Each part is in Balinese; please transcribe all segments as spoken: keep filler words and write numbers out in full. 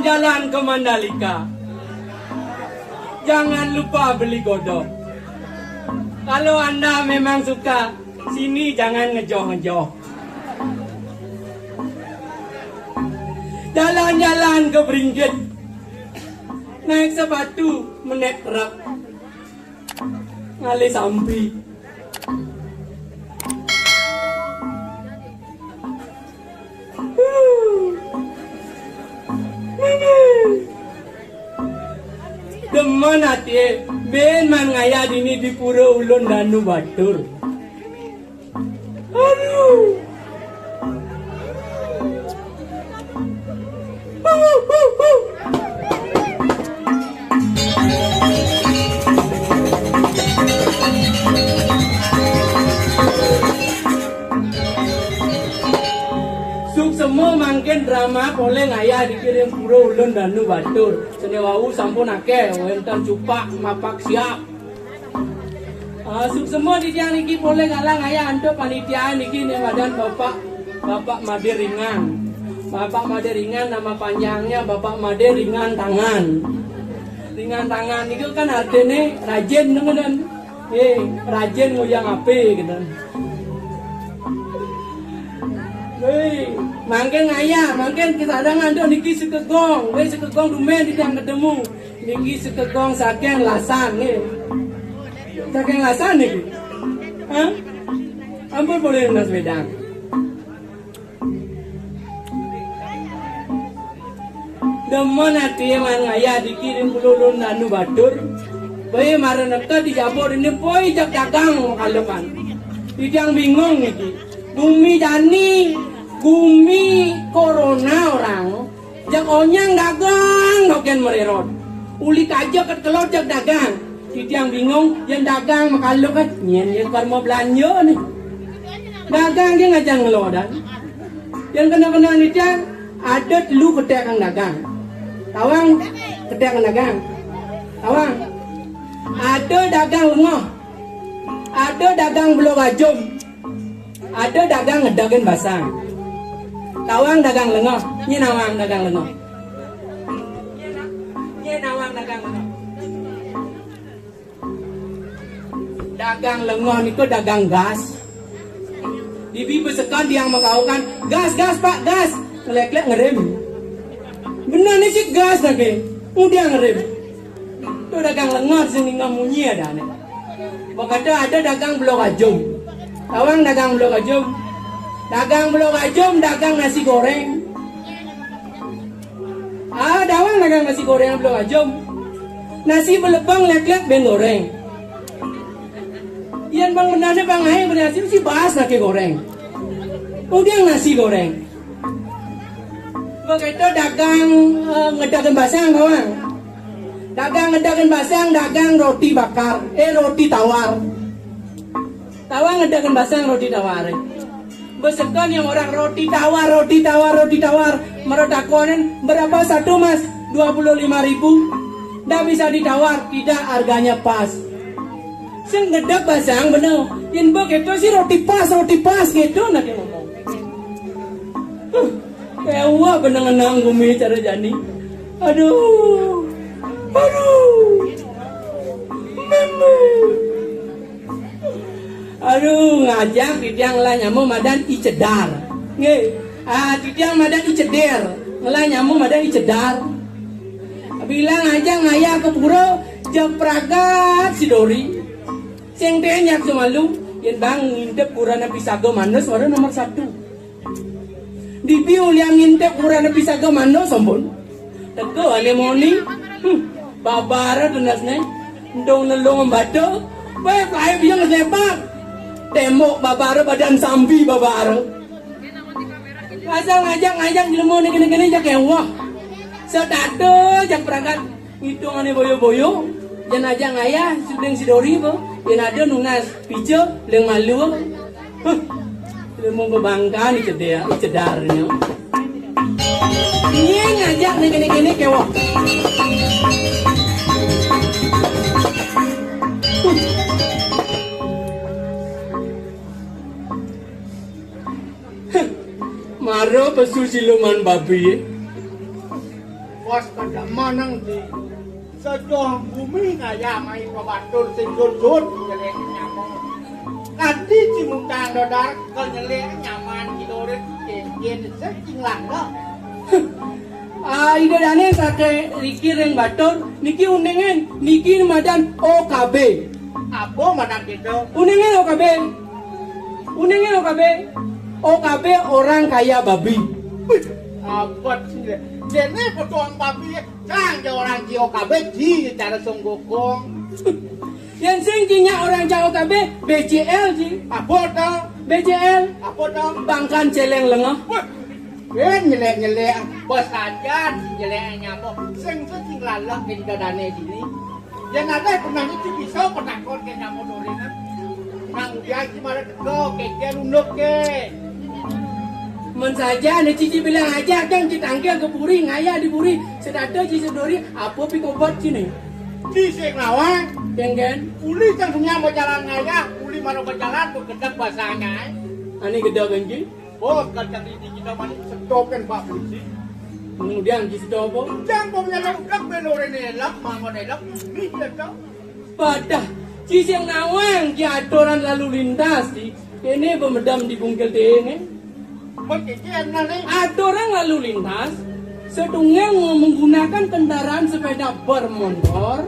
Jalan ke Mandalika. Jangan lupa beli godok. Kalau Anda memang suka, sini jangan ngejoh-ngejoh. Jalan-jalan ke Beringgit. Naik sepatu, menek truk. Ngalih sampi. Demen atie, ben maan ngayah dini di pura ulun Danu Batur. Aduh. Suksma mangkin drama polih ngayah dini ring pura ulun Danu Batur. Sane wau sampun akeh wenten cupak mapak siap. Ah, suksma titiang niki polih ngalang ayah antuk panitia niki ne madan Bapak, Bapak Made Ringan. Bapak Made Ringan nama panjangnya Bapak Made Ringan Tangan. Ringan Tangan niku kan artine rajin, ngoten. Eh, rajin ngoyang ape, gitu. Weh, mangkin ngayah, mangkin kita ada ngandung niki sekegong, weh sekegong dumen titiang ketemu. Niki sekegong saking Lasan nggih. Saking Lasan niki. Hah? Ampun, boleh nunas wedang. Demen ati maan ngayah dini ring pura ulun Danu Batur. Bae mara neked di jaba dini poi jak dagang makalepan. Titiang bingung niki. Gumi jani, gumi corona orang. Jak onyang dagang dogen marerot. Uli kaja ket kelod jak dagang. Titiang bingung, yen dagang makala ket, nyen yen karma belanja nih. Dagang dia ngajang ngelodan. Yen kena-kena titiang, ada telu ketek kang dagang. Tawang ketek kang dagang. Tawang. Ada dagang lengoh. Ada dagang belog ajum. Ada dagang ngedagin basang. Tawang dagang lengoh, nyi nawang dagang lengoh. Nyi nawang dagang lengoh. Dagang lengoh niku dagang gas. Dibi besekan tiang makaukan, "Gas, gas, Pak, gas." Ngelek-lek ngerem. Bener nih si gas lagi. Udah ngerem. Tu dagang lengoh sing ningeh munyi adane. Makata ada dagang belog ajum. Tawang dagang belog ajum. Dagang belog ajum, dagang nasi goreng. Ah, tawang dagang nasi goreng belog ajum. Nasi belebeng lek-lek ben goreng. Yen bang benane bang ae bernasi mesti bahas nasi goreng. Udah nasi goreng. Begitu dagang, eh, ngedagin basang, kawan. Dagang ngedagin basang, dagang roti bakar, eh, roti tawar. Tawang ngedagin basang, roti tawar, eh. Besekan yang orang roti tawar, roti tawar, roti tawar. Mara takonin, "Berapa satu, Mas?" "Dua puluh lima ribu." Ndak bisa ditawar, tidak, harganya pas. Sing ngedek basang bener. Yen begitu sih roti pas, roti pas gitu nak ngomong. Huh, ewa benengenang gumi cara jani. Aduh. Aduh. Meme. Aduh, ngajak titiang lah nyama madan I Cedar. Nggih. Ah, titiang madan I Ceder. Ngelah nyama madan I Cedar. Bilang aja ngayah ke pura, jepragat si Dori. Sing tenyak semalu, yen bang ngintip kurana pisaga manus, wara nomor satu. Dibi ulian ngintip kurana pisaga manus, ampun. Teka ane moni. Hmm, babara tunasne. Ndong nelung embata. Bae, bae biang sepak. Tembok babara, badan sampi babara. Pasal ngajak-ngajak jelema ni kene-kene jak ewah. Setata jak perangkat ngitungane boyo-boyo. Yen ajak ngayah suding si Dori po. Yen ada nunas pica leng malu. Huh. Lemu bebangka ni cedar, cedarnya. Ni ngajak ni kene-kene kewah. Huh. Mara pesu siluman babi. Bos kadémen nang di sejoh bumi ngayah mai pabatur sing sujud nyelek nyamuk. Kanti cimutang dodar ka nyelek nyaman kidorit kénkén sing cinglang dah. Ah, Ida Dané saké rikir ring batur, niki uningin, niki madan O K B. Apa madan kita? Uningin O K B. Uningin O K B. O K B orang kaya babi. Wih, abot sih. Déné foto orang babi, cang ja orang ci O K B, ci cara songgokong. Yén sing ci nyak orang ca O K B, B C L ci. Apa to? B C L. Apa to? Bangkan céléng lengeh. Wah, wén nyelek-nyelek, bos aja nyelek nyamuk. Sing sing lalak di dadané dini. Yén ada pernah itu bisa petakon ke nyamuk doriné. Nang udah ci malah teko, kéké unduk ké. Men saja né cici bilang aja kan kita angkel ke puri, ngayah di puri, sedada cici dori, apa pikobot sini? Di sing lawan. Kénkén. Uli cang senyum berjalan ngayah, uli malah berjalan tuh gedeg basahnya. Ané gedeg kan ci? Oh, kacang ini kita malah sedokén Pak Polisi. Kemudian di situ apa? Cang pemnya lengkap belorin elak, mangon elak, ini kita. Padah, ci sing nawang ki aturan lalu lintas ci. Ini pemedam di bungkil dingin. Aturan lalu lintas, setunggal menggunakan kendaraan sepeda bermotor,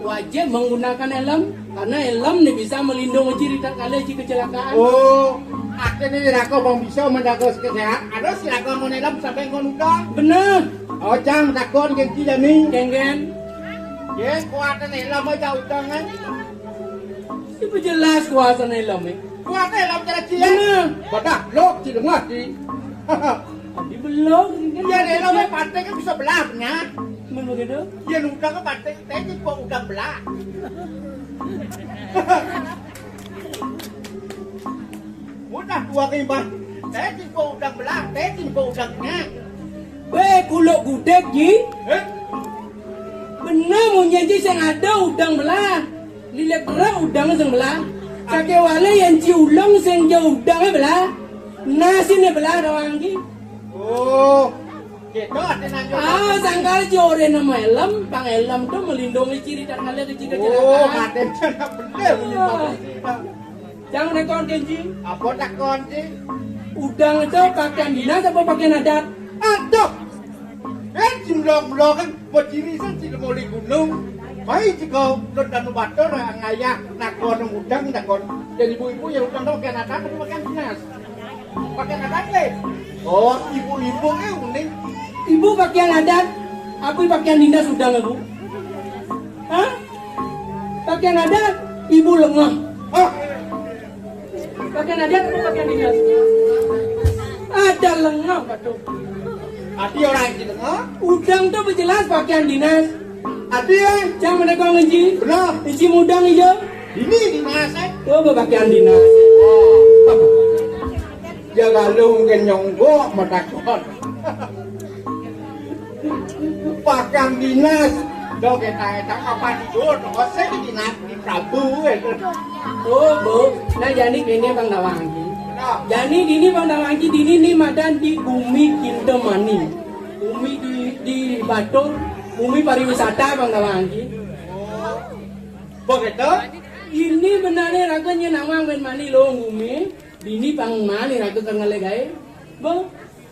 wajib menggunakan helm, karena helm nih bisa melindungi diri tak kala ci kecelakaan. Oh, akhirnya rako bang bisa mendaga sekejap. Ada si rako mau helm sampai kau nudang. Bener. Oh, cang takon gengki jani. Kénkén. Yén kuatan helm aja udang kan. Itu jelas kuatan helm. Kuatan helm cara ci. Bener. Badah, lok ci lengah ci. Di belok kan. Ya, helm paté kan bisa belahnya. Men begitu? Ya, udang kan paté, téh ci kok udang belah. Udah dua ribu. Téh ci kok udang belah, téh ci kok udangnya. Wéh, kuluk gudeg, Ji. Eh? Bener, munyin ci sing ada udang belah. Lilit berat udang sing belah. Sakéwala yén ci ulung sing ja udangé belah. Nasiné belah doang, Ji. Oh, gitu artinya. Ah, sangkal ci orahang helm, pang helm to melindungi ci ri tangkal kecil-kecil. Oh, mati bener. Jangan rekon, Kenji. Apa takon, Ji? Udang itu pakaian dinas apa pakaian adat? Aduh. Eh, jumlah-jumlah kan berdiri sing di gunung. Mai jika Lun Danu Batur ngayah nakon udang, takon. Jadi ibu-ibu ya udang dong pakaian adat apa pakaian dinas? Pakaian adat, Le. Oh, ibu-ibu eh uning. Ibu pakaian adat, apa pakaian dinas udang, Bu? Hah? Pakaian adat, ibu lengah. Hah? Pakaian adat apa pakaian dinas? Ada lengah, Pak, tuh. Ati orang yang lengah? Udang tuh jelas pakaian dinas. Ati, eh? Jangan ada kau ngenji. Benar. Isi mudang hijau. Ini dinas, eh? Tuh, pakaian dinas. Ya, lalu mungkin nyonggok, matakon. Pakaian dinas. Dok, eta, eta, kapan itu? Dok, saya di dinas, di Prabu, eh. Oh, Bu. Nah, jani kéné Bang Dawangi. Nah. Jani dini Bang Dawangi, dini ni madan di Bumi Kintamani. Bumi di, di Batur, bumi pariwisata Bang Dawangi. Oh. Begitu? Ini benarnya raga nyén nawang bén mani lung bumi. Dini pang mani raga kal ngalih gaé. Bo,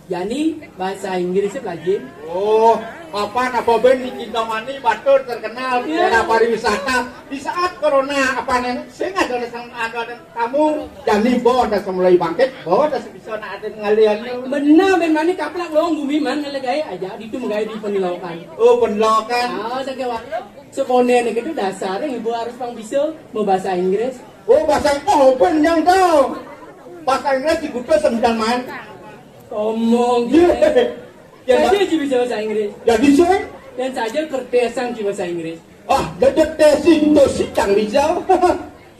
jani bahasa Inggris belajar. Oh, apa apa bén di Kintamani Batur terkenal daerah pariwisata. Di saat corona apa nih? Sing ada sang ada tamu. Jani bo ada semulai bangkit, bo ada bisa nak ada ngalian. Benar, bén mani kaplak lung bumi man ngalih gaé aja, ditu magaé di penlokan. Oh, penlokan. Ah, sakéwala. Sebenarnya gitu dasarnya ibu harus pang bisa mau bahasa Inggris. Oh, bahasa Inggris, oh, bén nyang tahu. Bahasa Inggris di Kuta sembilan man. Omong. Iya. Ya, saja Pak. Ci bisa bahasa Inggris. Ya, bisa. Dan saja kertesan ci bahasa Inggris. Ah, dedek tesi itu sih cang bisa.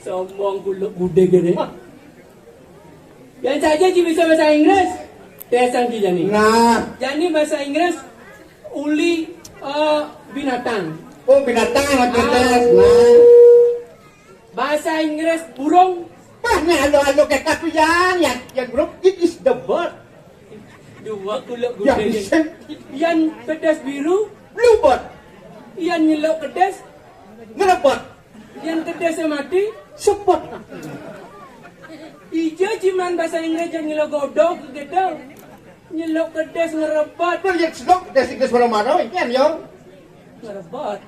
Sombong kuluk gudeg ini. Yang saja ci bisa bahasa Inggris. Tesan ci jani. Nah. Jani bahasa Inggris uli eh, binatang. Oh, binatang, ah. Nah. Bahasa Inggris burung. Pah, nih, halo-halo kayak kapian, ya, ya, burung, it is the bird. Dua kuluk ya, gudeg. Bisa. Yang pedas biru, Blubet. Yan nyeluk kedis, ngerebet. Yan kedis mati, sepet. Ija ciman bahasa Inggris, yan nyeluk godog gitu. Nyeluk kedis, ngerebet. Nah, yan seluk kedis, kedis mana-mana, yan, yo. Ngerebet.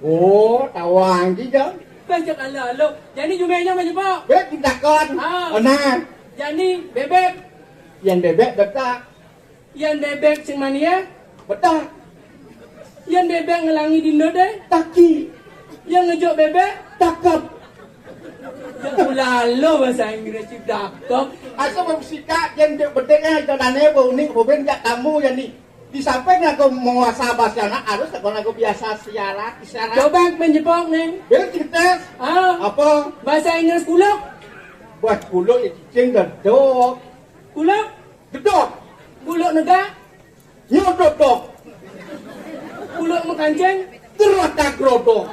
Oh, tawang ji, Jang. Banyak ala-ala. Jani jumenya mah, Pak. Bek, tindakan. Ah. Nah. Jani bebek. Yan bebek, betak. Yan bebek sing mania, betak. Yan bebek ngelangi dino deh, taki. Yan ngejuk bebek, takep. Ya ulalo bahasa Inggris si dakep. Asa bebesika, yan dek bedek, eh, jodane, bau unik, bau ben, jak tamu, yan ni. Di samping aku menguasa bahasa anak, harus aku lagu biasa siaran, isyarat. Coba menjepok nih. Bel, cerita. Ah. Apa? Bahasa Inggris kuluk. Buat kuluk ya, cicing gedok. Kuluk. Gedok. Kuluk negak. Nyododok. Kuluk mekancing. Gerotak grodok.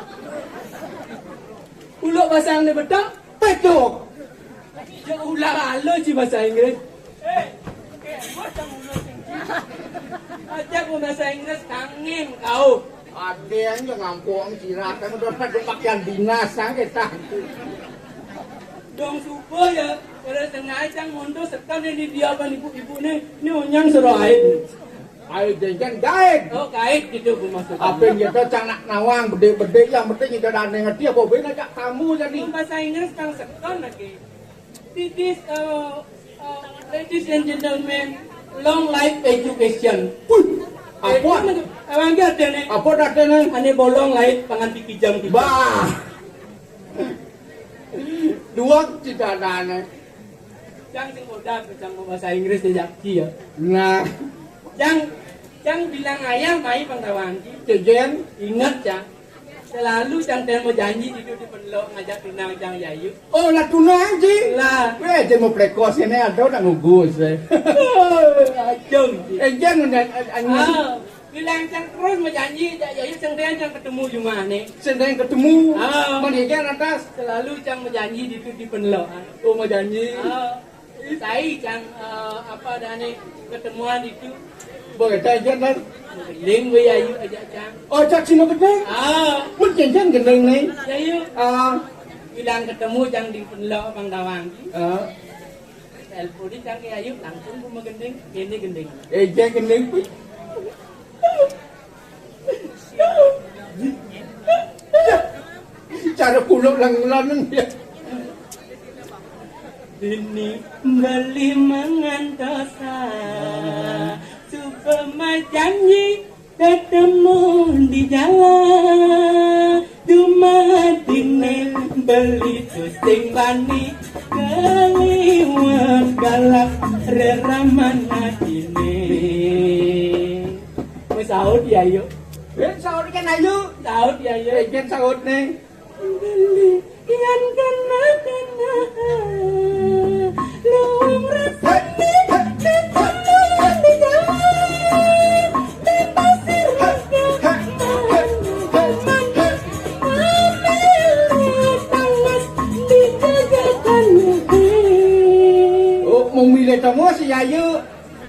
Kuluk basang di betok. Pedok. Ya ulah alo ji bahasa Inggris. Eh, eh, macam ulah sing. Aja ku bahasa Inggris kangen kau. Ada yang ngampung sirah, kan udah pada pakaian dinas, kan kita. Dong subuh ya, pada setengah jam mundur sekan ini dia apa ibu-ibu nih, ini onyang suruh air. Air janjian gaib. Oh, gaib gitu, Bu, maksudnya. Apa yang kita cang nak nawang, bedek-bedek yang penting kita dah ngerti apa, ben ajak tamu jadi. Oh, bahasa Inggris kan sekan lagi. This is, uh, uh, ladies and gentlemen, long life education. Wih, apa? Abang dia ada nih. Apa dah ada nih? Ane bolong lain pangan pikijam kita. Bah. Dua tidak ada nih. Cang sing kodas, cang mau bahasa Inggris ya, Jaki ya. Nah. Cang, cang bilang ayah mai pangtawang ki. Cejen. Ingat, cang. Selalu cang temu janji itu di penelok ngajak tunang cang yayu. Oh, lah tunang ji. Lah. Weh, jen mau plekos ini ada nak ngugus, eh. Oh, acung ji. Eh, jen udah, eh, anjing. Ah. Bilang cang terus mau janji, jak yayu cang dia cang ketemu jumah nih. Sendiri ketemu. Ah. Mana ikan atas? Selalu cang mau janji di itu di penelok. Oh, mau janji. Ah. Sai cang, eh, apa dah nih ketemuan itu. Boleh cang jen kan? Gending we yayu ajak cang. Oh, cak sini gending? Ah. Mun jen jen gending nih. Yayu. Ah. Bilang ketemu cang di penelok Bang Dawang. Ah. Telepon di cang ke yayu langsung ku mau gending. Ini gending. Eh, jen gending. Cara kuluk lang-lang ya. Dini beli mangantosa, suba majanji ketemu di jalan. Dumatine beli tusing bani kaliwat galak reraman atine. Wis saut ya, yuk. Wis saut kan, ayo. Saut ya, yuk. Wis saut nih. Beli yang kena-kena. Luwung rasane, kena di jalan. Di pasir raga, mamili talas, di jagakan negeri. Oh, mau milih tamu si Yayu.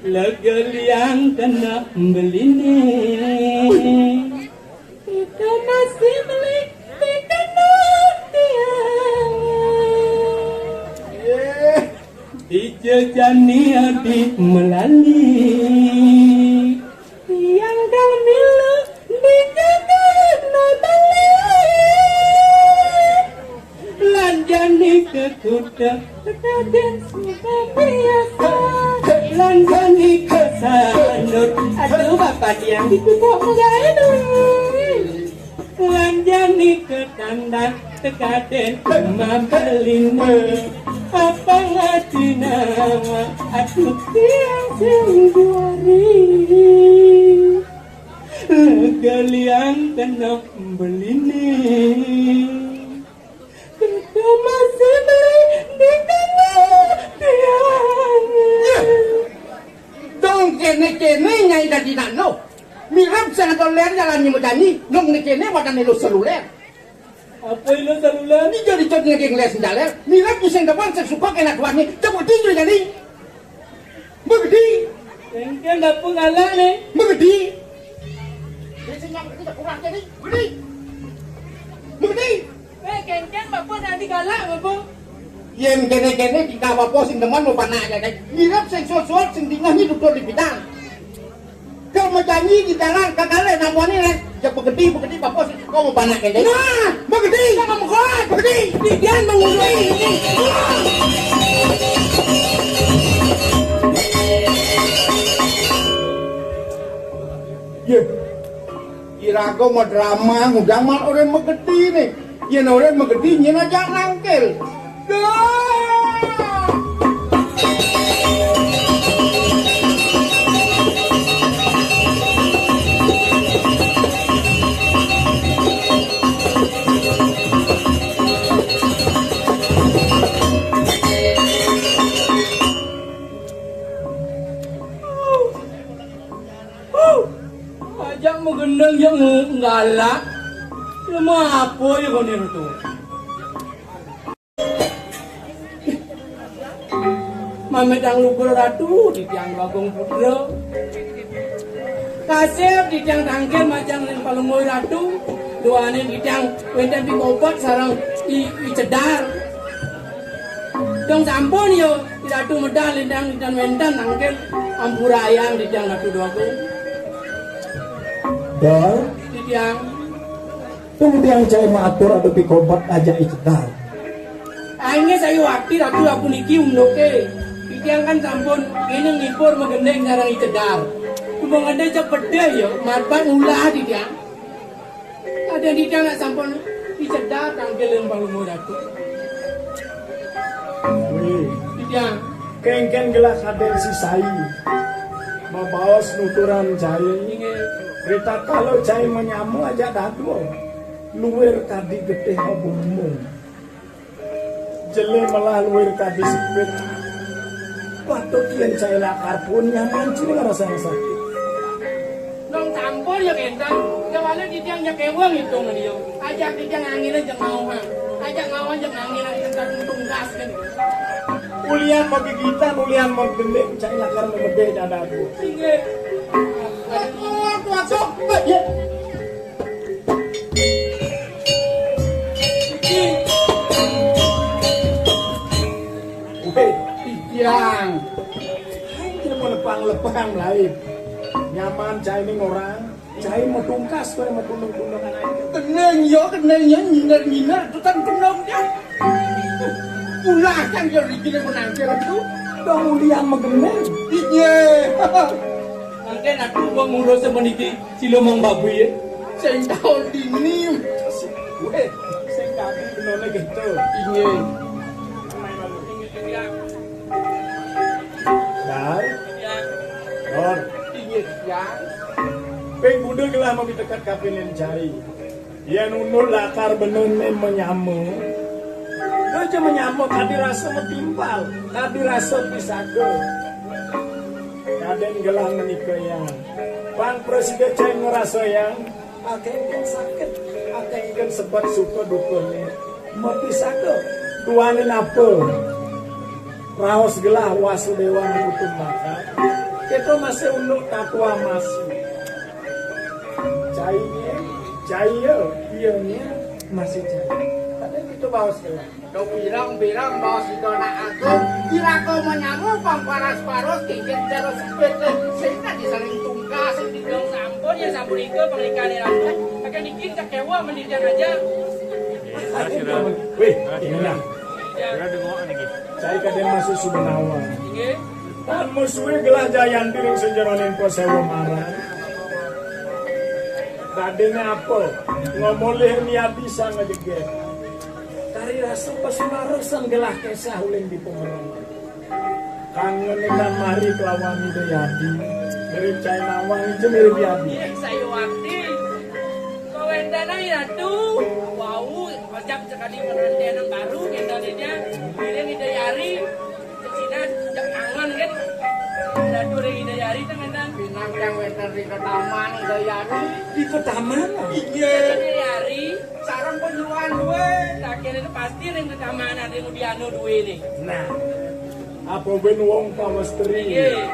Lega liang kena beline. Kita masih beli di kena tiang. Eh. Dijejani adi melali. Tiang kang milu dijejana bali. Lanjani ke kuda, kekaden sudah biasa. Lanjani ke sanur, aduh, bapak tiang dipupuk menjadi duit. Lanjani ke tandan, kekaden mabelina. Apa ngati nama, aduh, tiang sing juari. Lega liang kena beline. Kita masih beli di kena tiang. Dong kene-kene nyai dadi nano. Mirab sing ada ler jalan nyemedani, nong ne kene wadane lo seluler. Apa ilo seluler? Ni jadi jod ngegeng les jaler. Mirab sing depan sing suka kena tuan ni. Coba tinju jadi. Begedi. Engke dapur galak ni. Begedi. Sing nyang gede kurang jadi. Gede. Gede. Eh, kéngkén bapa dadi galak bapa. Yén kéné-kéné tingkah bapa sing demen mau panak jadi. Mirip sing suut-suut sing dingeh nyi tutur di bidang. Kau mau janji di dalam kagale namuane leh. Ya begedi, begedi bapa sing kau mau panak jadi. Nah, begedi. Sama muka, begedi. Didian mengurus. Yé. Iraga madrama ngudang mat orang megedi nih. Yén orang megedi nyén aja nangkil. Dah. Huh! Ajak magendeng ya ng-, nggalak. Ya mau apa ya kono itu? Mamet yang lugur ratu, di tiang bagong putra. Kasir di tiang tangkil macam yang palungguh ratu. Duane di tiang wénten pikobet sareng i, i cedar. Dong sampun yo, Ratu medal lintang lintang wénten nangkil ampurayang di tiang Ratu Doagung. Dol, di tiang. Tung tiang cai matur adu pikobet aja i cedar. Aingé sayu wakti Ratu aku niki unduké. Di tiang kan sampun ini ngipur magendeng sareng i cedar. Cuma ngedé cepet deh yo, marbat ulah di tiang. Ada di tiang nak sampun i cedar tangkil yang palungguh ratu. Wih, di tiang. Kéngkén gelah kadén si sai. Mabaos nuturan cai. Inggih. Rita kalau cai menyama aja dadu. Luir kadi getih mabumung. Jelé melah luir kadi sipit. Patut yén cai lakar pun nyaman cai ngrasa sakit. Dong campur ya kénten. Ya wala di tiang ya kéwang itu ngeliu. Ajak di tiang angin aja ngawang. Ajak ngawang aja angin aja kan tunggas kan. Ulian mau gigitan, ulian mau gending, cai lakar mau gede dadaku. Inggih. Aduh, aduh, aduh. Ya. Wéh, Titiang. Hai, kira mau lepang-lepang lain. Nyaman cai ini orang. Cai mau tungkas, kau mau tundung-tundung anak itu. Keneng yo, keneng yo, nyiner-nyiner, itu kan keneng dia. Ulah kan dia di sini menanggil itu. Dong ulian megeneng. Iya. Mangke nak gua ngurus semeniki. Sila mang babu ya. Sing taun dini. Wéh, sing kaki benone gitu. Inggih. Dar. Dor. Inggih, ya. Ping bunda gelah mami dekat kapinin cai. Yén unul lakar benone menyama. Aja menyama kadi rasa metimpal, kadi rasa pisaga. Kadén gelah menika yang. Pang prasida cai ngrasa yang. Akéngkén sakit, akéngkén sebet suka dukane. Mapisaka, duaning apa? Raos gelah Wasudewa Kutumbaka. Kita masih unduk tatua masih. Cainya, caiya, iyanya masih cai. Tapi kita baos gelah. Dong birang-birang baos Ida Anak Agung, iraga menyama pang paras-paros, kengken cara sipit, sing kadi saling tungkas, sing didong sampun, ya sampun ika panglikannya ratu, akan ikin kakewa mendidian aja. Wéh, ini nah. Cai kadén masuk sudah nawang. Inggih. Tan musuhé gelah Jayanti ring sajeroning Paséwa Maran. Dadéné apa? Ngomolih miadi sang ngejegét. Kari rasa pasumarusan gelah kesah uling di pemenang. Kangen ikan mari kelawan Ida Yadi. Mirip cai nawang ija mirip Yadi. Iya, saya wakti. Kau entana ya tuh. Wau, ojak sekali pengantin baru, kita dia. Mirip Ida Yari. Cina jak kangen kan. Ada tuh ring Ida Yari tuh kan. Pinang yang wénten ring ketaman Ida Yari. Di ketaman? Iya. Ida Yari. Sareng penyuluhan duwe. Akhirnya itu pasti ring ketaman ada yang udiano duwe nih. Nah. Apa ben wong pamesteri? Iya.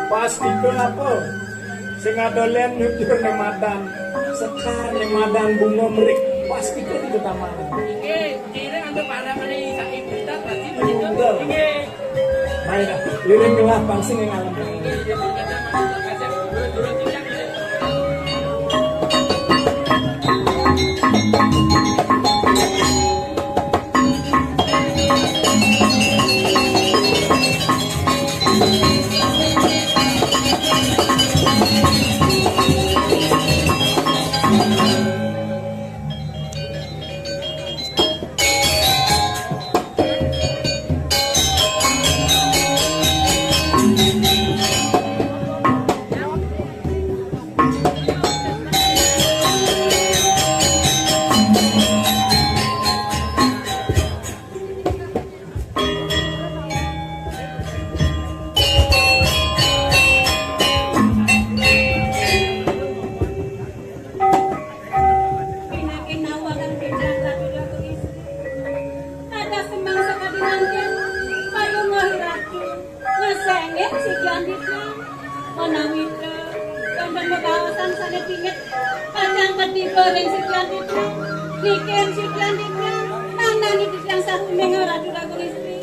Pasti ke apa? Sing ada len nyujur nang madan. Sekar, Ramadan, Bunga, Merik, pasti ke di taman. Inggih, kira anggo para meni saking kita pasti begitu. Betul. Inggih. Main dah, liring gelah pangsing yang alam. Inggih, dia berkata, "Masuk kaca, dulu-dulu tidak." Pinakin nawa kang Bintang Ratu Dagung Istri. Kada semang sakadi mangkin, payu ngahi ratu. Ngesengin si Jandita. Manawita, wonten wewaosan sane pingit, pacang ketiba ring si Jandita. Nikin si Jandita, nanani titiang sahuning Ratu Dagung Istri.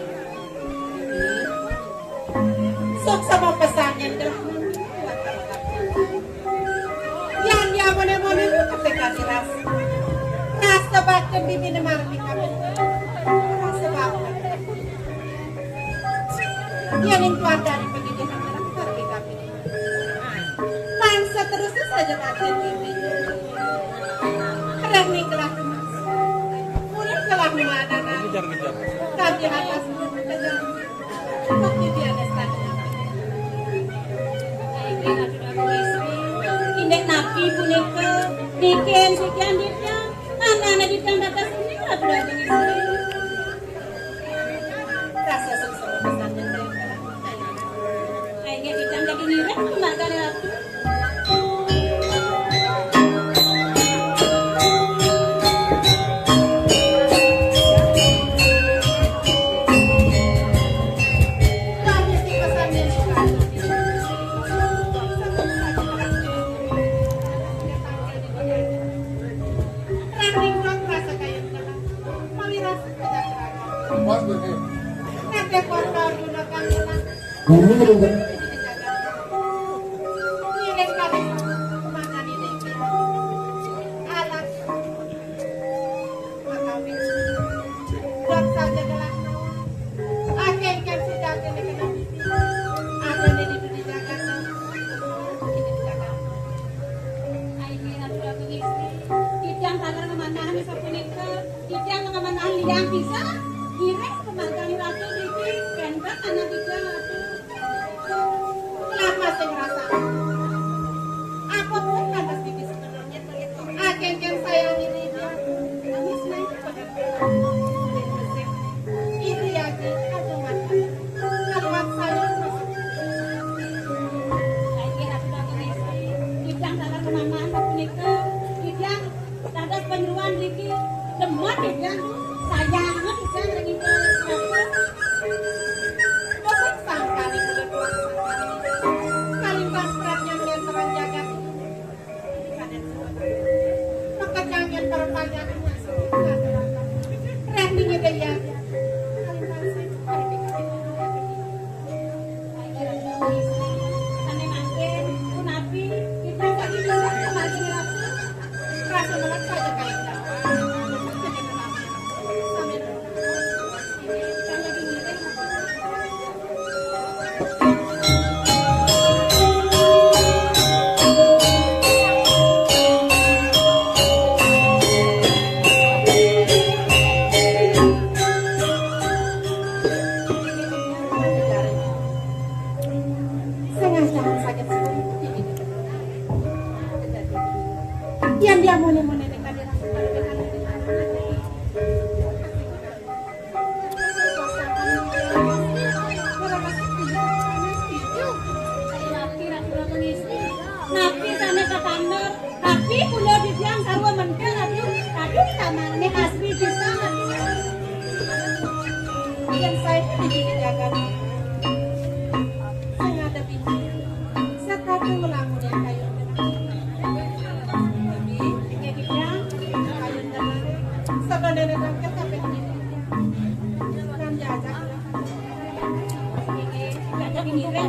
Sok sama pesangen gelah. Yan yamane-mane lu ketika diras. Rasa bakti bibine marmi kabeh. Rasa bakti. Yan ing keluargane pendidikan marmi kabeh. Lan seterusnya saja bakti bibine. Kerah ning kelah emas. Murah kelah mana. Kejar-kejar. Kaki atas kejar. Inggih, Ratu Dagung Istri. Indik napi punika? Nikin sikian ditya, anane ditya dados punika, Ratu Dagung Istri. Rasa suksma pesan. Inggih, ditya dadi ngiring, margane Ratu. Ini Buat saja gelah nawa. Akeh kan sudah kene kena pipi. Ada di dunia jagat. Ini di jagat. Aini Ratu Ratu Istri. Titiang taler ngemanahan sapunika. Titiang ngemanahan liang bisa. Ngiring pemargane Ratu niki. Kendrak anak titiang Ratu. Lah masih ngerasa. Apa pun kan pasti bisa. Akengkeng sayang ini dia. Nangis naik pada ini aja aduh mata. Keluar saya masuk. Lagi aku datang istri. Titiang taler kemanahan punika. Titiang dados penyeruan niki. Demen titiang. Sayang titiang ring Ida. Bosan sangkani kulit sangkani. Kalimbang beratnya yang terang jagat. Makajangin perpanjangan masuk. Reh dingin deh ya. Kalimbang sih. Ane mangkin, punapi, kita tadi bisa kemarin rasa. Rasa banget saja kayak gitu. Sampai Yang dia mone-mone dekat dia langsung pada dekat dia. Napi sane katamel, napi kula titiang sarwa mentel, aduh, aduh, tamane asri pisan, aduh. Yen saya di jagat, sing ada biji, sekadung ngelamun yang kayu. Ida.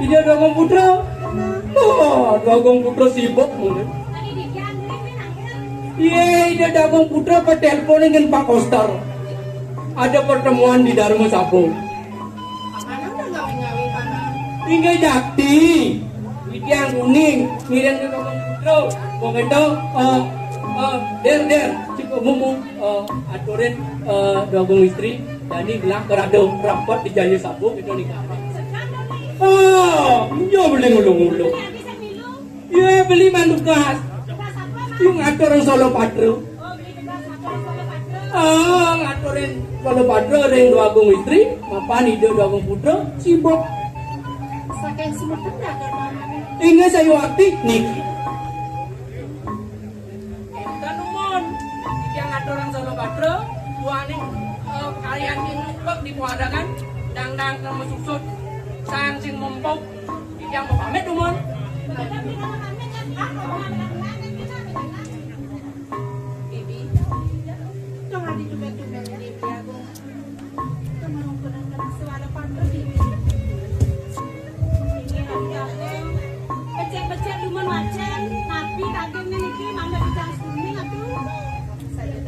Ida Dwagung Putra. Oh, Dwagung Putra sibuk mungkin. Iya, Ida Dwagung Putra petelpon dengan Pak Kostar. Ada pertemuan di Dharma Sabha. Inggih jakti. Titiang uning ngiring Dwagung Putra. Monggo, eh, eh, Der, Der, cukup mumu, eh, aturin, eh, Dwagung Istri. Dadi gelah kerada rapat di Jaya Sabha kita nika. Oh, iya beli ngulung-ngulung. Iya beli mandukas. Iya ngatur Sala Patra. Oh, ngaturin Balapada ring Dwagung Istri, mapan Ida Dwagung Putra, sibuk. Saking semeton jagat paman. Inggih sayuwakti niki. Kanumun, titiang ngaturang Salabatra, duaning, eh, kalian tinupek di pawadangan, dangdang kang masuksut, sang sing mumpuk, titiang mapamit, dumun. Bibi, dong adi tumben-tumben Bibi Agung. Kemangkunan kena suara pantun Bibi. Ini Bibi Agung. Becik-becik dumun wacén, napi kagem niki mangda bidang kuning atuh. Saya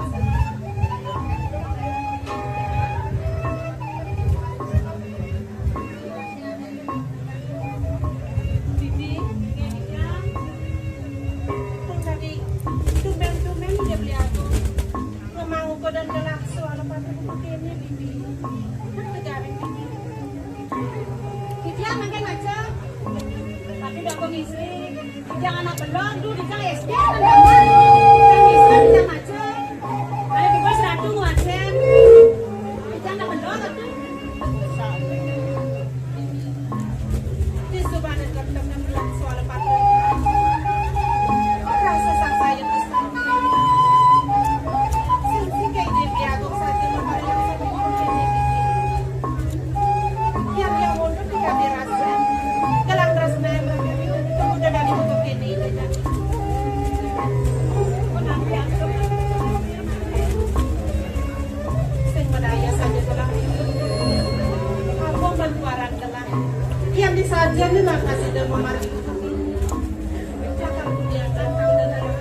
Bibi, nggih, Bibi. Tong tadi tumben-tumben dia beli aku. Memang uko dan gelah suara pantun buku ini, Bibi. Kan tegaring, Bibi. Bibi, makan aja. Tapi udah aku ngisi. Jangan anak belon, dulu di S D, kan zaman. Kan bisa, bisa aja. Ada tugas ratu, wacén. Jangan anak belon, atuh. Di subane tetep nembelak soal patung. Rasa sang saya pesta. Sing sing kayak dia biago saja memari yang satu ini. Yang yang mundur di kabeh rasa. Kelang rasa yang berkabeh itu udah dari untuk ini. Pun nanti aku sing medaya saja telah. Aku berkuaran telah. Yang disajian ni nak kasih dan memargi. Cakap dia datang dan ada.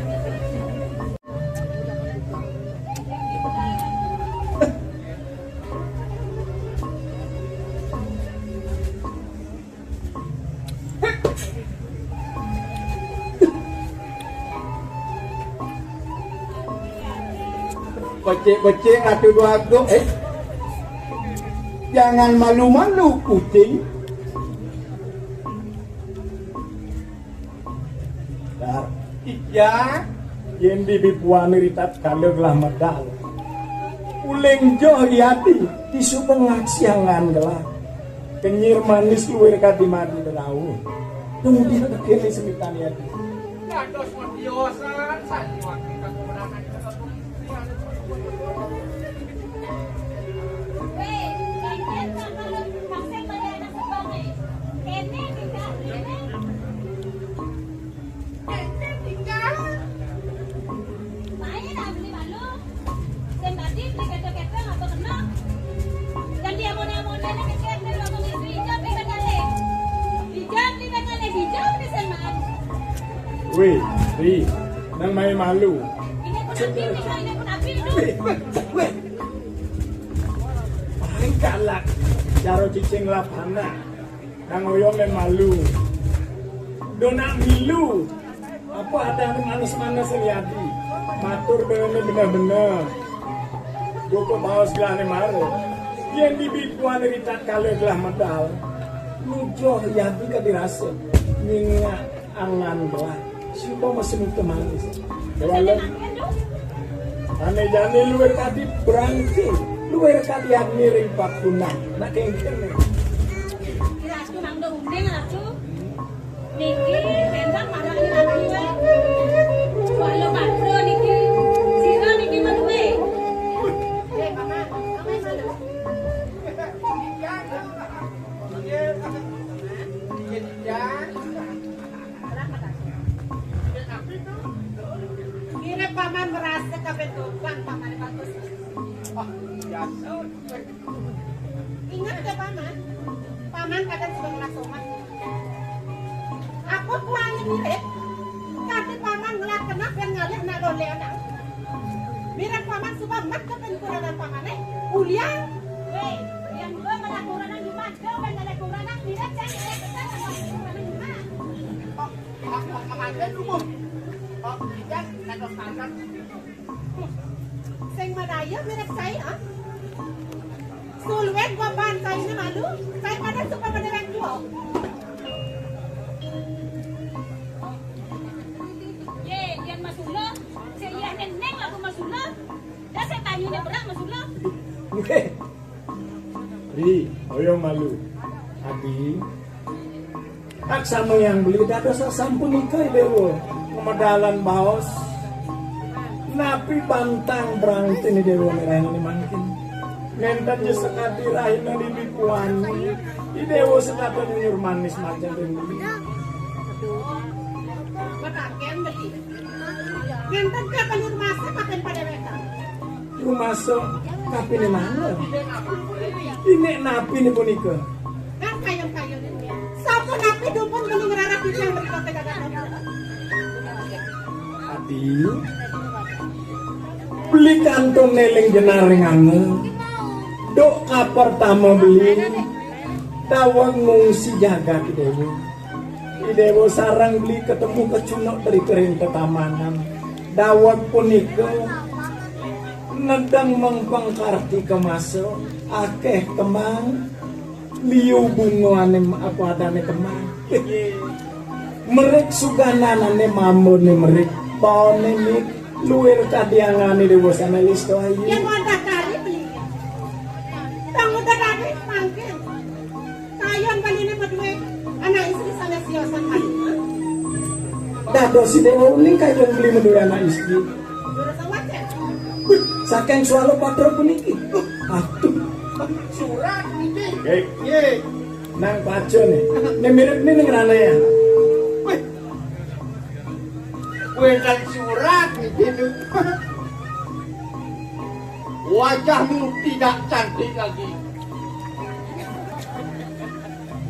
Becik-becik Ratu Dwagung, eh. Jangan malu-malu, kucing. Dar. Iya, yén bibi puani ritatkala gelah medal. Uling joh i ati, tisu bengak siangan gelah. Kenyir manis luir kadi madu berauh. Kemudian akhirnya semitan i ati. Dados mendiosan, sanjung ati kakurangan. Wéh, Ri, nang malu. Ini pun api, ini pun api, ini. Wéh, wéh, wéh. Paling galak. Cara cicing lap anak. Nang oyong nang malu. Dona milu. Apa adané manes-manes Yadi? Matur déwéné bener-bener. Buka baos gelahné mara. Yén bibikuané ritatkala gelah medal, nujoh Yadi kadi rasa. Nyingak angan gelah. Suba masih muka manis. Déwalem. Ané jani luwir kadi brangké. Luwir kadi admiring pakunang. Nak kéngkén. Ratu mangda uning, Ratu. Niki, bentang marang niki. Wala patra niki. Sira niki madué. Eh, Paman, Paman mana? Mirip Paman merasa kabeh tumpang, Paman bagus. Ingat ya, Paman? Paman kadang sudah ngelah somat. Apa kuali mirip? Kadé Paman ngelah kenap yang ngalih nak lolé anak. Mirip Paman suba mat ke penkuranan Paman, eh? Ulian? Weh, yang gua ngelah kuranan di mana? Gua pengen ngelah kuranan, mirip saya ngelah besar sama kuranan di mana? Oh, oh, oh, Paman, eh, tunggu. Oh, iya, kata standar. Sing madaya mirip cai, ah. Suluén gua ban cainé malu, cai pada suka pada wéng tua. Yé, yén masula, sing yén nénéng lagu masula. Dah saya tanya né berak masula. Ri, aja malu. Adi, aksama yang beli dados sasampunika Déwa. Ngemedalan baos. Napi bantang brangtiné Déwa ngerangané mangkin. Nénten ja sakadi rahina lili kuani. I Déwa setata nyunyur manis majeng ring beli. Mataken beli. Nénten ka penurmasa kapin padéwékan. Rumasa kapining mangga. Inik napiné punika? Kan kayun-kayun ini. Sampun napi dumun beli ngrarah titiang mrika tegagan. Adi, beli kantun néling jenar ring anga. Duk kapertama beli, daweg ngungsi jagat Déwa. I Déwa sareng beli ketemu kecunuk ring tetaman. Daweg punika nedeng mengpeng kartika masa, akéh kembang, liu bungané apa adané kembang. Merik sugananané mambané merik, baoné mit, luir kadi angané Déwa Sang Hyang Widi Ayu. Yang wadah kari beli. Tang udah kari mangkin. Kayun baliné madué anak istri sané siosan mati. Dados Déwa uning kayun beli madué anak istri. Durus awak ya. Saking Swalopatra puniki. Aduh. Surat niki. Nggih. Nggih. Nang paca nih. Nek mirip nih ning rane ya. Wih. Wénten surat niki, Duk. Wajahmu tidak cantik lagi.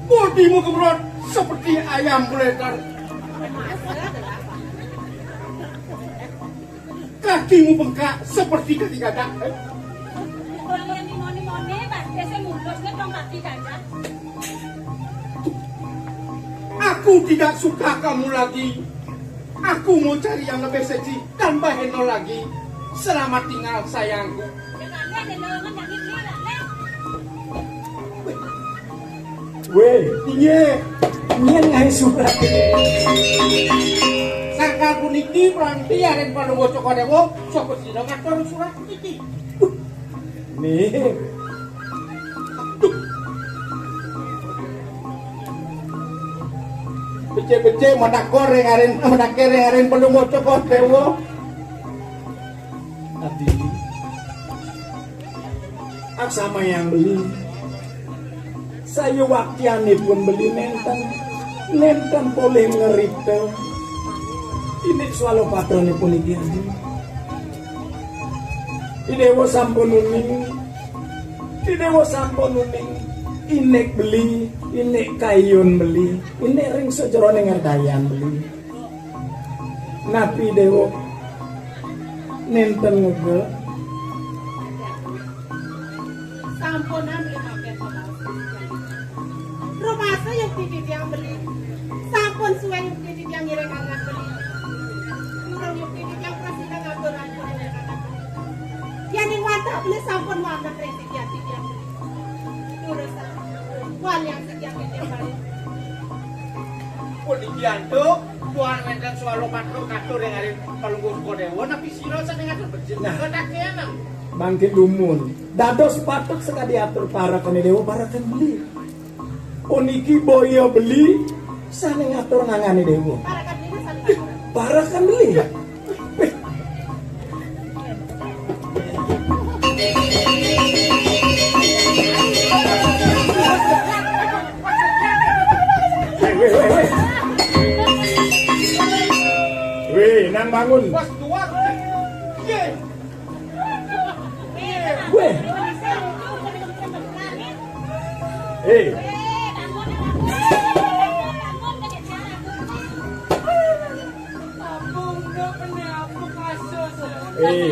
Bodimu kemerot seperti ayam bleter. Kakimu bengkak seperti kaki gajah. Kalau yang dimoni-moni, pasti saya mulus nih, dong, kaki gajah. Aku tidak suka kamu lagi. Aku mau cari yang lebih seksi dan baheno lagi. Selamat tinggal, sayangku. Wéh, iya. Nyén ngaé surat. Sangkal puniki, Prangti, arén Palungguh Cokor Déwa, sapa sira ngatur surat puniki? Nih. Becik-becik matakor ring arén, matakir ring arén Palungguh Cokor Déwa. Adi. Aksamayang beli. Sayuwaktianipun beli nénten, nénten polih ngripta. Indik Swalopatranipun Adi. I Déwa sampun uning. I Déwa sampun uning. Indik beli, indik kayun beli, indik ring sajeroning ngerdayan beli. Napi Déwa nénten ngegel? Sampunang beli mampir pemaus. Rumasa yukti titiang beli. Sampun suwé yukti titiang ngiring angan beli. Pun iki antuk, tuan wénten swalopatra katur ing ari Palungguh Sukadewa, napi sira sané ngatur becik? Nah. Katakénan. Mangkin dumun. Dados patut sakadi atur parekané déwa, parekané beli. Puniki boya beli sané ngatur ngangané déwa. Parekané beli sané ngatur. Parekané beli. Wéh, wéh, wéh, wéh. Wéh, nang bangun. Wéh. Hei. Hei.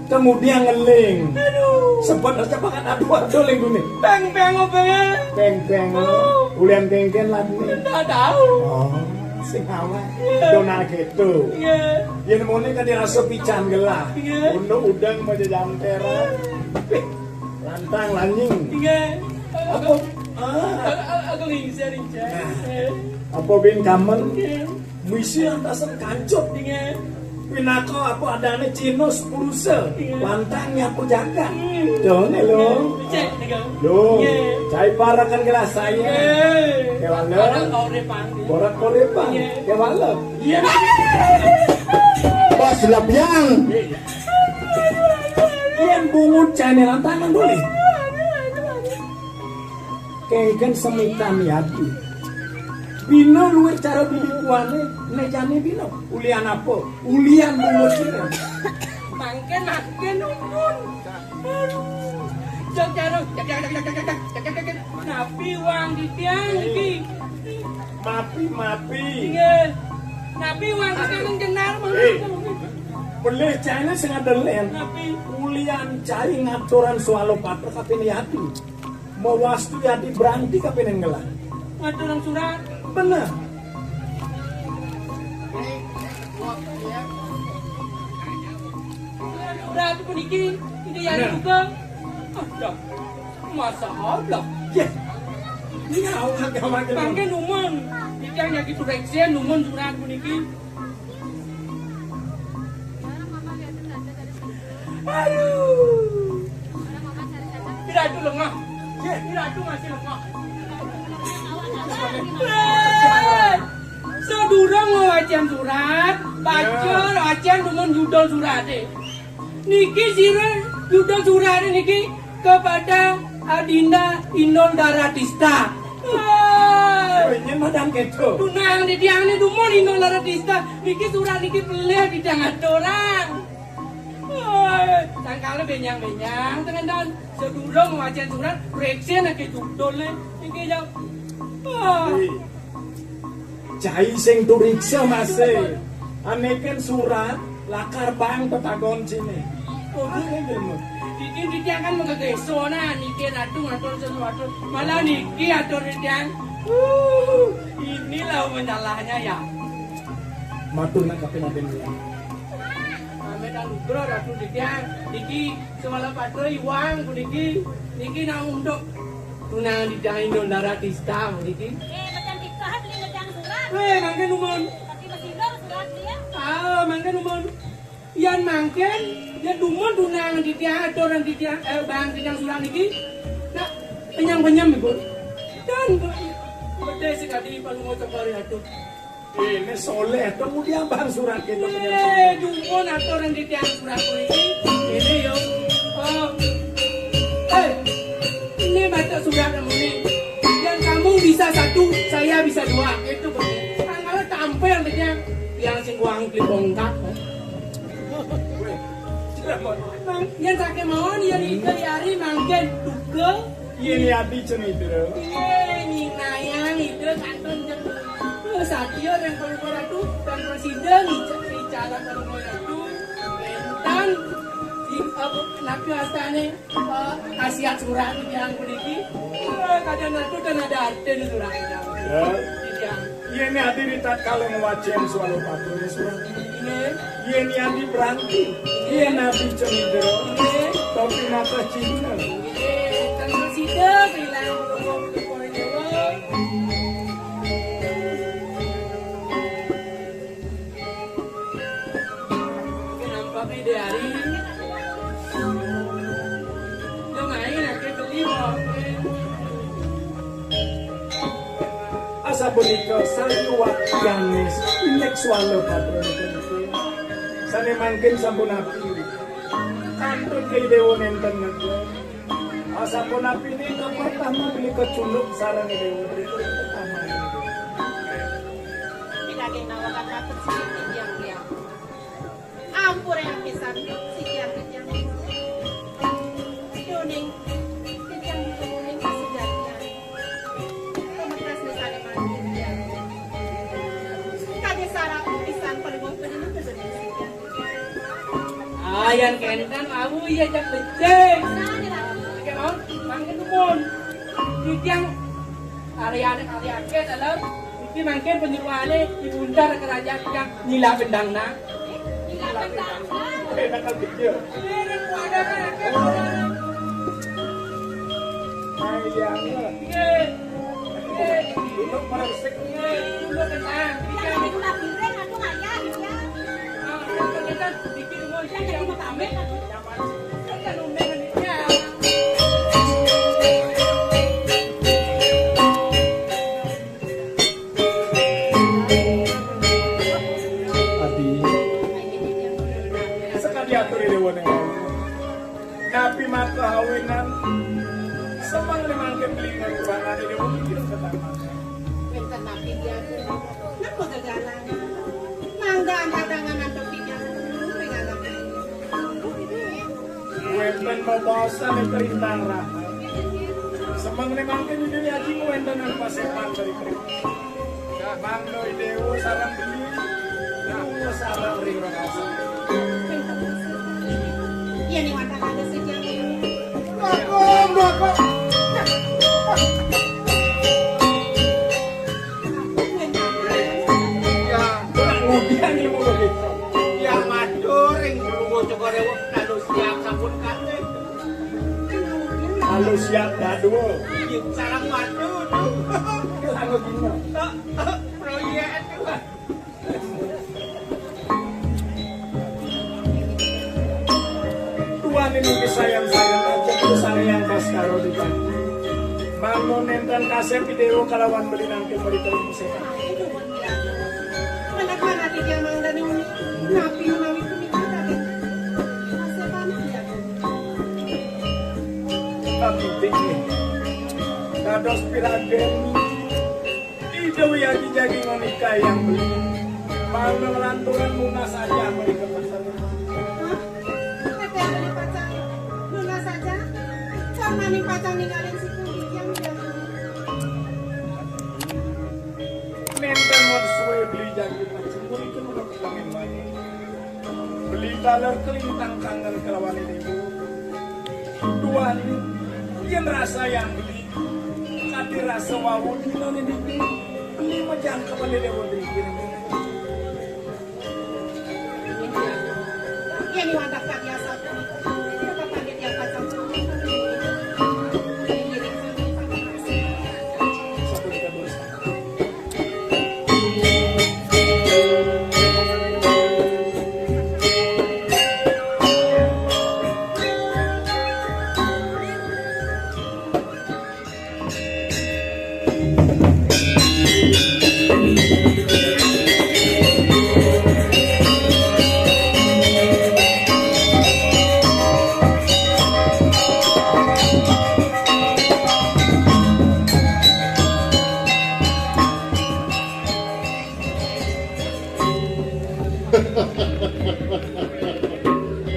Kemudian ngeling. Sebut aja pakai aduh aduh ling dunia. Peng peng apa ya? Peng peng. Ulian kengken lagi. Tidak tahu. Oh, sing awak. Iya. Dona gitu. Iya. Yen mone kan dirasa pican gelah. Iya. Unduk udang aja jantera. Lantang lanying. Iya. Apa? Ah. Aku ngingsir, ngingsir. Apa bin kamen? Iya. Misi lantasan kancut. Iya. Pinaka apa adane Cinus Purusa. Iya. Lantang nyapu jagat. Hmm. Dong, lho. Cek, nika. Lho, iya. Cai parakan gelas saya. Iya. Kewala. Ada kau repang, iya. Borak kau repang. Iya. Kewala. Iya. Pas lapian. Iya. Yen bungut jane lantangan boleh. Kengken semitan yadi. Bina luwih cara bibi kuane, ne jane bina. Ulian apa? Ulian bungut sira. Mangken, mangken, nuwun. Aduh. Jog jaruk, jag, jag, jag. Napi wang titiang iki? Mapi, mapi. Inggih. Napi wang titiang jenar mangke? Eh. Pelih jane sing adelen. Napi? Ulian cai ngaturan swalopatra kaping yadi. Mawastu yadi branti kaping ngelah. Ngaturan surat. Bener. Surat puniki, Ida Yadi juga. Aduh, masalah. Ya. Ini awak agama kita. Mangke numun. Titiang yagi tureksen numun surat puniki. Aduh. Ida Ratu lengah. Ida Ratu masih lengah. Eh, sadurung ngwacen surat, baca wacen numun judul surate. Niki sira judul surate niki kepada Adinda Inul Daratista. Wah. Oh, ini madang keto. Tunang di tiang ini dumun Inul Daratista. Niki surat niki pelih di tiang aturan. Wah, sangkala benyang-benyang tengen dan sedurung ngwacen surat, reksen ake judulne. Niki ya. Wah. Cai sing turiksa masih. Aneken surat lakar bang petagon sini. Oh, ini ilmu. Diki diki akan menggegeso nah niki ratu ngatur sesuatu. Malah niki atur titiang. Uh, inilah masalahnya ya. Matur nak kaping aden ya. Amit anugrah ratu titiang. Niki Swalopatra iwang puniki. Niki nang untuk tunangan di Dain Dondara Tista puniki. Eh, macam Tista beli ngejang surat. Weh, mangke numun. Tapi masih surat dia. Ah, mangke numun. Yan mangken, ya dumun tunangan di tiang, aturan di tiang, eh, bang di tiang surat niki. Nah, penyang-penyang ibu. Dan betul sekali Palungo Cokor Ratu. Ini soleh, kemudian bang surat kita punya. Eh, dumun aturan di tiang surat ini. Ini yo. Oh. Eh, ini baca surat kamu ini. Yang kamu bisa satu, saya bisa dua. Itu betul. Tanggal tampil dia. Yang sing kuang klipongkak. Mang, yang sakit mawon, yang itu hari mangken duka. Yen yadi cenidra. Iye, nyinayang ida kantun jeng. Eh, satya dan Palungguh Ratu dan presiden ica-, icara Palungguh Ratu. Entan di, apa, napi astane, eh, khasiat surat yang puniki. Eh, kadang Ratu dan ada arti di surat yang. Ya. Iya. Yen yadi ritatkala ngwacen swalopatra surat. Inggih. Yen yadi branti, yen nabi cenidra, tapi nata cina. Inggih, tentu sida kehilangan Palungguh Ratu. Sapunika Sariwati Anis, indik swala patranipun. Sané mangkin sampun api. Kantun Ida Déwa nénten ngeja. Asampun apiné kapertama beli kecunduk sareng Ida Déwa. Pinagih nawakan matur siki titiang, tiang. Ampure pisan sikian titiang. Duning titiang dituruning kasujatian. Pemekas misalnya mangkin titiang. Kade sarap pisan pergok pedina kesudah sikian. Ayan kénten awu iya jak becik. Oke, mau? Mangkin tuh pun. Titiang Karyané karyaké dalam iki mangkin penyuluhané di puncak kerajaan yang nyilap bendangna. Nyilap bendangna. Enak kan pikir. Ini kuadana. Ayo. Iya. Iya. Duduk meresik. Iya, duduk tenang. Iya, aku lagi reng, aku ngayah, ya. Ah, kita bikin mau jadi yang pamit. Adi, sakadi atur Ida Déwa ning napi maka awinan semeng ning mangke beli ngarubahan Ida Déwa mikir ke taman. Wénten napi diatur? Napa gegalan? Mangga angkatangan antuk titiang ring anak. Wénten bebaosan ing Kerintang Rahat. Semeng ning mangkin Ida Déwa Aji ngwéntenang pasepan dari Kerintang. Mangda Ida Déwa sareng beli, Ida Déwa sareng ring rekasan. Yen ing wantah kados titiang. Kakung, kakung. Ya, ngudian ilmu begitu. Ya, matur ring Guru Cokor Ewu, lalu siap sampun kalih. Lalu siap dadua. Sareng matur. Lalu gimana? Proyek. Tuan ini sayang-sayang aja terus yang pas karo di. Mangda nénten kasép Ida Déwa kalawan beli nangkil mrika ing setan. Anak manati dia mangdani uni. Napi menawi punika kaget? Kasép anak ya. Tapi tinggi. Dados piragen Ida Déwa Aji jagi ngonika yang beli. Mangda lanturan nunas aja mrika pasar. Hah? Tete beli pacang nunas aja. Cormani pacang ninggalin si kulit yang udah. Nénten mun suwe beli jagi pacang mrika nunas kangen maneh. Beli taler kelintang kangen kelawan ibu. Tuan, yen rasa yang beli, kati rasa wau dina niki, beli majangkepan Ida Déwa Aji. Yen wadah kati asal punika, tetep pamit yang pacang.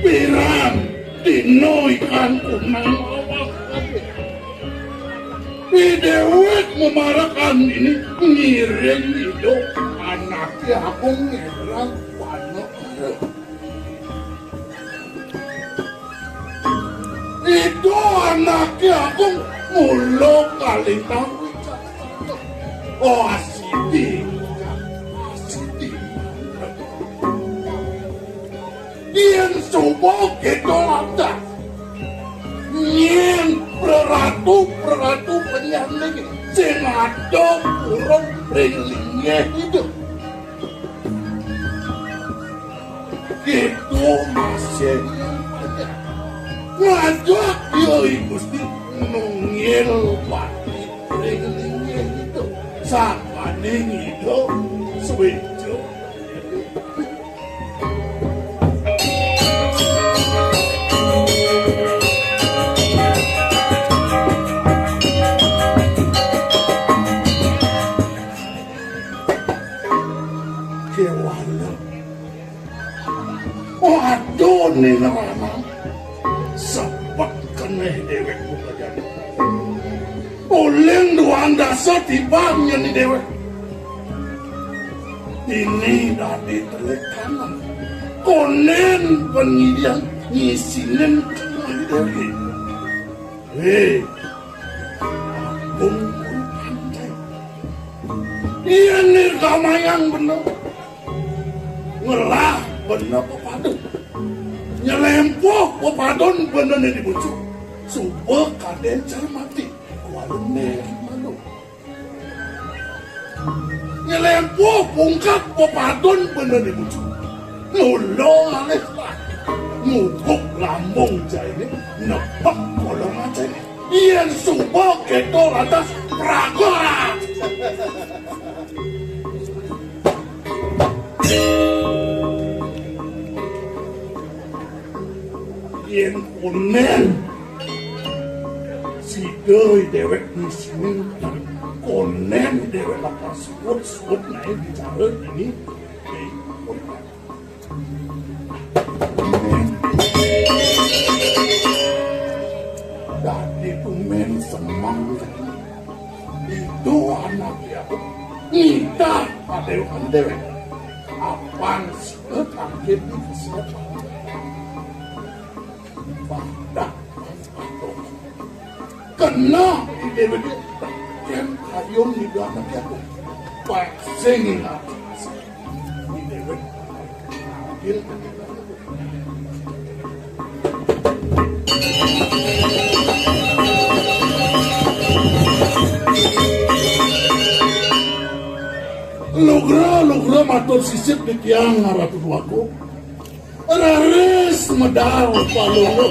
Pirang dina ikan kunang awak. Idéwék memarakan ini ngiring idup anaknya aku ngerang panek. Ida anaké agung mula kalintang wicara. Oh, asidi, asidi. Yén suba kita lantas, nyén preratu, preratu penyanding sing ada kurung ring linggih itu. Kita masih ngajak ya Gusti nunggil pati ring linggih itu. Sapa Ing Ida Swéja. Kéwala. Waduh, Nina Rama. Sepet kenéh déwék buka jadi. Uling duang dasa tiban nyén déwék. Ini dadi telekanan. Kondén panyidang ngisinin kenéh déwék. Héh, Agung Pantai. Yén nirgamayang bener. Ngelah bener pepadun. Nyelempuh pepadun bener di bucu. Suba kadén cara mati. Kuala malu. Nyelempuh pungkak pepadun bener di bucu. Mula alih lah. Ngubuk lambung jainé, nepek kolongan jainé. Yén suba kéto lantas pragat. Yén kondén sida déwék ngisinin, kondén déwék bakal suud-suud naé bicara ini. Dadi tumén semeng. Itu anaké aku nitah padéwékan déwék. Apan sida tangkil di kesiapan. Badak. Kena di déwék. Kén kayun di anaké aku. Pak sing ingat. Di déwék. Tangkil. Lugra, lugra matur sisip di tiang Ratu Déwagung. Raris medal palungguh.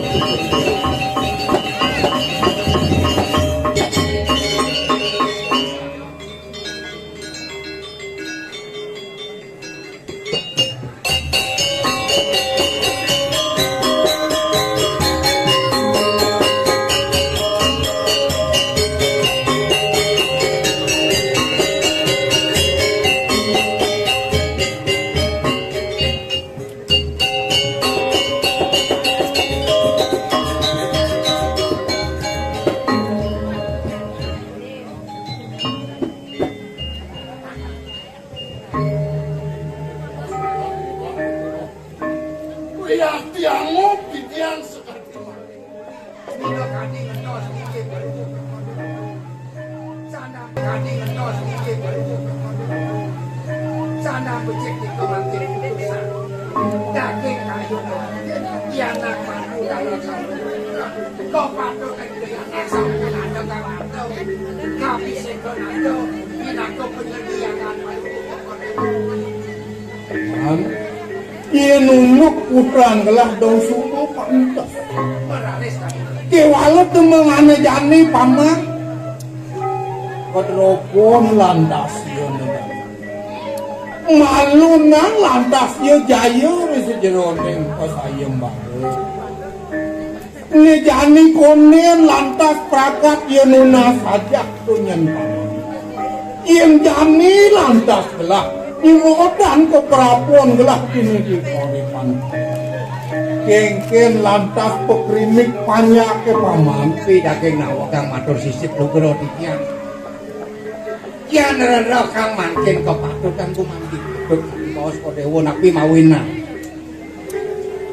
Wiyati angup titiang sekadi mangkin. Mila kadi ngentos inggih Prabu. Sandang kadi ngentos inggih Prabu. Sandang becik nika mangkin putusan. Daging kayu mangkin, pianak madu dalam satu. Kau patut kaya anak sampai ada kang ada. Kami sehingga ada, pinaka penyediaan Prabu. Kan? Yén unduk putrang gelah dong suba pantes. Kéwala temengane jani paman. Kedropon lantas ia nedak. Malu nang lantas ia jaya ri sajeroning pasayembara. Né jani kondén lantas pragat ia nunas ajak to nyen. Yén jani lantas gelah nyurudan ka prapon gelah kini di panguripan. Kénkén lantas pakrimik panjaké paman. Pi daging nawakang matur sisip lugra titiang. Yan rereh kang mangkin kapatutan gumanti patut kaos Padéwa napi mawinan.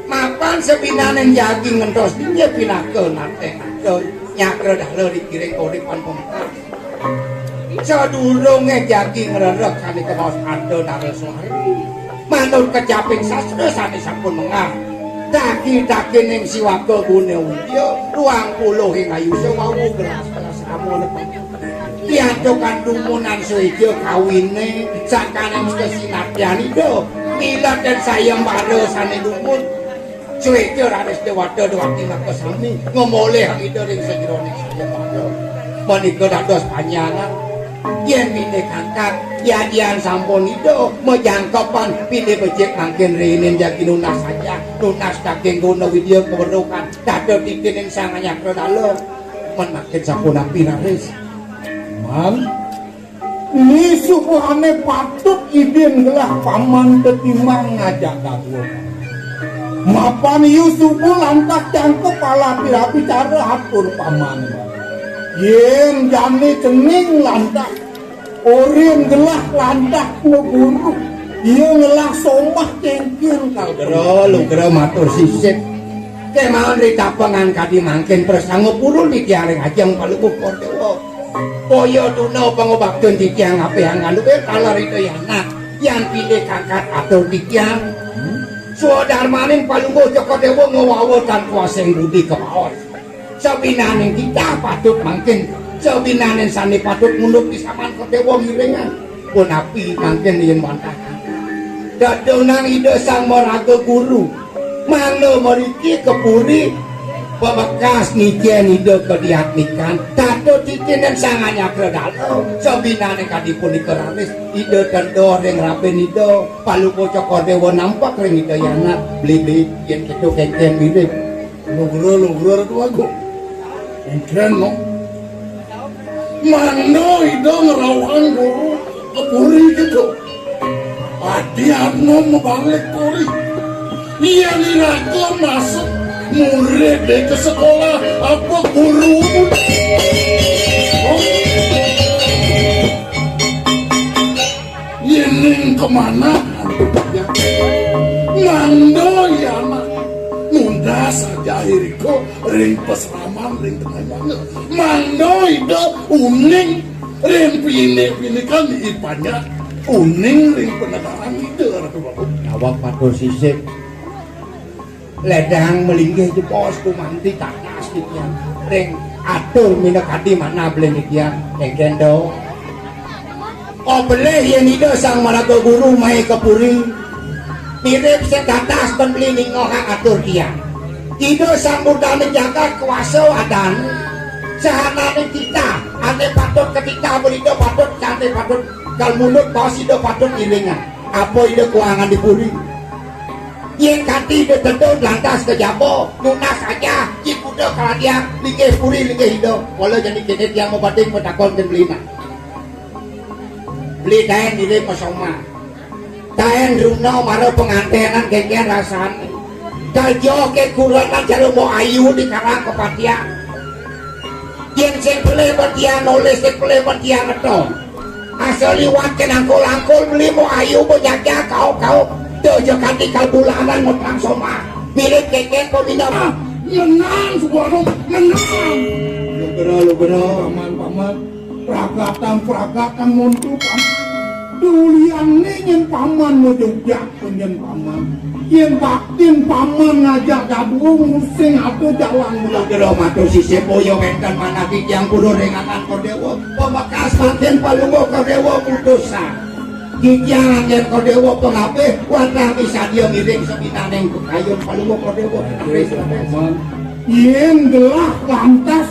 Mapan sabinaning jagi ngentos inggih pinaka naté-naté nyakra dara dikiring uripan pemekar. Sadurungé jagi ngrereh sané kemaos ada dara suari. Manut kecaping sastra sané sampun mengah. Dagi-dagining siwaka guna widya, ruang puluh ing ayusa wau gelas-gelas ramana. Tiantukan dumunan suéja kawiné sakaning sesinatyan Ida. Milet dan sayembara sané dumun. Suéja raris déwata déwati makasami ngemolih Ida ring sajeroning sayembara. Menika dados panjangan. Yén pinih kangkat, yadian sampun Ida majangkepan pinih becik mangkin rinin jagi nunas saja, nunas daging guna widya keweruhan, dados titining Sang Anyakra Dala. Men mangkin sapunapi raris? Man, ni subuhane patut idin gelah paman tetimbang ngajak dadua. Mapan yu subuh lantas jangkep ala pira bicara atur paman. Yén jani cening lantas Urin gelah lantah ngeguru. Ia ngelah somah cengkir kal. Lugra, lugra matur sisip. Kemawon ritapengan kadi mangkin prasangga purun titiang ring ajeng Palungguh Kordéwa. Kaya tuna pangobakten titiang apehang kaluwih taler Ida Yanak. Yan pilih kangkat atur titiang. Swadarmaning Palungguh Cokor Déwa ngawawa tan kuasing budi kabaos. Sabinaning titah patut mangkin, sabinaning sané patut munduk di saman Kordéwa ngiringan. Punapi mangkin yén wantah. Dadonang Ida Sang Maraga Guru, mangda mriki ka puri, pamekas ngicén Ida kadiatmikan, tata titining Sang Anyakra Dala, sabinaning kadi punika raris, Ida tenda ring rabin Ida, Palungguh Cokor Déwa nampek ring Ida Yanak, blibli, yén kéto kénkén mirip. Lugra, lugra, Ratu Agung. Engken, no. Mangda Ida ngrauhang guru ka puri kéto. Adi Atma mabalik puri. Yén iraga masuk murid ka sekolah apa guru? Oh. Yéning kemanahan, mangda ya anak mundas saja irika ring pasraman ring tengah jana. Mangda Ida uning ring pinik-pinikan ipanyak uning ring penegaran Ida, Ratu Prabu. Nyawang matur sisip. Ledang malinggih jebos gumanti tatas titiang. Ring atur minakadi manah beli titiang. Engken do. Obelih yén Ida Sang Maraga Guru mai ka puri. Mirip sing tatas ben beli ningohang atur tiang. Ida Sang Murdaning Jagat kuasa adan. Sahananing titah, ané patut katitah beli Ida patut, ané patut kal munut baos Ida patut ilingan. Apa Ida kuangan di puri? Yén kanti Ida tedun lantas ka jaba, nunas aja, cikuda kaladiang, linggih puri, linggih Ida. Kala jani kéné tiang mabading matakon kén beliné. Beli taén diri pasoma. Taén runa mara pengantenan kénkén rasané. Kaja ké kurenan cara mau ayu di karang kepatihan. Yén sing pelih ban tiang nulis, sing pelih ban tiang ngeton. Asal liwat ké nangkul-nangkul beli mau ayu mau jaga kaup-kaup. Tuh aja kanti kal bulanan ngutang somah. Mirip kénkén pemindah. Menang, Subarno, menang. Lugra, lugra. Paman, paman. Pragatan, pragatan montu, paman. Dulian né nyén paman mau jogja. Yén paman, yén baktin paman ngajak dadua ngusing ada jalan. Kula matur sisip boya wénten manah titiang pura ring anan Kordéwa. Pamekas mangkin Palungguh Kordéwa putusan. Titiang anggén Kordéwa pangabih, wantah misadia ngiring sabinaning kayun Palungguh Kordéwa. Paman, yén gelah lantas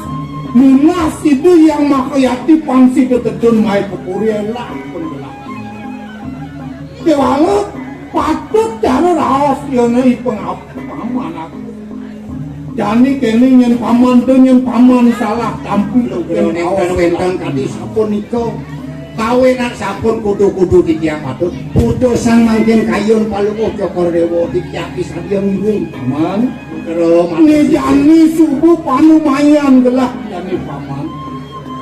nunas Ida Hyang Makayati pang sida tedun mai ka puri, élah pun gelah. Kéwala patut cara raos yéné ipang paman aku. Jani kéné nyén paman to nyén paman salah tampi. Lugra nénten wénten kadi sapunika. Kawinan sampun kudu-kudu titiang patut. Putusan mangkin kayun Palungguh Cokor Déwa titiang pisan ngiring. Man. Lugra. Né jani subuh panumayan gelah jani paman.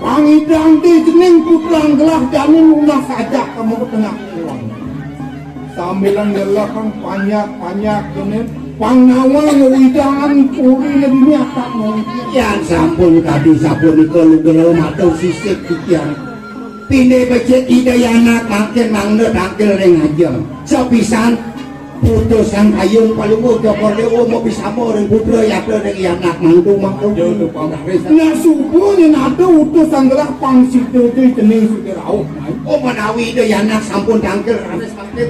Pangidang di jening putran gelah jani nunas ajak kamu ke tengah pulang. Sambilan gelah kang panyak-panyak jening pangnawa ngewidangan puri dini atak mungkin. Yan sampun kadi sapunika lugra matur sisip titiang. Pinih becik Ida Yanak mangkin mangda tangkil ring ajeng. Sapisan Putusan kayun Palungguh Cokor Déwa mabisama ring putra yatra ring yanak mantu mangku. Ya, Tuan Raris. Nah, suba nyén ada utusan gelah pang sida tu cening sida rauh. Oh, menawi Ida Yanak sampun tangkil raris pasti.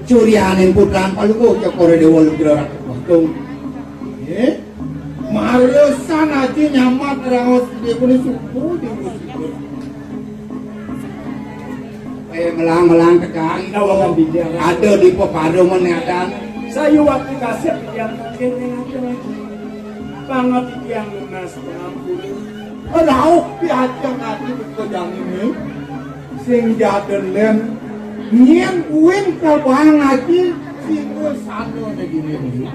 Suryaning putran Palungguh Cokor Déwa Lugra Ratu Bagong. Nggih. Maresan aja nyamat raos Ida punika suba diutus. Eh, melang-melang tekan. Kawakan bicara. Ada di peparuman ni ada. Saya waktu kasih yang mungkin yang ada lagi. Banget yang lunas pengampun. Rauh piajang ati buka jani ni. Sing jaden lem. Nyen uin kabang ati sing sana negeri ni.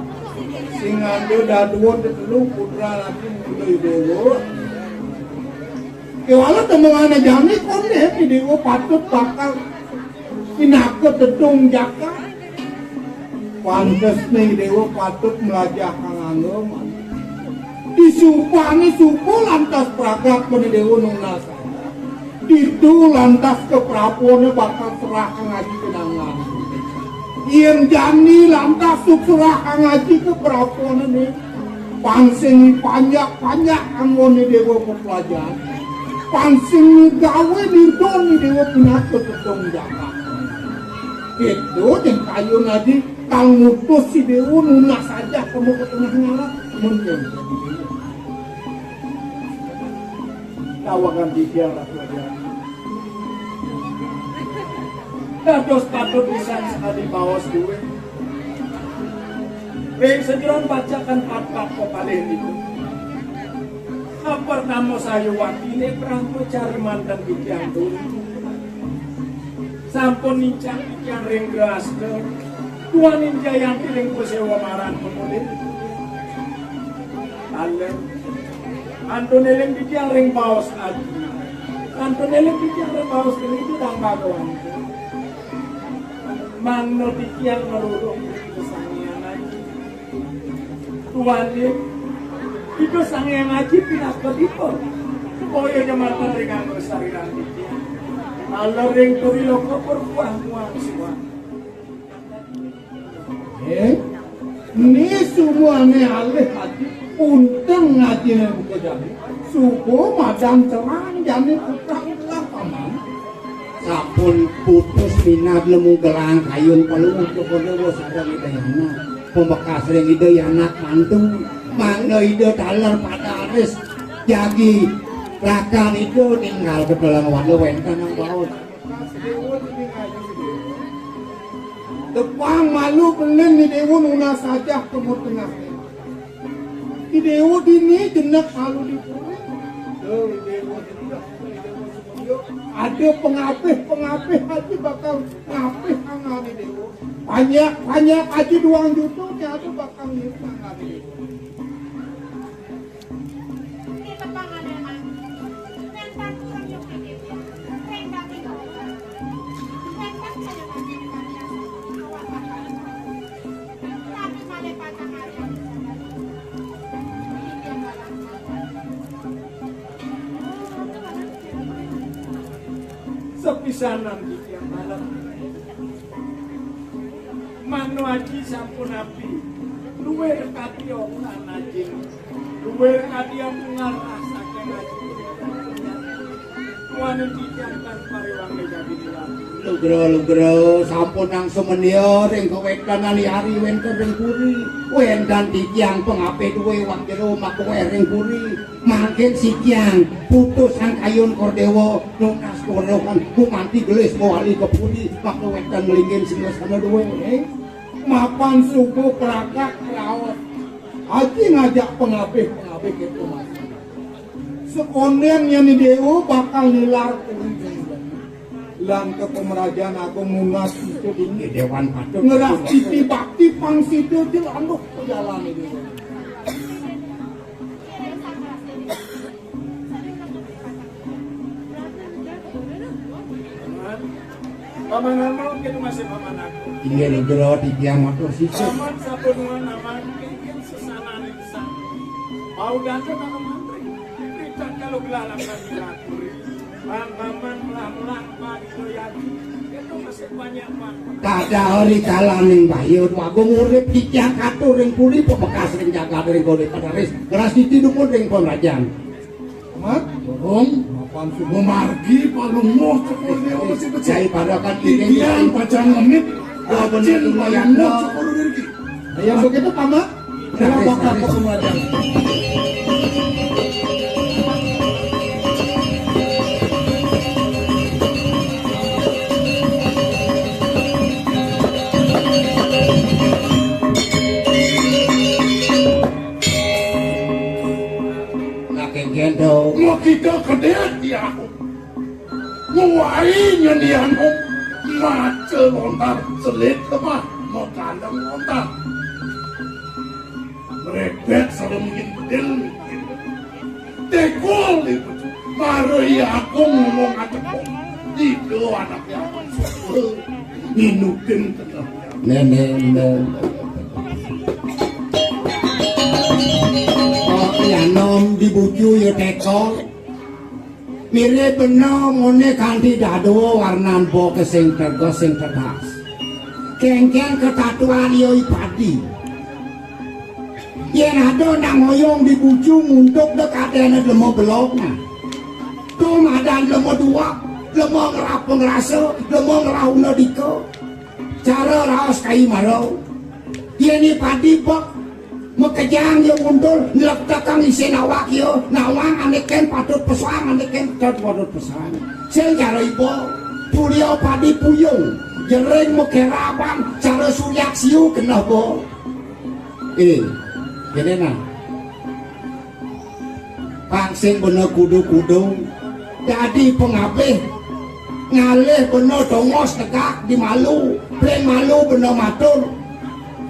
Sing ada dadua tetelu putra laki muda ibu. Kewala temungane jani kone, Dewa patut bakal pinaka tedung jaka. Pantes nih Dewa patut melajah kang anggo. Disumpahne sumpah lantas pragat mene Dewa nunas. Ditu lantas keprapone bakal serah kang aji kenangan. Yen jani lantas suk serah kang aji keprapone nih. Pansing panjak-panjak anggone Dewa pepelajaran. Pansing gawe nirdo ni Dewa pinaka tedung jaka. Itu yang kayu nadi kang ngutus si Dewa nunas aja kamu ke tengah ngalat. Mungkin. Tawakan tiga ratu aja. Dados patut pisan sekali baos duwe. Ring sejeron bacakan pat-pat pepalih niku. Pertama saya watine prangko cari manten titiang dulu. Sampun nincang titiang ring grasda. Tuaning Jayanti ring Pasewa maran pemulih. Alem. Antun eling titiang ring baos aji. Antun eling titiang ring baos aji itu dang Bhagawan. Mangda titiang nglurung ring Sanghyang Aji. Tuaning, Ida Sanghyang Aji pinaka dipa? Supaya nyematang ring angga sariran titiang. Ala ring puri loka berbuah muang suang. Eh, ni sumuane alih aji, unteng ngajine buka jani. Suba madan terang jani putrang telah paman. Sampun putus minat nemu gelang kayun pelung kepada sareng Ida Yana. Pembekas ring Ida Yana mantu. Mangda Ida taler pada aris jagi rakan Ida ninggal kedalang wanda wenten nang baos. Tepang malu belin ni Dewa nunas ajah kemur tengah. Ni Dewa dini jenek malu di puri. Tuh, ni Dewa jenek. Ada pengapih-pengapih aja bakal ngapih angan ni Dewa. Banyak-banyak aja duang juta ni ada bakal ngirit angan ni Dewa. Sepisanan di tiang malam. Mano aji sampun api. Luwih kati okan aji. Luwih kati amungan saking aji. Tuaning titiang tan pariwang dadi tiang. Lugra, lugra, sampun nang semendia ring kawetan ali-ari wenten ring puri. Wenten titiang pengapih duwe wak jero makuweh ring puri. Mangkin sikiang putus sang kayun Kordewa nunas korohan gumanti gelis mawali ke puri bakal wenten melingin singgasana duwe. Mapan subuh kerakat raos. Aji ngajak pengabih-pengabih keto mati. Sekonden yen dewa bakal nilar puri. Lan ke pemerajan agung nunas itu tinggi dewan patut. Ngerah titi bakti pang sida jelanduh pejalan ini. Paman, paman anu, kita masih paman aku. Inggih nugra titiang matur sisip. Paman sapunuan aman, ingin sesananing sang. Mau datang aku mantri. Tidak kalau gelar akan dilaturi. Paman melah-melah, Pak, itu ya. Itu masih banyak, Pak. Kadang hari kalaning bayu, Agung urip titiang katur ring puri, pebekas ring jagat ring gone padaris. Ngeras titi dumun ring pemerajan. Mat? Durung. Mapan subuh margi palungguh cokor dewa masih becik. Jai pada kan titiang pacang ngemit. Wah, bener. Acil lumayan palungguh cokor diri. Yang begitu, Paman. Dalam bakal kesempatan. Nguwai nyenian om maca lontar selit lemah makaleng lontar. Rebet sareng ngintil. Tekol ibu. Mara iya aku ngomong atekong. Ida anaknya aku. Nginutin tenang. Nenek, nenek. Oh, ya nom di bucu ya tekol. Mirip bena mone kanthi dadua warnan boke sing tegas sing tetas. Kengkeng ketatuan ya ipadi. Yen ada nang ngoyong di bucu nguntuk dek adene lemo belokna. Tu madan lemo dua, lemo ngerap pengerasa, lemo ngerahuna dika. Cara raos kai mara. Yen ipadi bek makejang ya mundur nlektekang isin awak ya nawang ane ken patut pesoang ane ken patut patut pesoang. Sing cara iba, pulia padi puyung, jering makeraban, cara suryak siu keneh ba. Eh, kene nah. Pang sing bena kudu-kudu dadi pengabih, ngalih bena tongos tegak di malu, pring malu bena matur.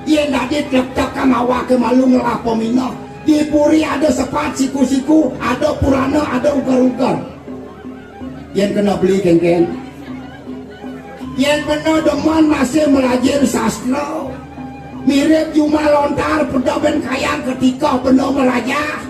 Yen dadi tlektek kan awake malu ngelah peminah. Di puri ada sepat siku-siku, ada purana, ada uger-uger. Yen kena beli kengken. Yen bena demen masih melajir sastra, mirip jumah lontar pedoben kayang ketika bena merajah.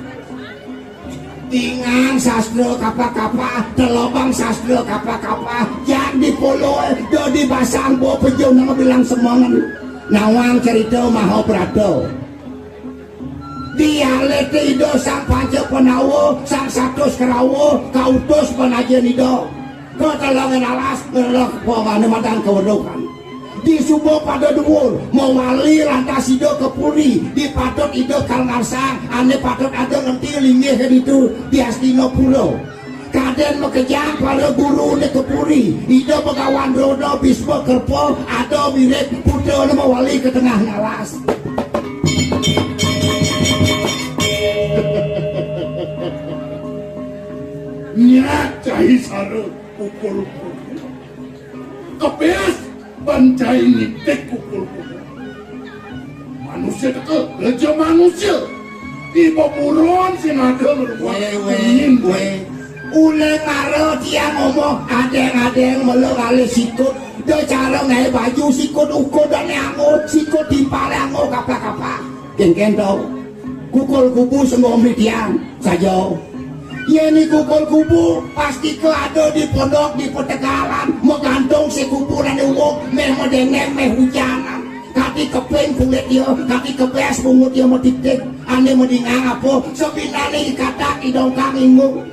Tingang sastra kapa-kapa, telobang sastra kapa-kapa, yang dipoloi, do dibasang bo pejo nang bilang semongen. Nawang cerita maha prata. Dialete Ida Sang Panca Pandawa, Sang Satus Kerawa, kautus panajen Ida. Ketelengen alas, ngelek pamane madan keweruhan. Di suba pada duur, mawali lantas Ida ke puri, dipatut Ida kal ngarsang, ane patut ada ngenti linggih ke ditu di Astinapura. Kaden makejang para gurune ke puri, Ida Begawan Drona Bisma Kerpa, ada mirip putrane mawali ke tengah ngalas. Nyak cai sara pukul-pukul. Kepis ban cai nitik pukul-pukul. Manusia teka, reja manusia. Iba buron sing ada ngeruak. Weh, weh, weh. Ule mara tiang ngomong, adeng-adeng melo ngalih sikut. Da cara ngae baju sikut ukur dan anggo, sikut timpal anggo kapa-kapa. Kengken tau. Kukul kubu senggo mri tiang saja. Yen ni kukul kubu, pasti ke ada di pondok, di petegalan, megantung si kuburan uwong, meh medengeng, meh hujanan. Kati keping kulit dia, kati kepes bungut dia metiktik. Ane mendingan apa? Sebinane ikatak idongkang inggung.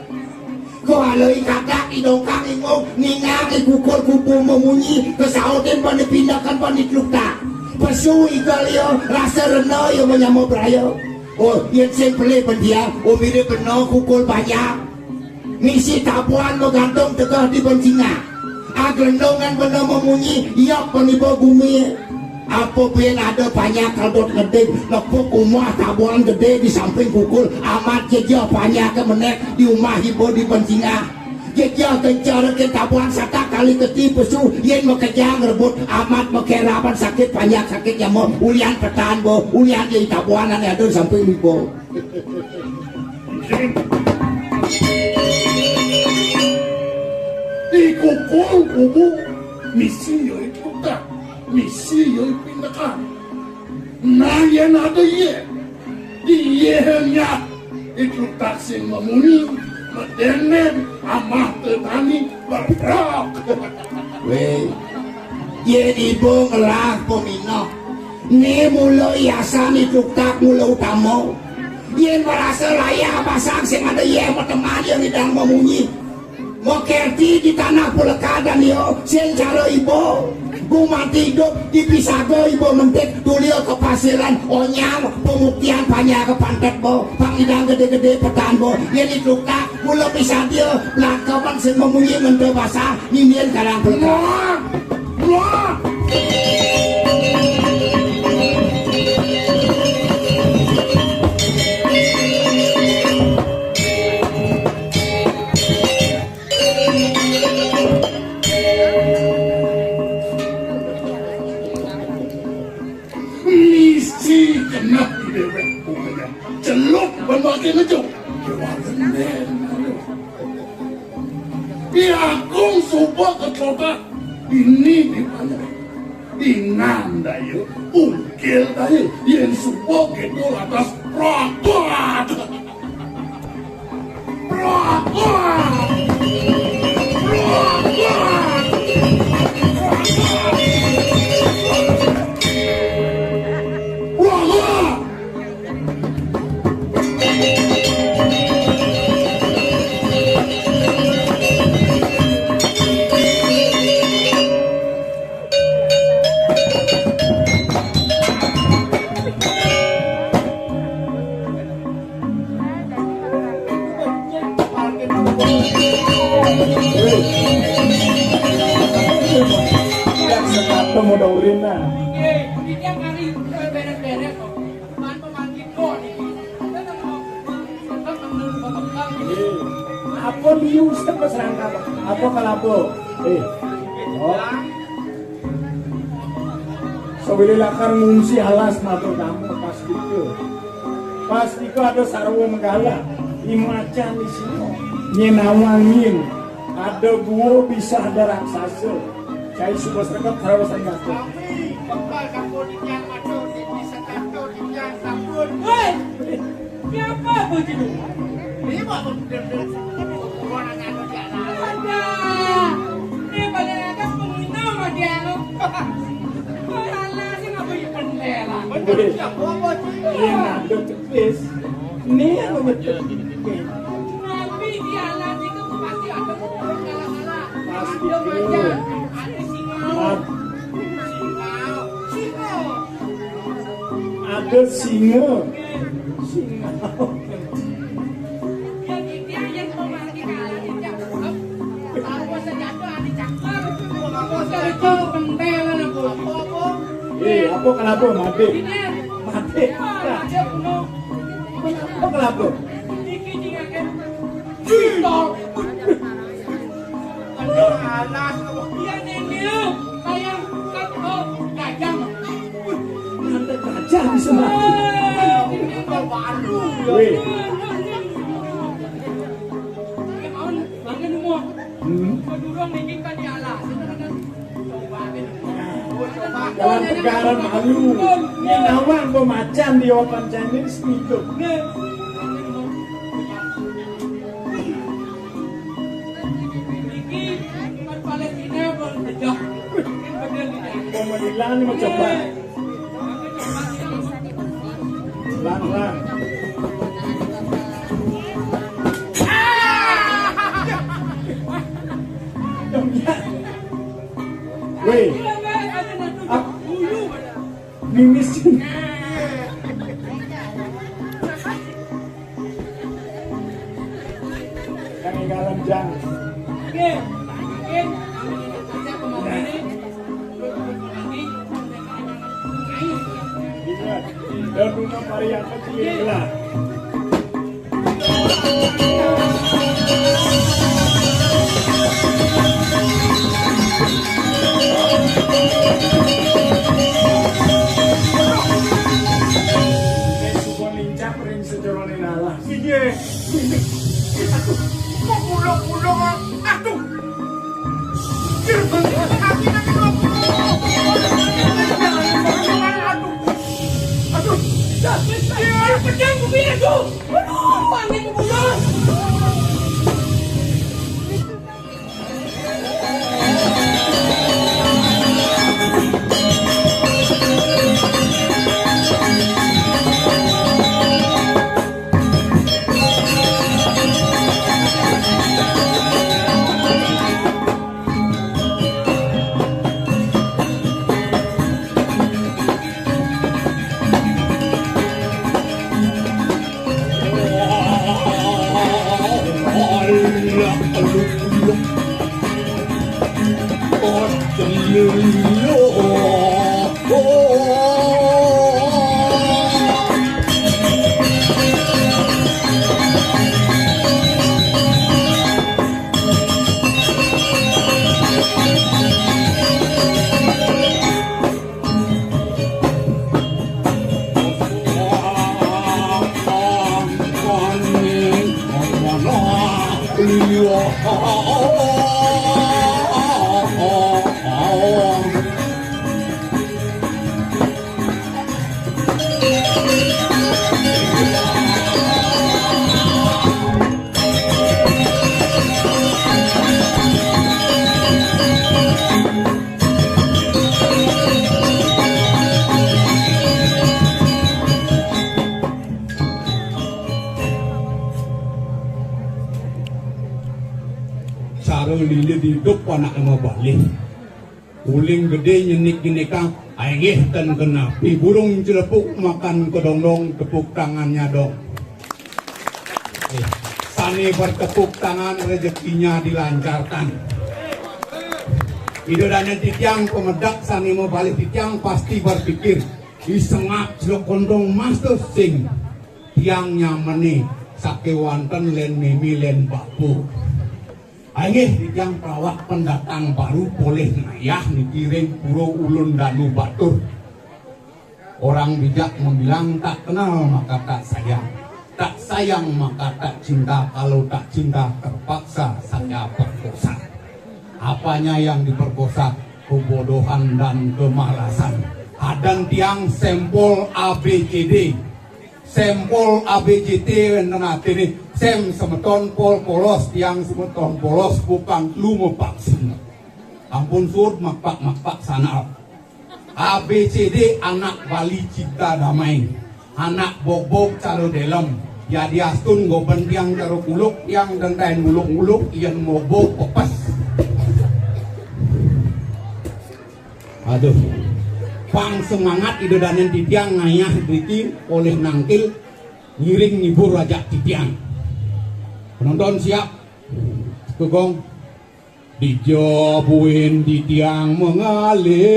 Kuala ikatak idongkang inggung, ningang ikukul kubu memunyi, kesautin bani pindakan bani telukta. Pesu igal ia, rasa rena ia menyama beraya. Oh, yen sing pelih pendiang, oh, mirip bena kukul banyak. Misi tabuan megantung tegah di bencingah. Aglendongan bena memunyi, ia peniba bumi. Apa pin ada panyak kaldot ngedip, nepuk umah tabuan gede di samping kukul, amat jejah panyak ke menek di umah iba di bencingah. Jejah gencar ke tabuan satak kali keti pesu, yen makejang rebut, amat makeraban sakit panyak sakit nyama, ulian petan bo, ulian ye tabuan ane ada di samping iba. Di kukul kubu, misi yo itu tak, misi yo pindakan. Nah, yen ada ye, di ye nya, itu tak sing memunyi, medenen, amah tetani, berprak. Weh, yen iba ngelah peminah, ni mula iasan itu tak mula utama. Yen merasa layak pasang sing ada ye teman yang idang memunyi. Makerti di tanah pelekadan yo, sing cara iba. Gumanti idup di pisaga iba mentik, tulia kepasiran, onyang, pembuktian panjang ke pantet bo, pangidang gede-gede petan bo, yen itlukta, mula pisadia, lakaban sing memunyi ngenta basah, nindien karang pelekadan. Wah! Wah! Suba ketlotak, ini di mana? Inan daya, ungkil daya, yen suba gitu lantas pragat. Pragat! Pragat! Pragat! Yang sekatung udah urina. Apa liu sing wis rangkap? Apa kalapa? Eh. Oh. Sawilih lakar ngungsi alas matur tamu pas tiga. Pas tiga ada sarwa menggala, imacan di sini. Nyenawangin, ada gua bisa ada raksasa. Cai suba sregep sarwa sanjata. Kami bekal sampun titiang matur, titi sekato titiang sampun. Woi! Siapa bos itu? Ini mau bener-bener ukuran anak aja lah. Ada. Ini paling ada penginum aja lo. Kok salah sih nggak punya bendera? Bener siapa bos? Iya, ada. Wis. Nih yang ngebetul. Tapi di alam itu pasti ada pokok kala-kala. Pasti. Ada macan, ada singa. Ad- Singa. Singa. Ada singa. Singa. Ya, dia yang mau mati kalah, dia cakep. Aku saja tuh ada cakep. Aku saja tuh pentelan aku. Eh, apa kenapa mati? Ini. Mati. Apa kelapa? Iki sing akeh. Cintol. Aduh, alas. Iya, Nini. Kayak, oh, gajah. Ada gajah di sana. Weh. Bangun, bangun, umur. Hmm. Kedurung niki kan di alas. Dalam perkara malu, nyenawan pemacan di opan Chinese itu. Niki kan Palestina, Bang. Pemilihan ini mencoba. Lang, lang. Weh. Ap-, mimis. Yang inggalan jang. Oke. Oke. Iya. Dan rumah Maria kecil lah. Nek suka nincap ring sejarane lalah. Iya. Aduh, kok pulang-pulang, ah? Aduh. Aduh. Aduh. Aduh. Pedang bumi, aduh. Aduh, angin pulang. Bila diidup anak mabalih. Uling gedé nyenik-nyenikang, "Ai nggih, ten kenapi burung celepuk makan kedondong, tepuk tangannya dong." Eh, sané bertepuk tangan rezekinya dilancarkan. Ida dané titiang pamedek sané mabalih titiang pasti berpikir, "Ih, sengap celok kontong mas to sing tiang nyamané sakéwanten lén mémé lén bapa." Inggih, titiang pelawak pendatang baru polih ngayah niki ring Pura Ulun Danu Batur. Orang bijak membilang, tak kenal maka tak sayang. Tak sayang maka tak cinta. Kalau tak cinta, terpaksa saya perkosa. Apanya yang diperkosa? Kebodohan dan kemalasan. Adan tiang Sempol A B C D. Sempol A B C D wénten atiné, sem semeton pol polos, tiang semeton polos, bukan lumepaksin. Ampun suud makpak-makpak sanal. A B C D anak Bali cipta damai. Anak bogbog cara delem. Yadiastun goben tiang cara kuluk, tiang dentaen nguluk-nguluk, yén bogbog pepes. Aduh. Pang semangat Ida dané titiang ngayah driki olih nangkil ngiring ngibur ajak titiang. Penonton siap? Kegong. Dija buin titiang mengalih.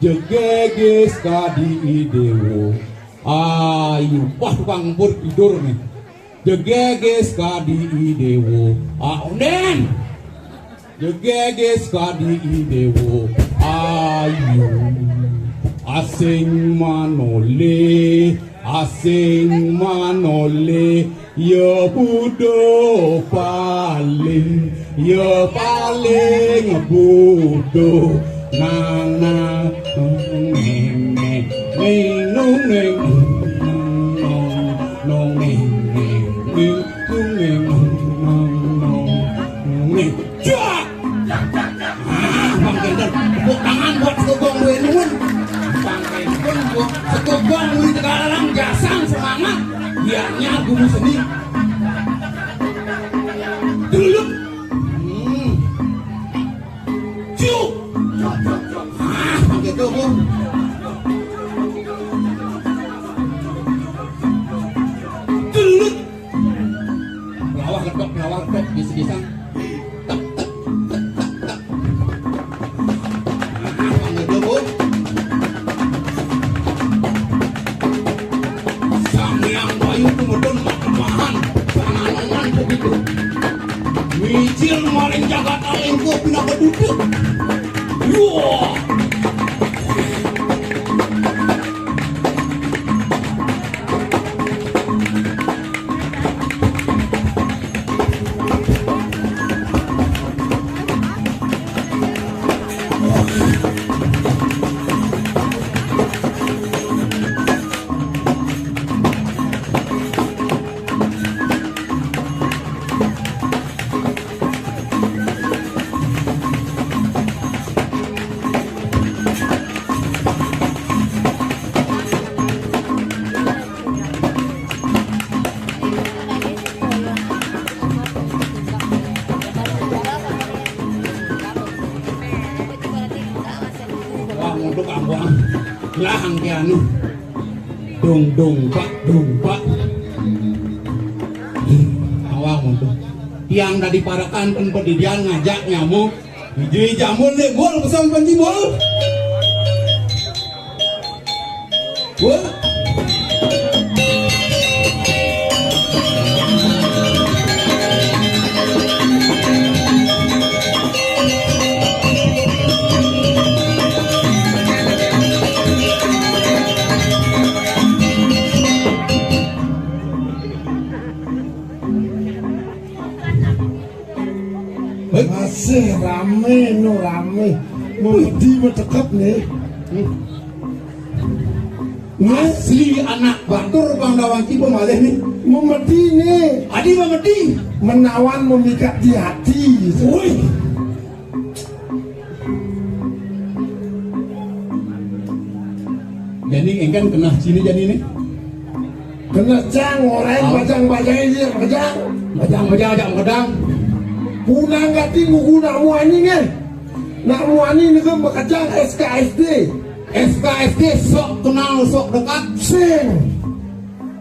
Jegegis kadi i déwa. Ayu, wah, tukang empur tidur nih. Jegegis kadi i déwa. Ah, ondén. Jegegis kadi i déwa. Ayu. Asing manolih, asing manolih. Ya Buddha paling, ya paling Buddha. Nang nang neng neng neng nung neng nong nong neng neng neng nung neng nong nong nong neng. Jak! Ah, Bang Gender, tepuk tangan buat Sekogong Wenun. Bang Gender, buat Sekogong Wenun Tegalang, jasang semangat. Biarnya guru seni. Dulu. Hmm. Ciu. Ah, Bang Gender, Bu. Dulu. Pelawah ledok, pelawah ledok, bisa-bisa. Tek, tek, tek, tek, tek. Nah, panggil dulu. Sang Hyang Bayu tumedun mak kemahan. Pananoman begitu. Mijil maring jagat alengko pinaka duduk. Wah. Wah, munduk ambuang. Lah, angke anu. Dung, dung, bak, dung, bak. Awang munduk. Tiang dadi parekan ten padidian ngajak nyamuk. Iji jamun dek gol pesan panji gol. Gol. Masih rame, no rame. Memedi metekep nih. Nih. Asli anak batur Bang Dawang Cibo malih nih. Memedi nih. Adi memedi. Menawan memikat di hati. Wih. Jani engkan kenah sini jani nih. Kenah cang, orang bajang-bajang ini, bajang. Bajang-bajang, bajang-bajang. Punang gati ngugu nak muani nggih. Nak muani niki makejang S K S D. S K S D sok kenal, sok dekat. Sing.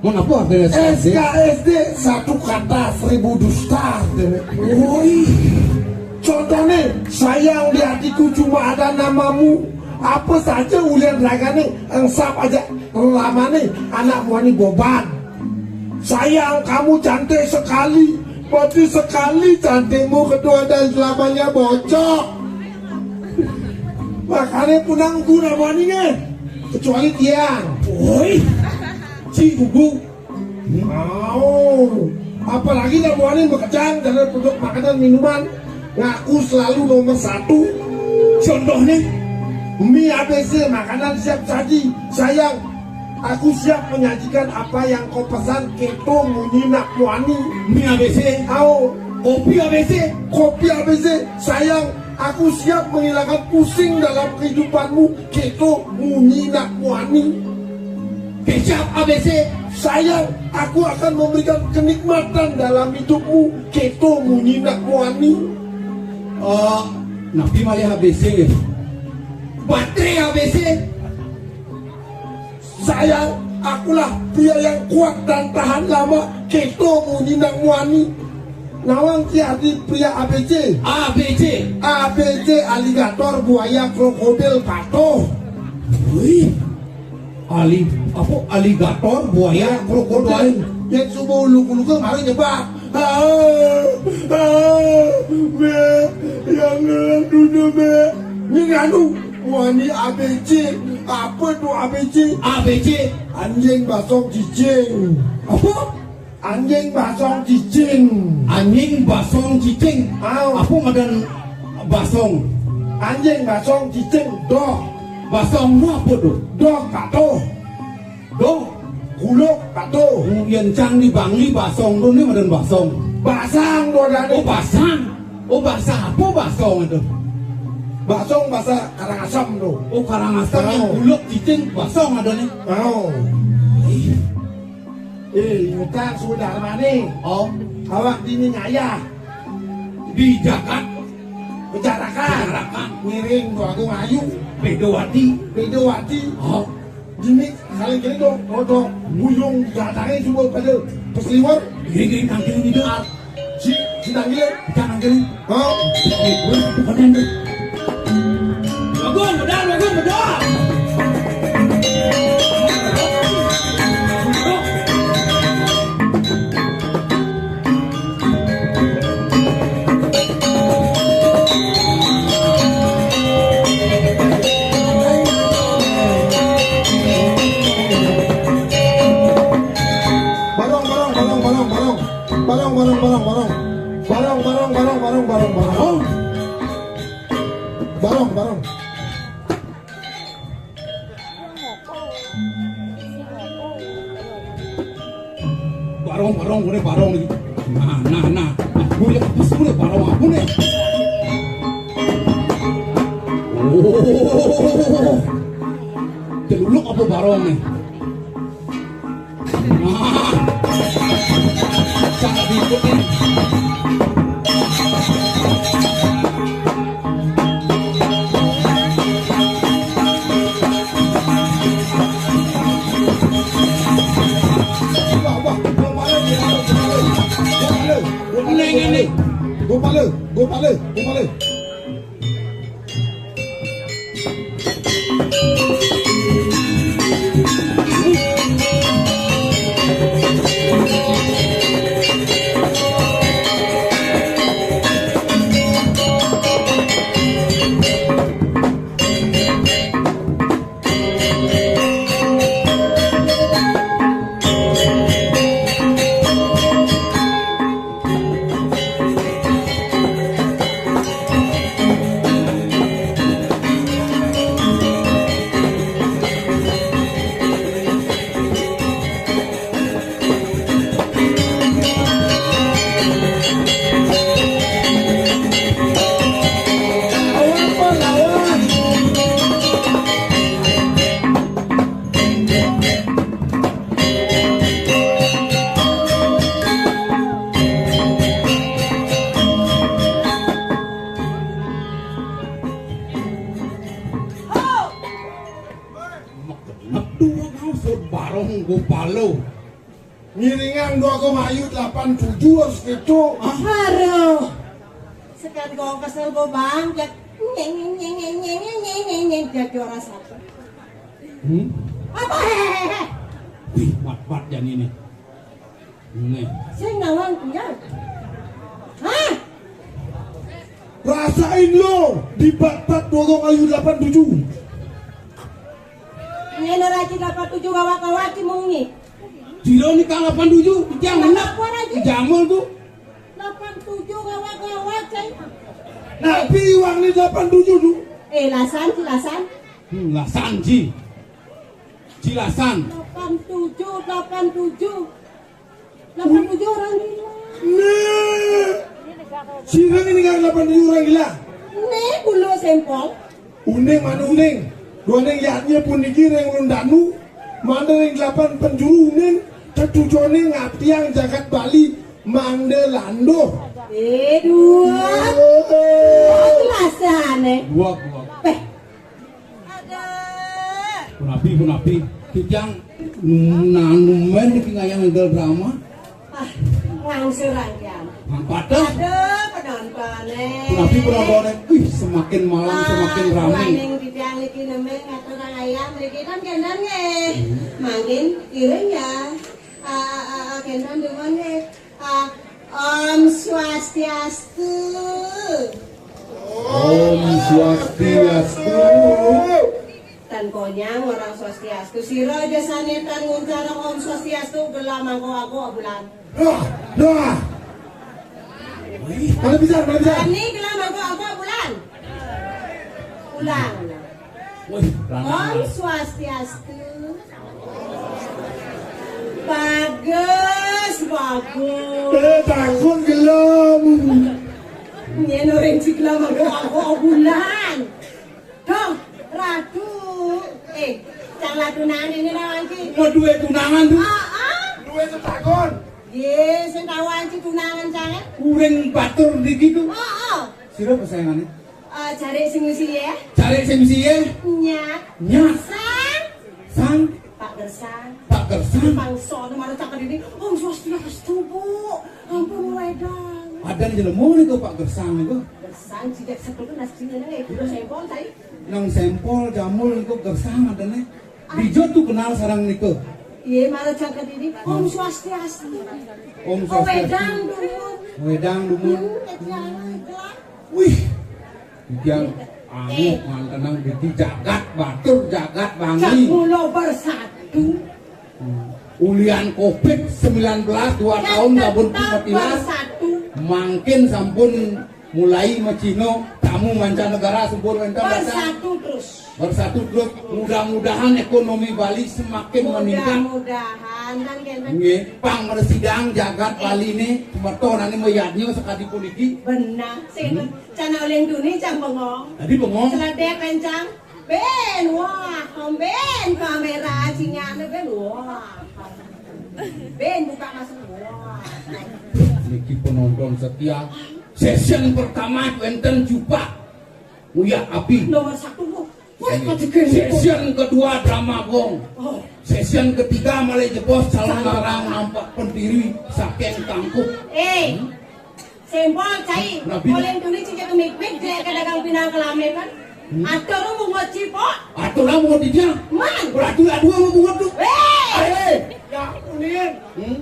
Mun apa artinya S K S D? S K S D, satu kata seribu dusta, artinya. Woi. Contohnya, sayang, di hatiku cuma ada namamu. Apa saja ulian ragane, engsap aja lamane, anak muani boban. Sayang, kamu cantik sekali. Berarti sekali cantikmu, kedua dan selamanya bocok. Makanya punang guna muani nggih. Kecuali tiang. Woi. Ci gugu. Mau. Apalagi nak muani makejang dari produk makanan minuman. Ngaku selalu nomor satu. Contohnya, mie A B C, makanan siap saji. Sayang, aku siap menyajikan apa yang kau pesan, keto munyi nak muani. Mie A B C. Au. Kopi A B C. Kopi A B C. Sayang, aku siap menghilangkan pusing dalam kehidupanmu, keto munyi nak muani. Kecap A B C. Sayang, aku akan memberikan kenikmatan dalam hidupmu, keto munyi nak muani. Eh, napi malih A B C nggih? Baterai A B C. Sayang, akulah pria yang kuat dan tahan lama, keto munyi nak muani. Nawang ki arti pria A B C. A B C. A B C, aligator, buaya, krokodil, patuh. Wih. Ali, apa, aligator, buaya, krokodil. Yang subuh uluk-uluk mari nyebak. Ah, ah, be, yang ngelam dulu, be. Ini anu, muani A B C. Apa tu A B C? A B C. Anjing basong cicing. Apa? Anjing basong cicing. Anjing basong cicing. Au. Apa madan basong? Anjing basong cicing. Doh. Basong tu apa tu? Doh, patuh. Doh. Kuluk, patuh. Yang cang di Bangli basong tu ni madan basong. Basang tu ada ni. Oh, basang. Oh, basah apa basong itu? Basong bahasa Karangasem tu. Oh, Karangasem. Au. Yang kuluk cicing basong ada ni. Au. Ih. Eh, ingetan sudah mane. Oh. Awak dini ngayah. Di jagat. Pejarakan. Pejarakan. Ngiring tu Agung Ayu. Bedowati. Bedowati. Oh. Dini kali kini tu, oh tu, buyung datangnya cuma pada pesliwer. Gini, gini, tangkil ni tu. Ah, si, si tangkil. Jangan gini. Oh. Bukan yang tu. Bagus, benar, bagus, benar. Barong, barong, barong, barong, barong. Barong, barong, barong, barong. Barong, barong, barong, barong, barong, barong. Barong, barong. Barong, barong, boleh barong ni. Nah, nah, nah. Nah, boleh apa sih, boleh barong apa ni? Oh. Celuluk apa barong ni? Nah. Cara diikutin. Wah, wah, gua pala, gua pala, gua pala. Gua pala, gua pala. Neng ini. Gua pala, gua pala, gua pala. Upalo. Ngiringan dua koma ayu delapan tujuh harus gitu. Ah. Aduh. Sekan gua kesel gua bangkit. Nyeng, nyeng, nyeng, nyeng, nyeng, nyeng, nyeng, nyeng, nyeng, jadi orang satu. Hmm? Apa? Hehehe. Wih, mat-mat jan ini. Nih. Sing nawang punya. Hah? Rasain lo di bat-bat dua koma ayu delapan tujuh. Ini lagi delapan tujuh gawak-gawak di mungi. Jiro ni kang delapan tujuh, jangan. Apa lagi? Jamul tuh. Delapan tujuh gawak-gawak, cai. Nabi wang ni delapan tujuh tuh. Eh, lasan, lasan. Hmm, lasan, Ji. Ji lasan. Delapan tujuh, delapan tujuh. Delapan tujuh orang gila. Nih. Sira ini kan delapan tujuh orang gila. Nih, kulo sempol. Uning mana uning. Dua ning yaknya pun niki ring ulun danu. Mana ring delapan penjuru uning. Tetujoning ngatiang jagat Bali. Mangde landuh. Eh, dua. Eh. Kelasane. Dua, dua. Peh. Ada. Punapi, punapi. Kijang nanumen iki ngayang ngedel drama. Ah, ngangsur angkian. Mampate. Aduh, penontonnya. Punapi penontonnya. Wih, semakin malam semakin ramai. Maning kijang iki nemen ngatur ayam iki kan kendan nggih. Hmm. Mangkin iring ya. Ah, ah, ah, ah, kendan demen nggih. Ah, Om Swastiastu. Om Swastiastu. Tan konyang orang Swastiastu. Sira aja sane tan nguncar Om Swastiastu gelah mangko aku bulan. Dah, dah. Mana bisa, mana bisa? Ini gelah mangko aku bulan. Ulang. Wih, Om Swastiastu. Bagus, bagus. Eh, takut gelem. Nyen orang cik lama gua aku bulan. Dong, ratu. Eh, cang ratu nang ini nang anci. Mau duwe tunangan tuh. Ah, ah. Duwe tetakon. Ye, sing tahu anci tunangan cang. Uring batur di gitu. Oh, oh. Sira pesaingane. Eh, cari sing mesti ya. Cari sing mesti ya. Nyat. Nyat. Sang. Sang. Pak Gersang. Pak Gersang. Bangsa nu maru cakep ini. Om Swastiastu, Bu. Ampun, wedang. Ada nih jelema nih tuh Pak Gersang itu. Gersang, cicak sebetul nasi ini nih. Udah sempol tadi. Nang sempol jamul itu Gersang ada nih. Dijo tuh kenal sarang niku. Iya, maru cakep ini. Om Swastiastu. Om Swastiastu. Oh, wedang dulu. Wedang dulu. Hmm, wedang, wedang. Wih. Iki anu mantenang iki jagat batur, jagat wangi. Cak kula bersatu. Hmm. Ulian covid sembilan belas dua tahun tetap sampun pemetilan. Bersatu. Mangkin sampun mulai macino tamu mancanegara sampun wenten datang. Bersatu terus. Bersatu terus. Mudah-mudahan ekonomi Bali semakin meningkat. Mudah-mudahan kan kenten. Nggih, pang mresidang jagat Bali ne, semeton ane mayadnya sakadi puniki. Benar. Sing Cana uling duni cang bengong. Tadi bengong. Seledek kencang. Ben, wah, ben kamera cinyane ben, wah. Ben buka masuk, wah. Niki penonton setia. Session pertama wenten Jupak. Uya Abi. Nomor satu, Bu. Wah, kok digendong? Session kedua drama gong. Oh. Session ketiga malah jebos calon larang nampak pendiri saking tangkup. Eh. Hmm? Sempol, cai. Nabi. Oleh dulu cincin kemik-mik, dia ke dagang pinang kelamin kan. Hmm. Atur lu mau ngoci, Pok. Atur lu mau ngoci dia. Man. Berarti aduh mau buat tuh. Weh. Ayo. Ya, unin. Hmm?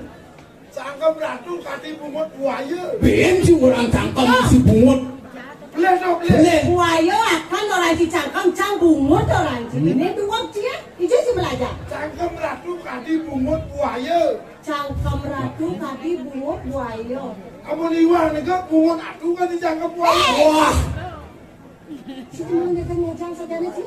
Cangkem ratu kati bungut buaya. Ben si orang cangkem si bungut. Boleh dong, boleh. Boleh. Buaya akan orang si cangkem, cang bungut orang si. Hmm. Ini bungut dia. Ijo si belajar. Cangkem ratu kati bungut buaya. Cangkem ratu kadi bungut buaya. Amun iwang nika bungut atu kan dicangkem buaya. Eh! Wah. Sing mau nyekel nyejang sajane sih.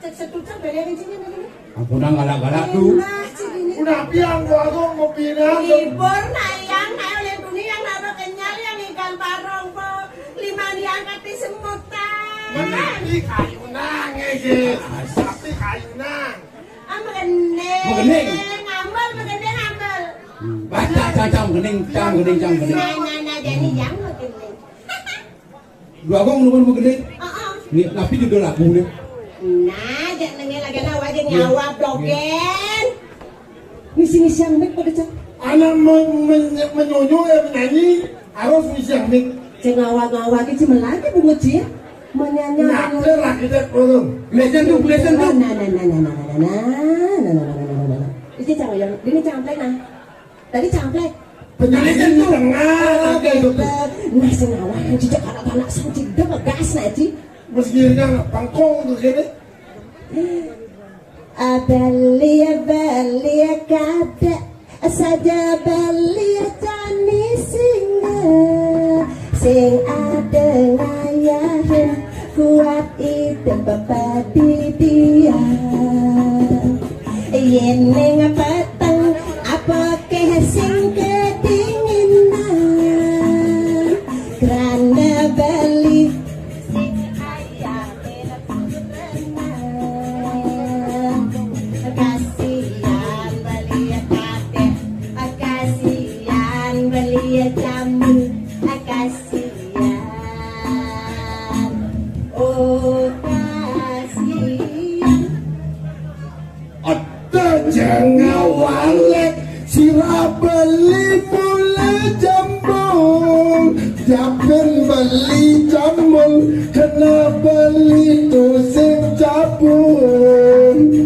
Cek setucek beli di sini begini. Ampun, galak-galak tuh. Nah, sih ini. Udah piang gua gua mau pindah. Libur nayang nayo le dunia yang naro kenyal yang ikan parong po. Lima diangkat di semutan. Menapi kayu nang, eh, tapi kayu nang. Ah, megening. Megening. Ngambel, megening, ngambel. Hmm. Baca, cang, cang, megening, cang, megening, cang, megening. Nah, nah, nah, jadi yang megening. Dua abang lu megening. Heeh. Nih, tapi judul lagu nih. Nah, jangan nengel lagi, nah, wajah nyawa, dogen. Ngisi-ngisi yang mic pada cak. Anak me- men- menyonyo, eh, menyanyi harus ngisi yang mic. Cek ngawak-ngawak iki melagi bungut sih. Menyanyi. Nah, lagi deh, turun. Listen tuh, listen tuh. Nah, nah, nah, nah, nah, nah, nah, nah, nah, nah, nah, nah, nah, nah. Iki cang yang, ini cang plek nah. Tadi cang plek. Penyanyi di tengah, kayak gitu. Nah, sing ngawak, cicak anak-anak, sing cidek, gas, nah, Ci. Terus giliran pangkong tuh gini. Beli, beli kada saja beli jani singa sing ada ngayahin kuat itu pepadidian. Yen ning peteng apa keh sing kedinginan, kerana beli sing ayam. Kasihan beli kadek, kasihan beli jamu, kasihan, oh, kasihan. Ada jangawalek sira beli mula jambul, japen beli jambul, kena beli tusing jabun.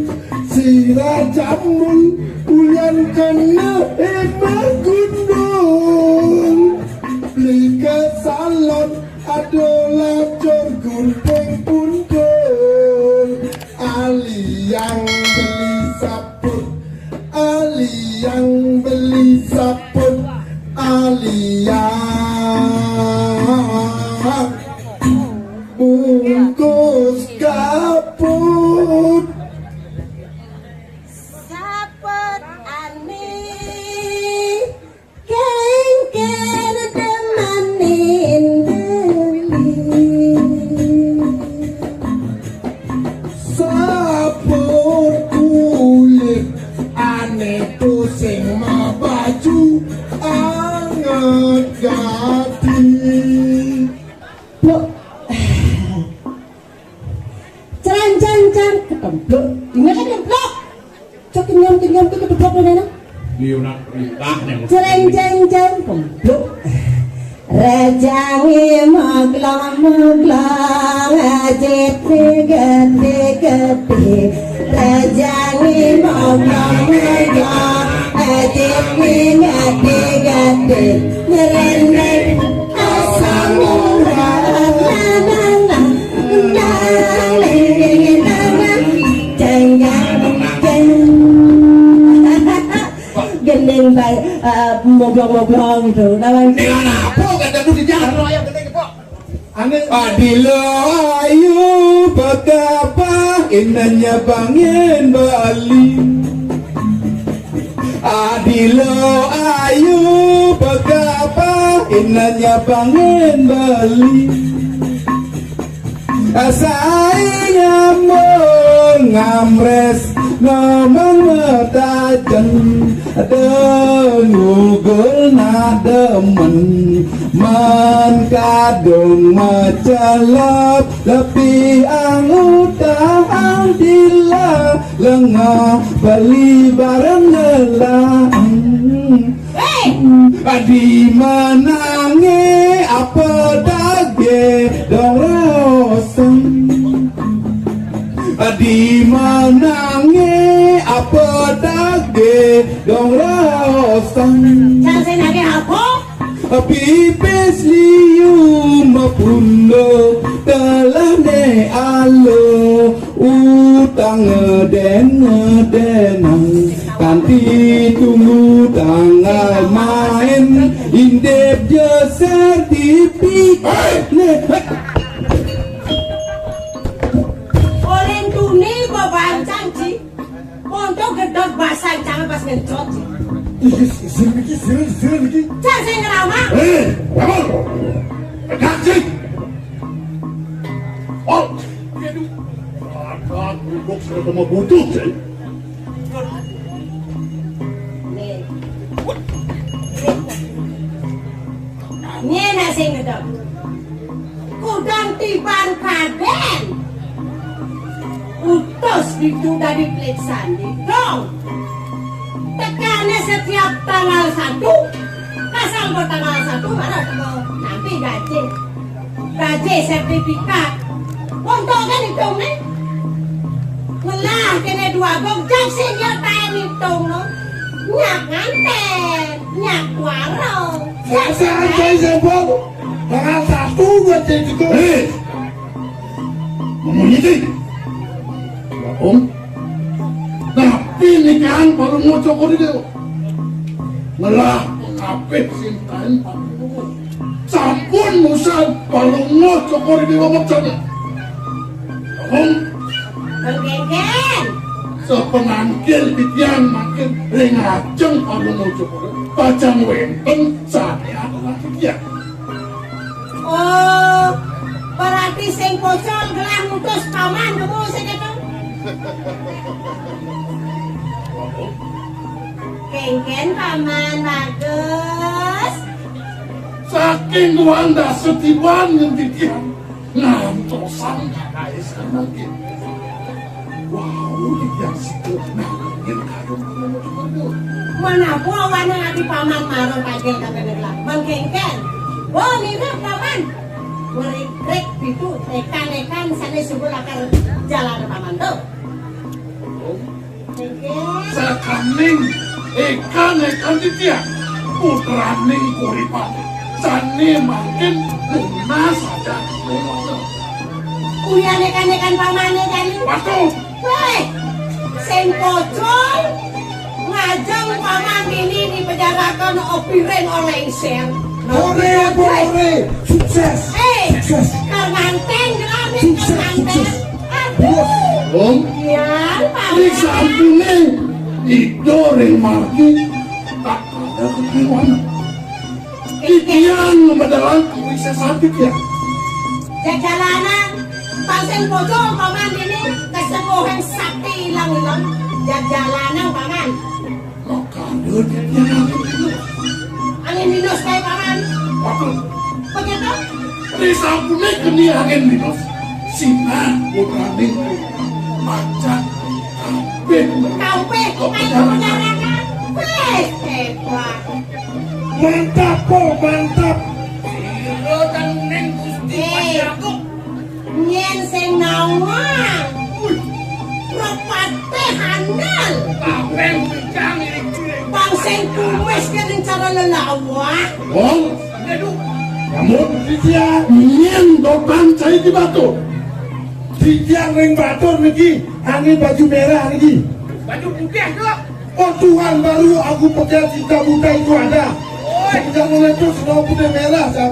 Sira jambul ulian kena emah gundul. Beli ke salon, adoh lacur gunting pundul. Aliang beli saput, aliang beli saput, aliang bungkus kaput. Saput ane kengken demanin beli. Sapur kulit ane pusing mabaju anget gati. Blok. Cerang, cerang, cerang, ketemplok. Ingat kan ketemplok? Cok kenyam, kenyam, ke kedeplok, Nana. Liunat perintah yang cereng, cereng, cereng, kempluk. Rajangi maglong, maglong, ajit gede, gede. Rajangi maglong, maglong, ajit gede, gede. Ngerendeng asam urat, la, la, la. Gending bae, eh, moblong-moblong gitu. Lawan ning ana apa kata tuh di jalan raya gending apa? Ane adilo ayu bagapa inanya bangin Bali. Adilo ayu bagapa inanya bangin Bali. Asai nyambung ngamres ngomong metajen dengugul nademen man kadung macelep lepi anguta antila lengah beli barang lelang. Hei! Di manange apa dage dong roseng? Di manange apa dage dong roseng? Cang sing nagih apa? Pipis liu mapundo telahne alo. Utang ngeden-ngedenang kanti tunggu tanggal main indep jeser tipi. Hei! Nih, hei. Oleh tuni babancang, Ci. Monto gedeg basang cang pas ngencot, Ci. Ih, sira iki, sira, sira iki. Cang sing ngerama. Eh, apa? Kaji. Oh, aduh. Aduh, kok saya sama butuh, Ci. Nih. Nih, nasi ngedok. Kudang tiban kaden. Utus ditu dadi pelik sandi. Dong. Tekane setiap tanggal satu, asal kok tanggal satu, baru teko nampi gaji. Gaji sertifikat. Untuk kan itung nih. Ngelah kene dua gok, jak sing nyatain itung no. Nyak nganten, nyak warung. Sasaan saya sempol. Tanggal satu buat saya juga. Eh, ngomong itu. Om. Tapi nikahan baru mau cokor itu. Ngelah kabeh sing kaen Palungo. Sampun musan Palungo cokor di wong jane. Wong Bang Genggen. Sepenangkil titiang makin ring ajeng Palungo cokor. Pacang wenten sane adalah titiang. Oh, berarti sing pocol gelah ngutus paman dulu sing itu. Kengken paman bagus. Saking Wanda Setiban nganti tiang ngantosan kakais mangkin. Wau, tiang situ nangin kayun. Manapu awane ati paman maro pagel kabeh ngelah. Bang Kengken. Wo, mirip paman. Ngrik-ngrik pitu ekan-ekan sane subul akar jalan paman tuh. Kengken. Sakaning ekan-ekan titiang putraning Kuripati sane mangkin lunas aja. Kuwi ekan-ekan pamane jani. Waduh. Weh, sing pocol ngajeng paman ini dipenjarakan opiren oleh Isel. Ore, ore, sukses. Eh, sukses. Kar nganten, gelar nih, sukses, kar nganten. Sukses. Aduh. Om, iya, paman. Iki sampune Ida ring margi tak ada kekeliruan. Titiang ngemedalan kuwi sesati ya. Jajalanan, pasing pocol paman ini kesepuhan sakti ilang-ilang. Jajalanan paman. Makanya titiang angin minus. Angin minus kayak paman. Waduh. Begitu? Risampune keni angin minus. Sinah putrane macan. Kabeh. Kabeh. Kok ayo penjarakan. Weh, hebat. Mantap, Po, mantap. Sira tanuning Gusti Eh. Patih Agung. Nyen sing nawang. Wih. Repate handal. Kaping pincang iki. Bang sing kumis kene cara lelawah. Wong. Aduh. Namun, titiang nyen dotan cai di batur. Titiang ring batur niki, ane baju merah niki. Baju putih, Dok. Oh, Tuhan, baru aku pikir cinta muda itu ada. Semenjak meletus, semua putih merah, Sam.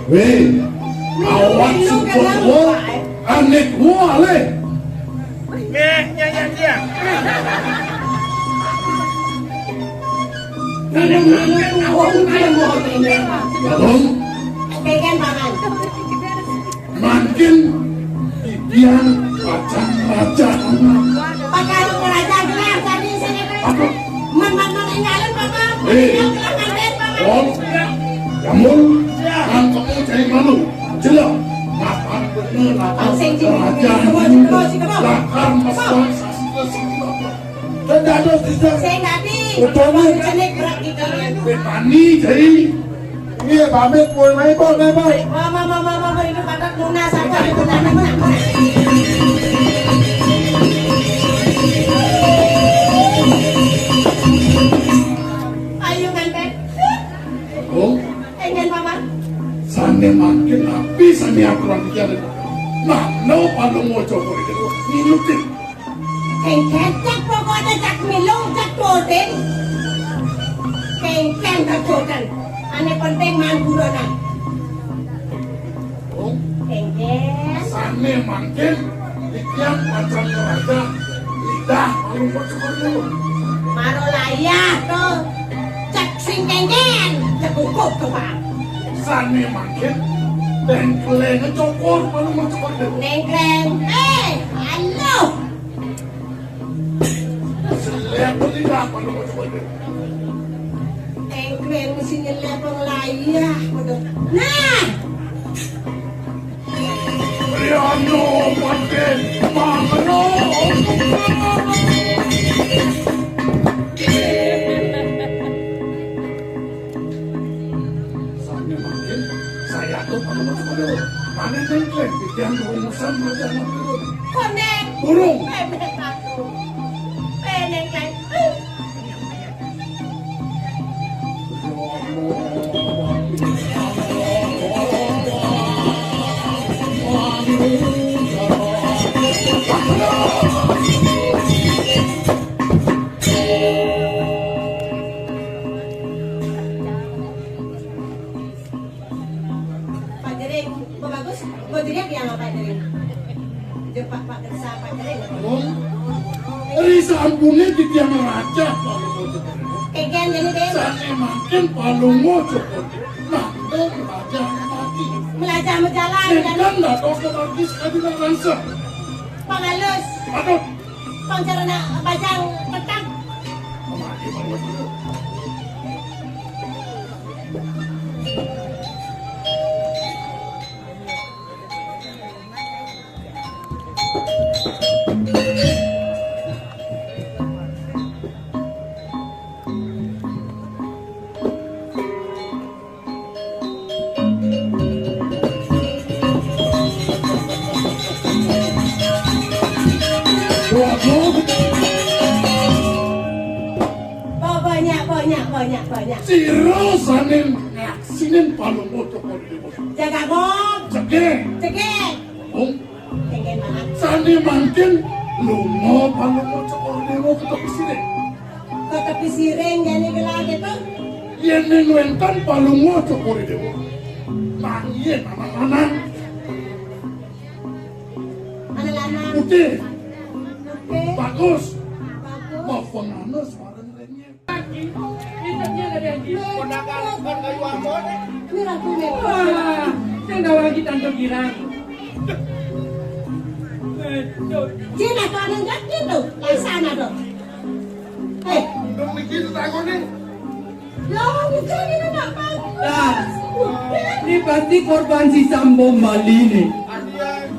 Weh, awak sing kuat, ane kuat, le. Meh, nyanyi dia. Abang. Pegang tangan. Mangkin titiang pacang raja. Pacang raja gelar tadi sini. Apa? Men, men, men, enggalin, Papa. Eh. Yang gelar nganten, Papa. Oh. Jamun, kan kamu cari malu. Jelas. Makan bener, makan sing raja. Sing kebos, sing kebos, sing kebos. Lakar mesra sastra sing kebos. Kan dados bisa. Sing dadi. Utama. Jenik gerak kita. Petani, jadi. Iya, pamit, pun main, pun main, pun. Mama, mama, mama, itu patat lunas apa itu? Lunas, lunas, lunas. Ayo, nganten. Oh. Engen, Paman. Sane mangkin api sane aku lagi ada. Nah, no panu ngojo kowe itu. Minutin. Kengken cek pokoknya cek milung cek koden. Kengken cek koden. Ane penting man buronan. Oh. Kengken. Sane mangkin titiang pacang raja lidah panu ngojo kowe itu. Maro layah to. Cek sing kengken, cek kukuh to, Pak. Sane mangkin dengkleng cokor panu ngojo kowe itu. Dengkleng. Eh, halo. Selek lidah panu ngojo kowe itu. Engklen sing nyelep wong layah, padha. Nah! Riano, Pante, Pangeno. Panen nengkleng, titiang durung usan melajahan turun. Koneng. Durung. Pendek aku. Pendek aku. Pak Jering, Pak Bagus, Pak Jering yang apa Jering? Jeng Pak, Pak Kersa, Pak Jering. Wong, ri sampune titiang raja, Pak Bagus. Kegen jadi deh. Sane mangkin Palungguh Cokor. Nah, itu raja mati. Melajah menjalan, Nek kan dados kebagi sekali nang rangsa. Pangalus. Aduh. Pangcarana bajang petang. Mati, Pak Bagus. Banyak, banyak, banyak, banyak. Sira sane ngaksinin Palungguh Cokor Dewa. Jaga gong. Cegek. Cegek. Om. Pengen banget. Sane mangkin lunga Palungguh Cokor Dewa ke tepi siring. Ke tepi siring jane gelah gitu. Yen ning wenten Palungguh Cokor Dewa. Mangkin anak lanang. Anak lanang. Putih. Putih. Bagus. Bagus. Mau penganus bareng renyek. Ponakan bukan kayu ambon, eh. Ini lagu nih. Wah, sing gawe lagi tante girang. Aduh. Cina tuh ada nggak gitu? Yang sana tuh. Eh. Dong niki tetangone. Loh, bukan ini nggak bagus. Nah, ini pasti korban si Sambo Bali nih.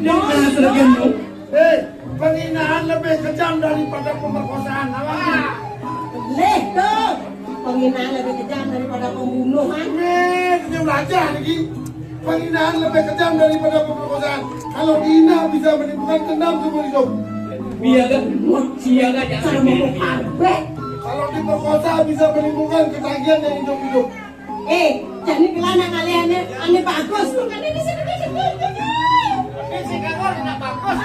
Dia nggak sergen, loh. Hei, penghinaan lebih kejam daripada pemerkosaan. Awas. Leh, tuh. Penghinaan lebih kejam daripada pembunuhan. Weh, dia belajar lagi. Penghinaan lebih kejam daripada pemerkosaan. Kalau dihina bisa menimbulkan dendam seumur hidup. Biar gak, biar gak jangan. Kalau diperkosa bisa menimbulkan ketagihan yang hidup-hidup. Eh, jadi kelana kalian ane bagus tuh kan ini sini. Ini si Kangor enak bagus.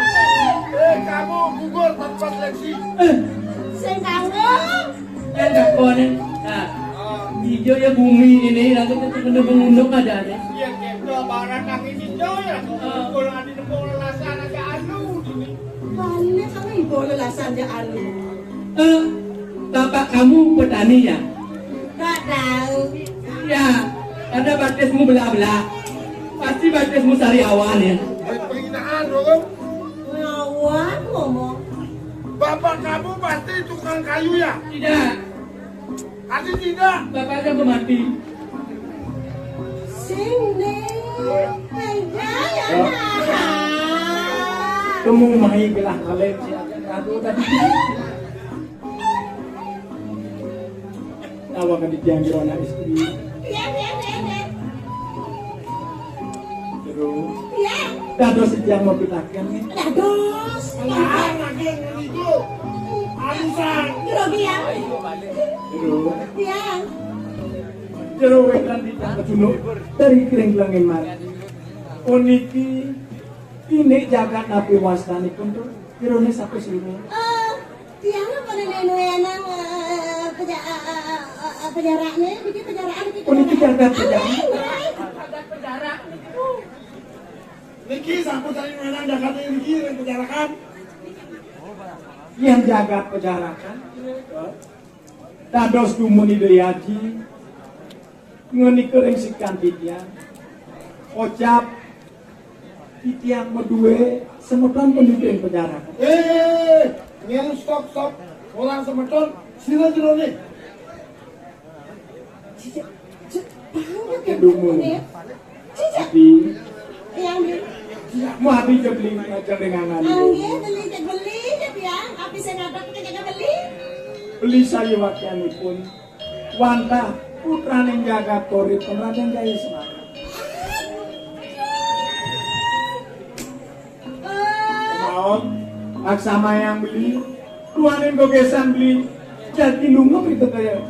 Eh, kamu gugur tanpa seleksi. Eh, sing Kangor. Kan gak konen. Nah, hijau ya bumi ini, nanti kita kena mengunduk aja nih. Iya, gitu. Barat angin hijau ya. Kalau ada nemu lelasan aja anu ini. Mana kamu ibu lelasan aja anu? Eh, bapak kamu petani ya? Nggak tahu. Ya, ada batismu belah-belah. Pasti batismu sariawan ya. Penghinaan, dong. Ngawan ngomong. Bapak kamu pasti tukang kayu ya? Tidak. Pasti tidak. Bapaknya mau mati. Sini. Enggak ya. Temu mai gelah kalem si Aden. Aduh, tadi. Tawa kan didiang kira anak istri. Iya, iya, iya, iya. Terus. Iya. Dados sing mau pitaken nih. Dados. Nah, lagi yang itu. Alusan. Grogi ya. Terus. Iya. Jero wetan di Tanjung dari Kering Lengen Mari. Puniki ini jagat napi wastanipun tuh. Jerone satus lima. Eh, tiang apa nenek nuyanang, eh, peja-, eh, eh, eh, eh, pejarakne, niki pejaraan niki. Oh, niki jagat pejarak. Aneh, aneh. Jagat pejarak niku. Niki sampun sami nuyanang jagat niki ring pejarakan. Yen jagat pejarakan, dados dumun Ida Aji, ngenika ring sikan titiang. Kocap titiang madue semeton pemimpin penjara. Eh, nyen stop, stop. Orang semeton, sira jerone. Cicik, cicik, banget ya. Dumun. Cicik. Abi. Yang di. Mau abi jebling aja dengan anu. Nggih, beli, beli, ya, Tiang. Abi sing ngadep, kita beli. Beli saya wakianipun. Wantah putraning jagat Korit, Raden Jaya Semara. Laksamayang beli, tuanin gogesan beli, jagi lunga itu kaya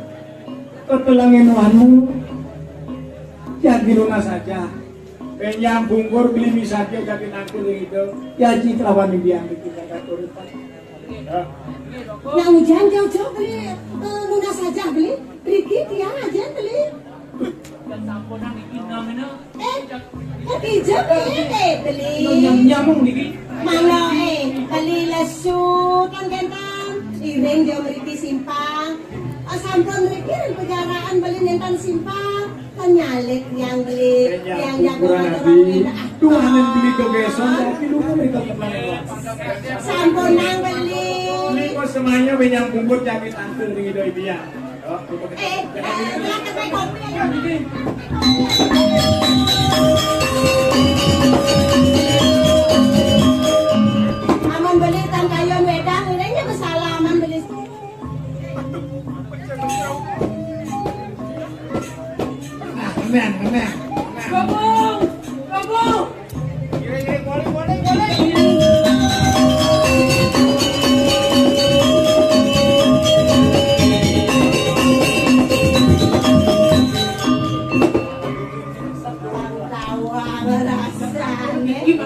ketelangen wanu, jagi lunas aja. Penyam bungkur beli misaja jagi nangkul itu, jaji kelawan biang kita katur. Ya. Nah, ujan jauh-jauh beli, eh, lunas aja beli, Riki tiang aja beli. Eh, kok ijo piye, eh, beli? Nyam-nyam niki. Mangga, eh, beli lesu, kan, kenten. Iring dia mriki simpang. Ah, sampun mriki ring pejaraan beli nenten simpang. Kan nyalip yang beli, yang jago kurang ngatur abi. Tuanin beli dogesan, tapi lu kan mereka kemana? Sampun nang beli. Ini kok semuanya banyak bungkut jagi tangkung di Ido Ibian. Eh, eh, eh, kopi aja. Amun beli tang kayun wedang, ini aja besalaman beli. Nah, menang, menang. Gabung, gabung.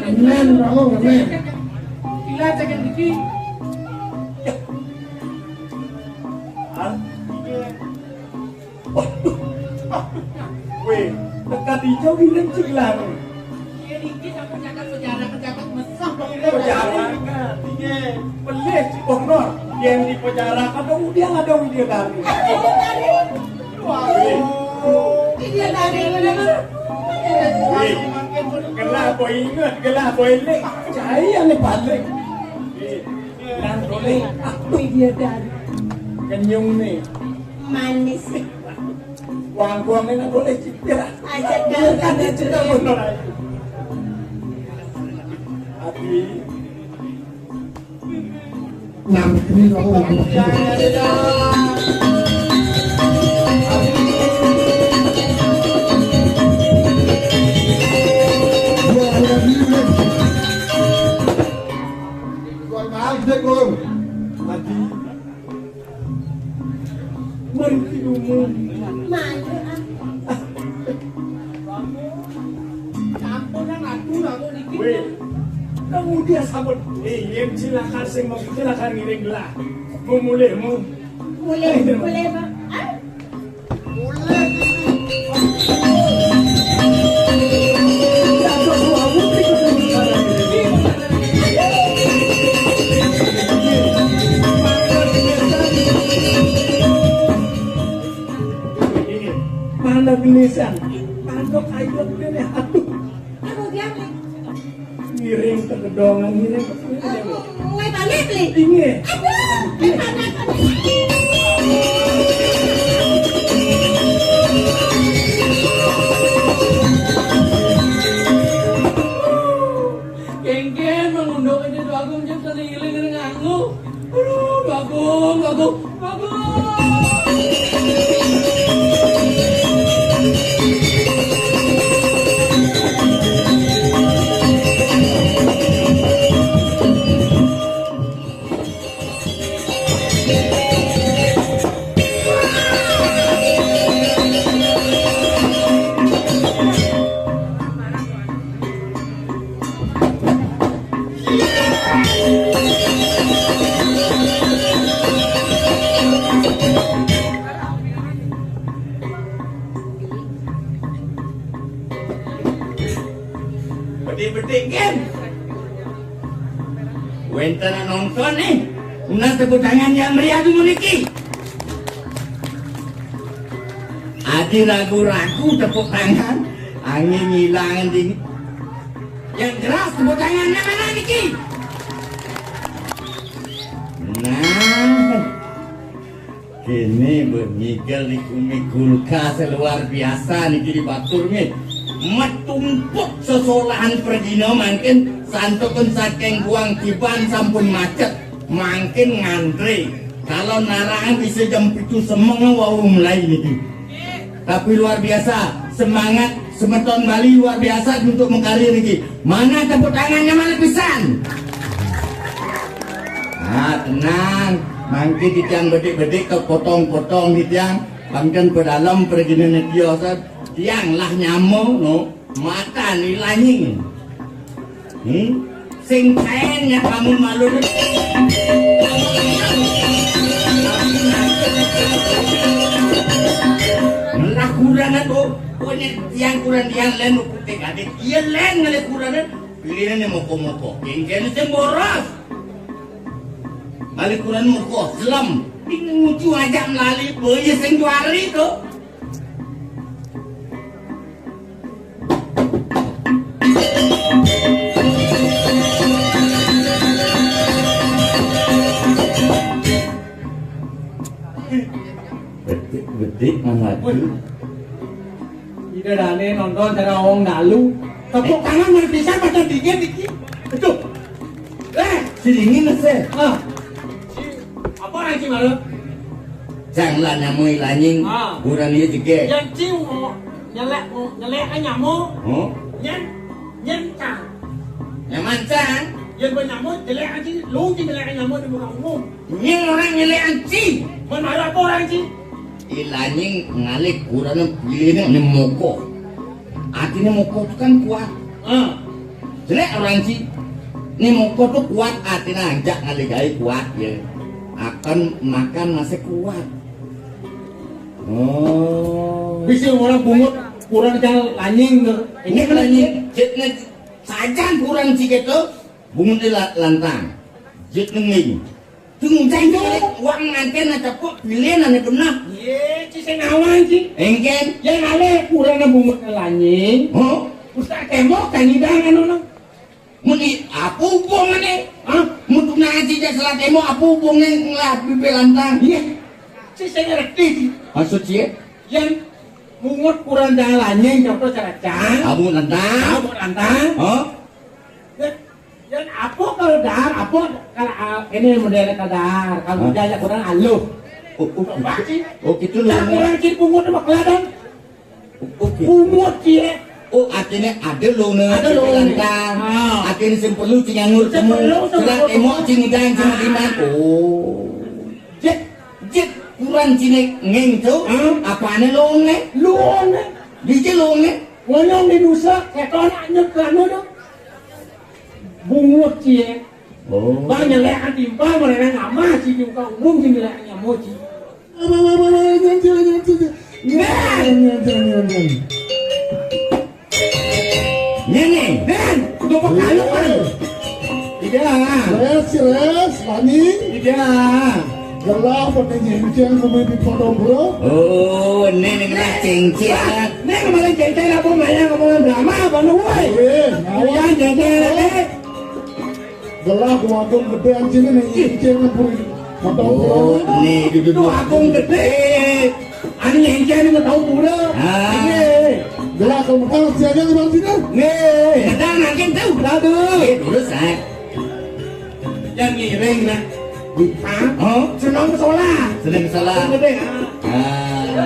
Amen, bravo, amen. Gila, cek yang gigi. Hah? Waduh. Weh, dekat hijau bilang ciglang. Iya, dikit aku catat sejarah, kecatat mesah. Iya, sejarah. Iya. Pelih si Bonor, yang di penjara, kata udah ada Widya Dari. Widya Dari. Waduh. Widya Dari, bener. Weh, gelah boy inget, gelah boy eling. Cai ane balik. Weh, nang boleh. Aku Widya Dari. Kenyung nih. Manis. Wangkuang ini boleh cipir. Aja kan ada cerita bener aja. Abi. Nah, ini kamu. Gua ada di. Gua balik deh, Bro. Mati. Mari tidumu. Maju, ah. Sampun, Ratu, Ratu niki. Weh, kamu dia sampun. Eh, yen cilaka sing mau cilaka ngiring lah. Memulihmu. Mulih, mulih, Pak. Ah. Mulih. Mana genisan? Mana kayu gini? Aduh. Aduh, dia nih. Ngiring tegedongan, ngiring ke sini. Aduh, mulai balik nih. Ini. Aduh, gimana? Kengken mengunduk aja tuh aku jam seliling nganggu. Aduh, Bagong, Bagong, Bagong. Bedik-bedik, Gen. Wénten nonton nih. Nunas tepuk tangan yang meriah dulu niki. Adi ragu-ragu tepuk tangan, angin ngilang ding. Yang keras tepuk tangannya mana niki? Nah, kene bermigel di kumi kulkas luar biasa niki di batur nggih. Metumpuk sesolahan perdino mangkin santun saking Buang Tiban sampun macet. Mangkin ngantri. Kalau narangan bisa jam pitu semeng wau mulai niki. Tapi luar biasa, semangat semeton Bali luar biasa untuk mengkarir niki. Mana tepuk tangannya mana pisan? Ah, tenang. Mangkin titiang bedik-bedik kepotong-potong titiang. Pangken pedalem perginene tio sat. Tiang lah nyama, no. Matan ilanying. Hmm? Sing kaen ya kamu malu. Lah kurang tu. Pokoknya tiang kurang tiang len ukute kadek. Iya len ngale kurang. Pilihnya moko-moko. Yang kene sing boros. Maliku ranu kok selem. Ding ngucu aja melali, boye sing juari to. Bedik-bedik mangaku. Ida dane nonton cara wong dalu. Tepuk tangan mari pisan pada dingin iki. Aduh. Eh, si dingin sih. Ah. Si apa lagi malu? Jang lah nyamui lanying. Ah. Buran iya jege. Yang ci mau nyelek mau nyelek kan nyamuk. Oh. Nyen nyen cang. Nyaman cang. Yang bernyamuk jelek aja. Lu ci jelek nyamuk di muka umum. Nying orang nyelek anci. Mun marah apa orang ci? Ilanying ngalih kurana pilihne ne moko. Artine moko tu kan kuat. Ah. Jelek orang ci. Ne moko tu kuat artine ancak ngalih gawe kuat ya. Akan makan masih kuat. Oh. Bisa orang bungut kurang jal lanying. Ini lanying. Jitne sajan kurang ci keto. Bungut la-, lantang. Jit nenging. Tung jai wang nganten na tepuk pilih na ne benah. Ye, ci sing awang ci. Engken. Yang ale kurang na bungut lanying. Huh? Ustaz tembok kan idang anu na. Muni apa hubungane? Hah? Mutu ngaji ja salah tembok apa hubungane ngelah bibir lantang? Iya. Ci sing ngerti ci. Maksud ci? Yang bungut kurang jal lanying contoh cara cang. Abu lantang. Abu lantang. Huh? Ya, ya, apa kalau dahar, apa kalau, ah, ini modelnya kalau dahar, kalau hah? Budaya kurang aluh. Oh, oh, coba gitu. Ci. Oh, gitu loh. Tak kurang ci bungut sama kelihatan. Oh, gitu. Bungut ci ya. Oh, artine ada loh ne. Ada loh ne. Lantang. Ah. Artine sing perlu ci nganggur sing temu. Perlu, sing serat perlu. Emok ci ngidang ci ngediman. Oh. Jit, jit, kurang ci ne ngeng tu. Hah? Apane loh ne? Loh ne. Di ci loh ne. Ngonyong di dusa, setan anyep ke anu tu. Bungut ci ya. Oh. Bang nyelek timpal mereka ngamah ci di muka umum ci nyelek nyamuk ci. Nene. Nene. Nen, udah kok kayu kan. Ida. Res, res, Lani. Ida. Gelah pada nyenceng kami di Padang Bro. Oh, nene kena cengceng. Nene kemarin cengceng apa maya kemarin drama apa nu woi? Eh, ya cengceng lagi. Gelah ku agung gede anjing ne, ih, jangan puri. Mantap. Oh, ne dudu agung gede. Anu yang jadi mau tahu pura. Ah. Iya. Gelah ku mekal siaga di bang sini. Ne. Kita makin tahu. Aduh. Eh, terus, ah. Yang ngiring, nah. Hah? Oh? Senang sekolah. Senang sekolah. Agung gede, ah. Ah.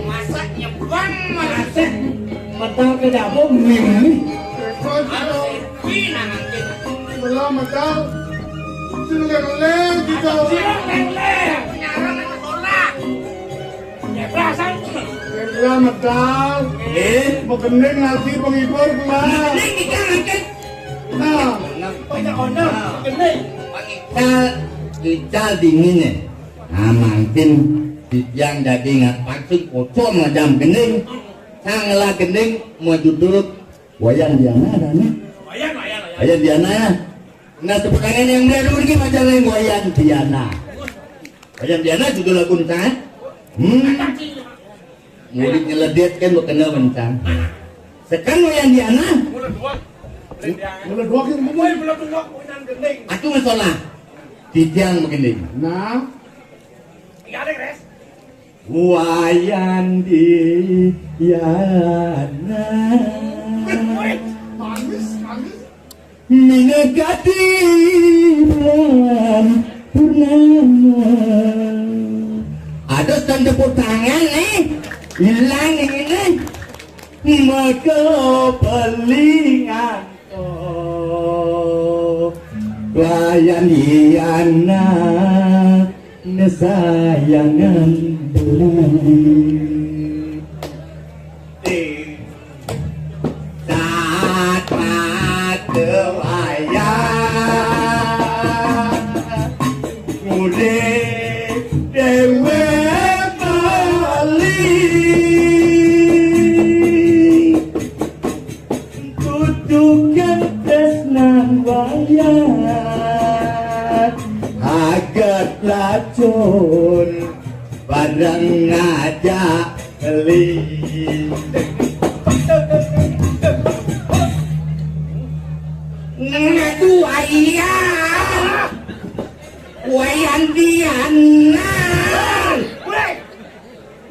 Masak nyebang masak. Masak. Medal ke dapur mimih. Harus sepi nanti. Belum medal. Sing lele-lele gitu. Sing lele. Nyarang anak sekolah. Ya, perasaan. Gelah medal. Eh? Begending lagi penghibur gelah. Begending kita angkat. Nah. Banyak honor. Begending. Ical, ical dingin ya. Nah, mangkin titiang dadi ngat pacing kocok ngajam gending. Sang ngelah gending mau duduk. Wayan Diana ada nih. Wayan, Wayan, Wayan. Wayan Diana ya. Nah, tepuk tangan yang meriah dulu nih, macam lain Wayan Diana. Wayan Diana judul lagu entah. Hmm. Murid nyeledit kan berkena mentang. Sekarang Wayan Diana. Meleduak yang begini. Aku masalah. Titiang begini. Nah. Wayan Diana. Manis, manis. Minegati bulan purnama. Ada stand tepuk tangan nih. Hilang ini. Maka pelingan. Wayan Diana. Nesayangan beli. Saat mata wayang mudik dewe beli. Tutukan tresnan wayah. Agat lacur bareng ngajak beli. Ngadu ayah. Wayan Diana.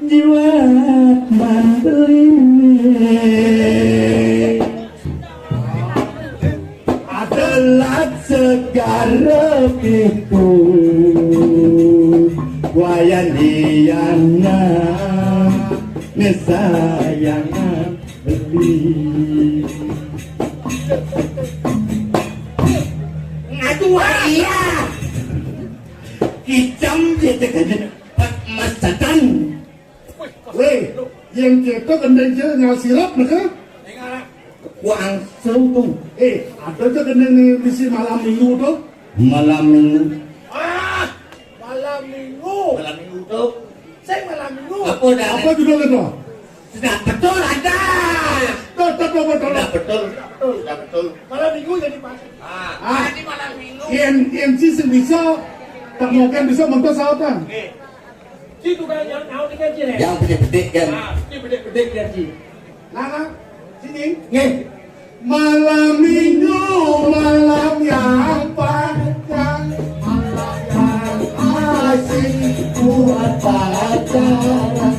Jiwat man beli. Adalah segara pitu. Wayan Diana. Nesayangan beli. Ngadu ayah. Hitam dia tekan. Pak Mas Satan. Weh, yang kita gendeng je nyal sirap mereka. Kuang seru tu. Eh, ada je gendeng ni misi malam minggu tu. Malam minggu. Ah, malam minggu. Malam minggu tu. Saya malam minggu. Apa dah? Apa judul itu? Sudah betul ada. Betul, betul, betul. Sudah betul. Sudah betul. Malam minggu jadi pas. Ah, ah. Jadi malam minggu. Yang, yang si bisa tak mau kan bisa mentas apa? Eh. Ci tukang nyau nyau ni kan ci ni. Yang bedik-bedik kan. Ah, ci bedik-bedik kan ci. Nah, nah, sini. Nggih. Malam minggu, malam yang panjang, malam yang asik buat pacaran.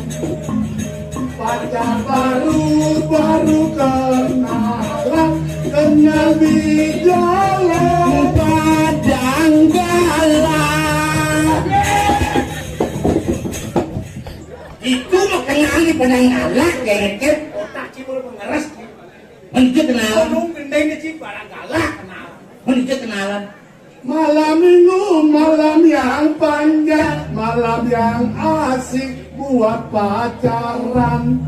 Pacar baru, baru kenalan, kenal di jalan. Padang Galang. Itu mah kenal di Padang Galang, kengkep. Otak cibul mengeres. Menuju kenalan. Gunung gendeng di Padang Galang, kenal. Menuju kenalan. Malam minggu, malam yang panjang, malam yang asik buat pacaran.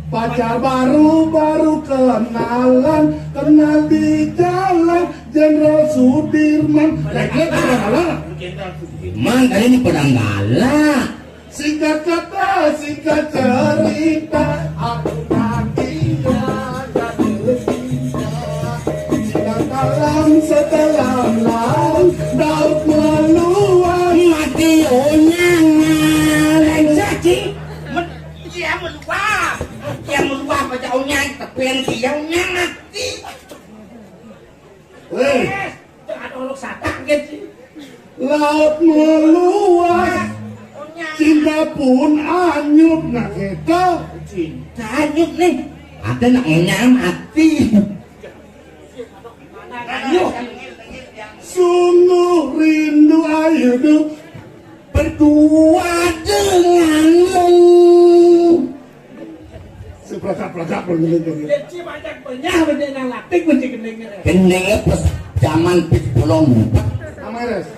Pacar baru, baru kenalan, kenal di jalan Jenderal Sudirman. Lek-lek kenalan. Jenderal Sudirman, kali ini Padang Galang. Singkat kata, singkat cerita, aku dan dia jatuh cinta. Singkat dalam sedalam laut, laut meluas. Mati onyang, lengser, cing. Men-, iya meluap. Iya meluap aja onyang, tapi yang dia onyang mati. Weh. Jangan olok satak, gitu. Laut meluas, cinta pun anyut, nah, gitu. Cinta anyut nih. Ada nak onyang mati. Ayo. Sungguh rindu, ayo, du. Berdua denganmu. Seperangkat-perangkat bergeling-geling. Kecil banyak banyak, banyak yang latih, banyak gendengnya. Gendengnya pas zaman pit bolong. Ameres.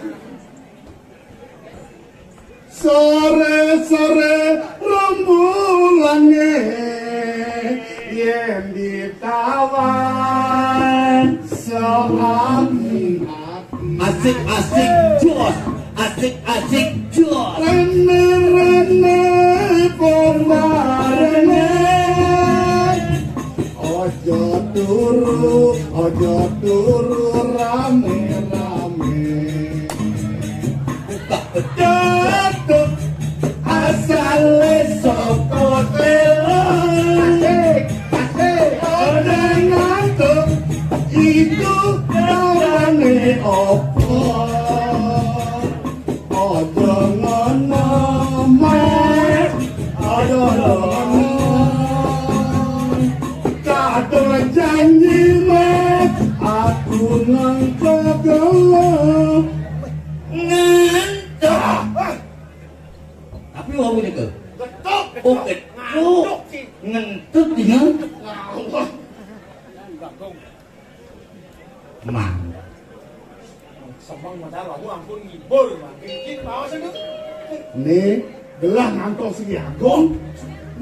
Sore-sore rembulannya yang ditawan seakan Asik, asik, jos. Asik, asik, jos. Rene, rene, pombarene. Ojo turu, ojo turu, rame-rame. Buka beduk. Asale saka telo. Asik, asik. Ora ngantuk. Iki Janji, Mas, aku nang kagelo. Ngantuk. Tapi wau nika. Getuk. Oh, getuk. Ngantuk sih. Ngentut dina. Ngawah. Mang. Semeng modal, waduh, ampun, ngibul, Mang. Dikit baos itu. Nih, gelah ngantos si Agung.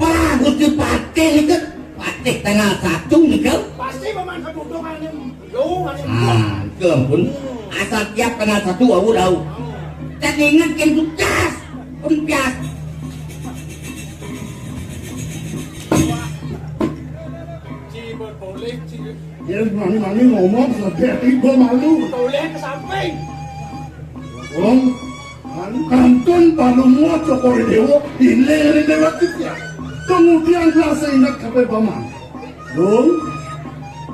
Wah, Gusti Patih itu. Patih tanggal satu nih, Kang. Pasti paman kedudukan ini. Lu, masih. Ah, itu ampun. Asal tiap tanggal satu, wau tahu. Kan ingat kan tugas. Pun bias. Ci, boleh, Ci. Ya, mami-mami ngomong, sudah tiba malu. Boleh ke samping. Wong, anu kantun Palungguh Cokor Dewa, ilir lewat ya. Kemudian rasa ingat kape paman. Dong,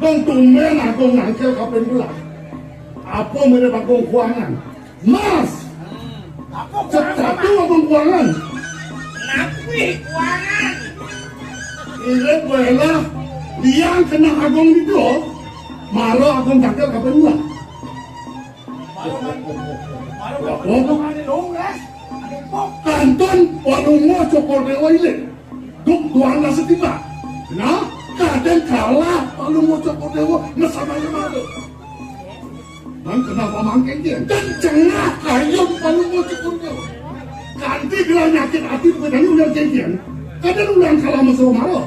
dong tumben aku ngangkel kape pulang. Apa mirip aku kuangan? Mas! Apa kuangan, Cek satu Paman? Apa kuangan? Napi kuangan? Irit bae lah, yang kena agung itu, mara agung cakil kapan lah. Mara man-, mara man-, apa? Mara man-, Kantun, Palungguh Cokor Dewa irit. Duk tuan lah setima. Nah, kadang kalah, Palungguh Cokor Dewa, mesama-sama tu. Mang, kenapa mangkeng dia? Dan cengah kayun Palungguh Cokor Dewa. Kanti gelah nyakit hati, bukan hanya ulang kengkian. Kadang ulang kalah mesra mara.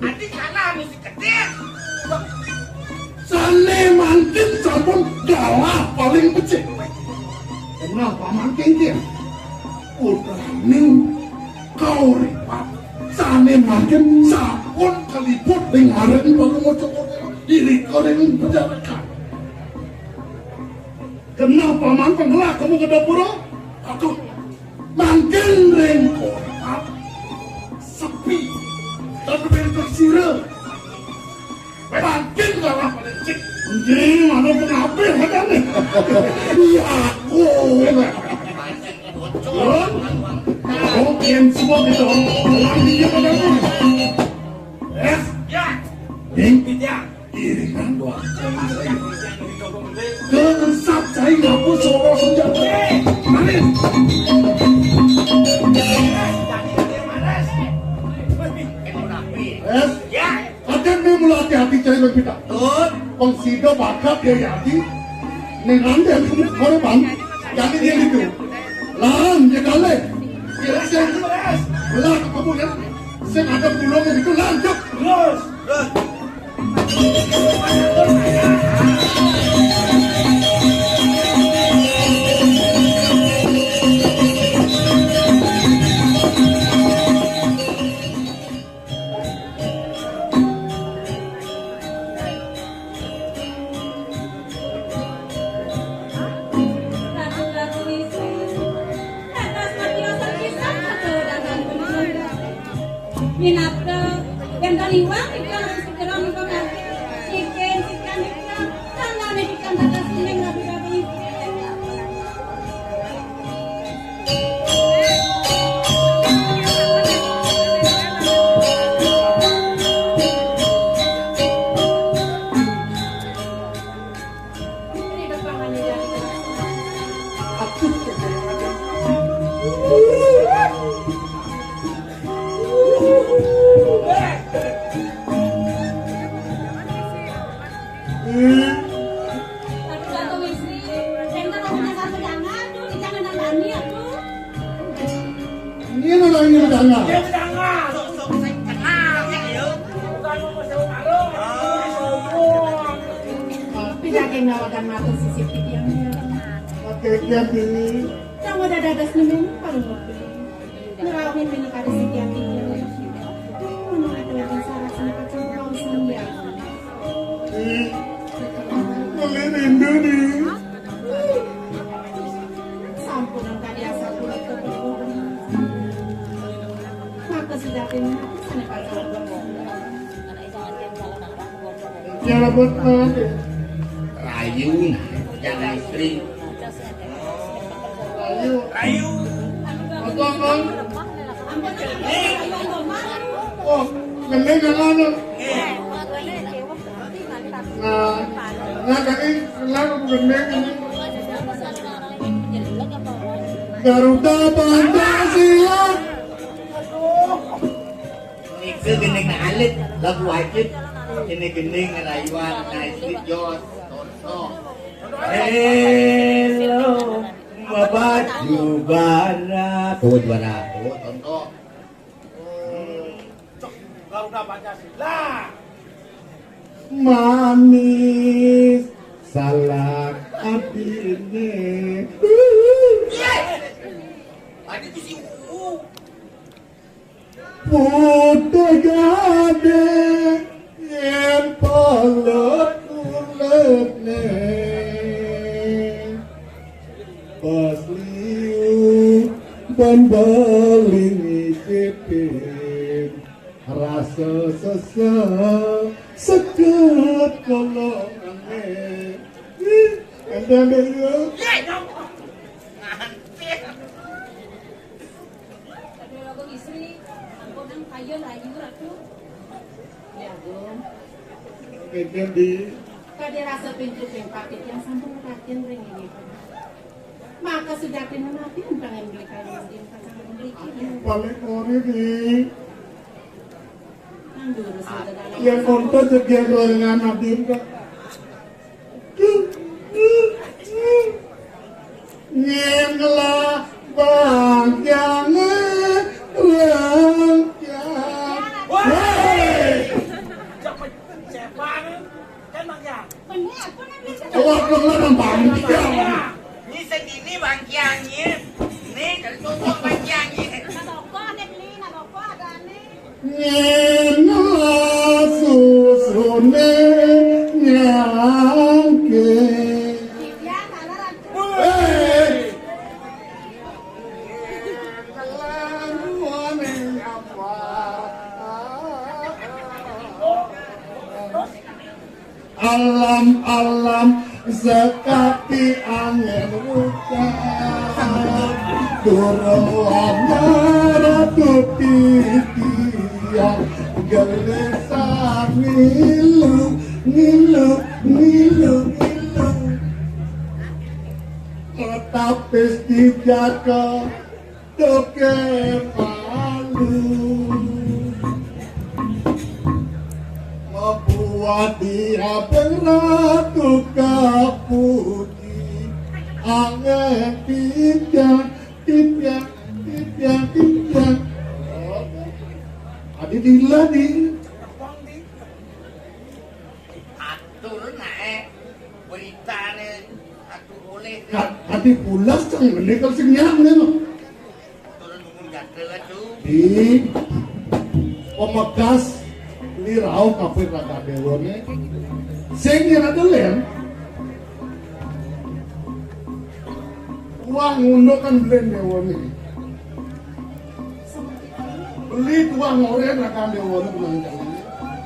Ati kalah mesti ketir. Sane mangkin sampun kalah paling becik. Kenapa mangkin dia? Putraning kauripan. Sane mangkin sampun kaliput ring aren Palungguh Cokor Dewa. Irika ring penjarakan. Kenapa mangkin kalah kamu ke dapur? Aduh. Mangkin ring kotak sepi. Tapi ring sira. Mangkin kalah paling cik. Nggih, mana pun apik katanya. Iya, aku. Mungkin semua kita orang dia pada. Eh, ya. Ding. Ya. Iringan doang. Keensap cai ngapus suara senjata. Manis. Eh, aden ni mula hati-hati cai bang kita. Betul. Bang sida bakat dia hati. Ni nanti aku korban. Jadi dia itu. Lan, dia kalah. Dia sing. Lah, kamu ya. Sing ada pulangnya itu lanjut. Terus. Terus. Minabda, wénten iwang ingkang harus dikira nika nganti. Ikin, ikan, ikan, tangane ikan dados kuning rabi-rabi. Ini lho, ini lho, Dang. Ya, Dang. Sok-sok sing kenal, ya, ya. Bukan mau sewa warung, mau sombong. Tapi saking ngawakan matur sisip titiang, ya. Oke, kian dulu. Kamu udah dadas nemen, paling ngopi. Nerawin ini kali sitiap titiang. Menurut dengan syarat sini kacang kau sendiri. Ih, meli rindu nih. Sampun kadi asa punika. Maka sejatinya sane pacaran. Tiada buat apa? Rayu, nah, jangan istri. Rayu. Rayu. Apa, Bang? Ampun, ampun, ampun, ampun. Oh. Gending kan anu. Nah, nah, tadi kenapa gending ini? Garuda Pancasila. Itu gending alit, lagu wajib. Ini gending rayuan, nah, istri jos, tonto. Hello, mabaju bara. Tuh, juara. Tuh, tonto. Garuda Pancasila. Manis salak atine. Tadi ku si Uu. Putih gade yen polot kulitne. Pas liu ban bali ngicipin. Rasa sesek seket kolongane. Ih, enten deh, yo. Aduh, lagu istri, ampun, nang kayu layu, Ratu. Ya, Agung. Enten di. Kade rasa pintu ping patit yang sampun perhatian ring ini. Maka sujatine napi pengen beli kayu, beli kacang, beli kini. Paling ori di. Yang konto jegel lengan Nadim kok. Nyen lah bangkiange rengkiang. Woi! Siapa nih? Kan bangkiang. Awak lu lah bangkiang. Ini segini bangkiangnya. Nih, kalau cocok bangkiangnya. Nah, toko, nih, beli, nah, toko, ada nih. Ngene susune nyangke. Eh. Alam-alam sekati angin udan. Durung lamar ratu titian gelisah milu, milu, milu, milu. Tetap dijaka Toke palu. Mabuat dia beratu kapuji. Angin tipiang, tipiang, tipiang, tipiang. Adi dila di. Atur nae beritane atur oleh. Ka-, kadi pulas cang ngene kal sing nyang ne lo. Turun umum jadel aja. Di pemegas ni rauh kabeh raga dewane. Sing yen ada len. Wah, ngundukkan belen dewane. Beli tuah ngoren akan dewa ni kenang jalan.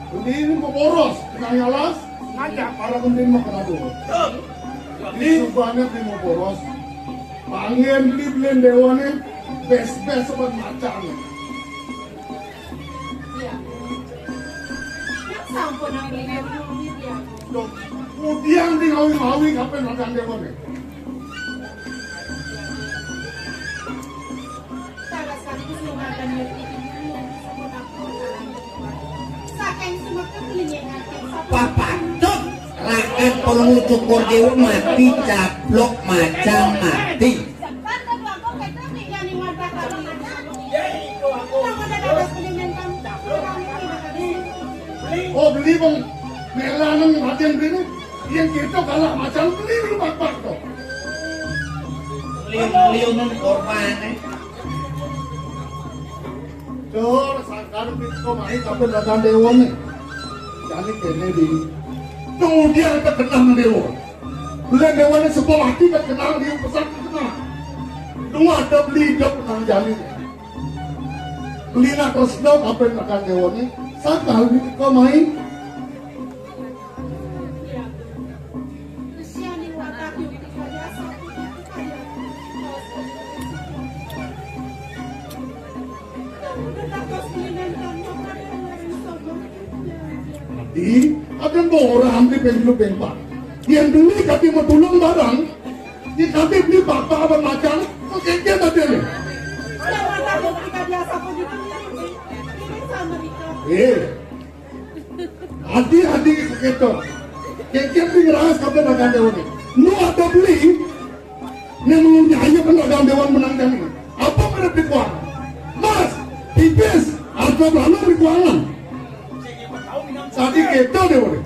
Beli ini mau boros, kenang nyalas, ngajak para pemimpin mau kena tuh. Beli subahnya beli mau boros. Panggil beli belen dewa ni, best-best sobat macam. Iya. Yang sampun nang beli dewa ni, iya. Dong, kemudian di ngawi-ngawi kapan makan dewa ni? Papatut rakan polongo cukur dewa mati caplok macam mati. Oh, beli bang. Melanan latihan beli ni. Yang kita kalah macam beli dulu bak-bak tu. Liun-liunan korban, eh. Dor, sangkan pitko mai tapi datang dewa ni. Jani kene di. Kemudian terkenal dewa. Bulan dewa ni sebuah hati terkenal di pesan terkenal. Dua ada beli hidup tenang jani. Beli nak terus dong apa yang datang dewa ni. Sangkan pitko mai. Di, akan bawa orang hampir pengkulu pengpak. Yang beli kaki mau tulung barang, di kaki beli bapa abang macam, kau kengkeng tadi ni. Kalau ada bukti kami asal pun itu, ini sama Rika. Eh, hati-hati kita. Kengkeng beli ngeras kata dagang dewan ni. Lu ada beli, Ni mengunyahnya kan dagang dewan menang kami. Apa pada perikuan? Mas, pipis, harga belanda perikuanan. Tadi kita dia boleh.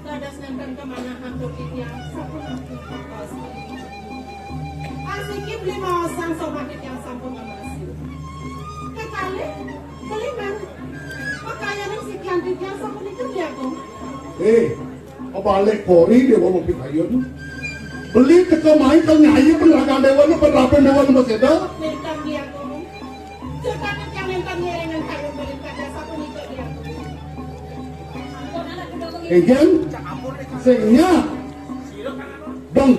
Dados nenten kemanahan putih tiang sampun mati. Asiki beli maosang somah tiang sampun ngamasi. Kekalih, beli man. Pakaian yang sikian tiang sampun itu diagung. Eh, balik kori dia bawa pikayun. Beli teka mai kal nyai penerakan dewan, penerapan dewan masih ada. Nenten diagung. Sutan yang nenten ngiringan kayun beli pada sapunika diagung. Egen, sing nya. Dong.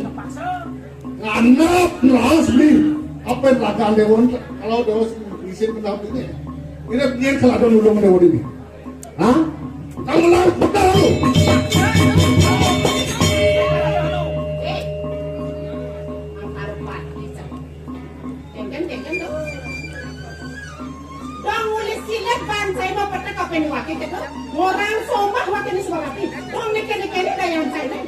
Nganap ngeras beli. Apa yang rakan dewan kalau dewan isin pendampingnya. Ini dia kalau ada nulung dewan ini. Hah? Kamu larang pedang. Kengken, kengken, tuh. Dong nulis silet ban saya mau petek apa ini wakil itu. Orang somah wakil ini suara api. Dong nike-nike ini daya saya.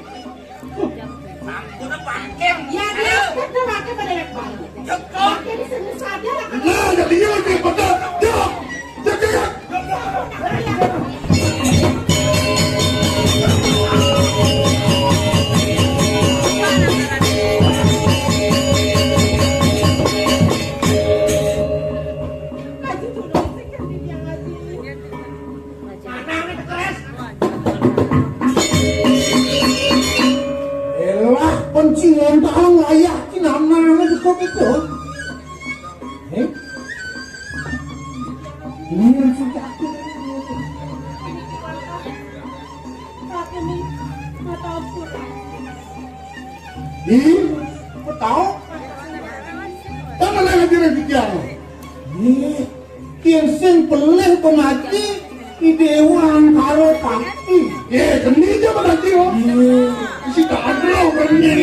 Ampun, Pak Hakim. Ya, dia, dia pakai pada yang baik. Cukup. Pakai di sini saja lah. Nah, jadi dia lebih betul. Dia, dia, dia. Elah, pencingan tahu ayah cinana itu kok itu. Eh? Ini yang sejati. Tapi ini nggak tahu pulang. Ih, kok tahu? Kan ada yang ngajarin kita. Ih, Tiang sing pelih pemati, i dewa angkara pati. Ye, keni je pemati, oh. Ye. Isi tak ada, keni.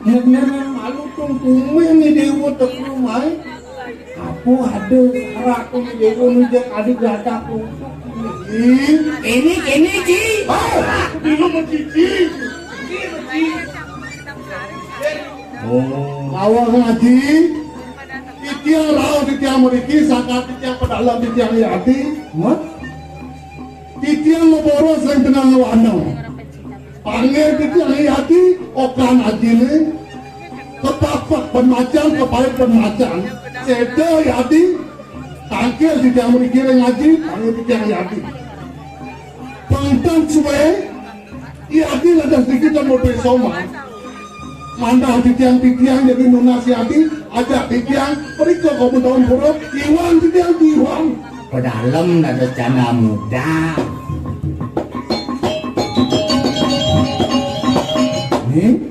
Nek memang malu tung tumeh ni dewa tepung mai. Apa ada syarat tu ni dewa nujak ada gadak tu. Ini, ini, Ji. Ah, aku bingung sama Ji, Ji. Ji, Ji. Oh. Lawan ngaji. Titiang rauh titiang mriki, sangkan titiang pedalem titiang yati. Hah? Titiang maboros ring tengah wana. Panggih titiang yati, okan ajine. Kepapek ben macan, kepait ben macan. Seda yati. Tangkil titiang mriki ring aji, panggih titiang yati. Pengten suwe, Yati lantas niki tan model somah. Manah titiang-titiang jadi nunas yati, ajak titiang, mrika kamu taun pura, iwang titiang iwang. Pedalem dados janda muda. Nih,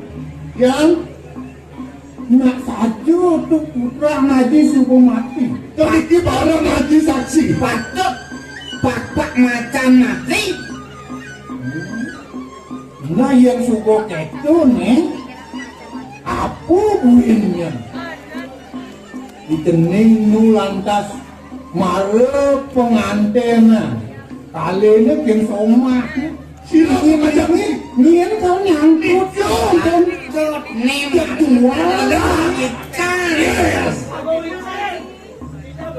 yang nak saja tu putra ngaji subuh mati. Niki bareng ngaji saksi. Patut bapak macan mati. Nah, yang suka keto nih, apa buinnya? Ditening nu lantas mara pengantenan. Kalene kin somah. Sira ngajak ni. Nien kau nyangkut. Nyangkut. Nih, ketua. Yes.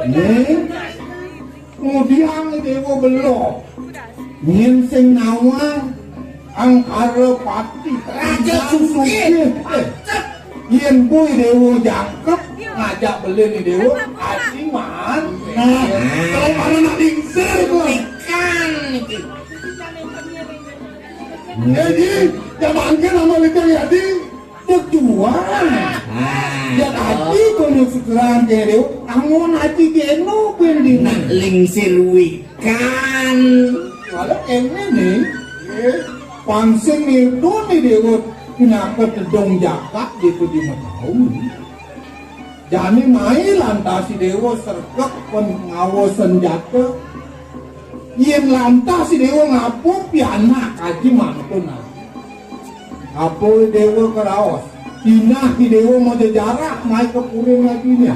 Nih. Ngudiang Dewa Belo. Nyen sing nawang Angkara Pati. Raja Sugih. Eh, yen boy Dewa jangkep ngajak beli ni Dewa, aji man. Nah, kalau mana nak lingsir tu. Ikan itu. Jadi, jangan nama lincir ya di. Dek jual. Ah. Ya tadi kono sekarang kere angon aji keno pending. Nak lingsir wikan. Kalau kene nih, ya, pangsing itu nih Dewa pinaka tedong jakat di Pudi Mataun. Jani mai lantas Déwa sregep pun ngawa senjata. Yén lantas Déwa ngapa pianak aji mantun aji. Apa Déwa karaos? Sinah Déwa majejarah mai ka puriné ajiné.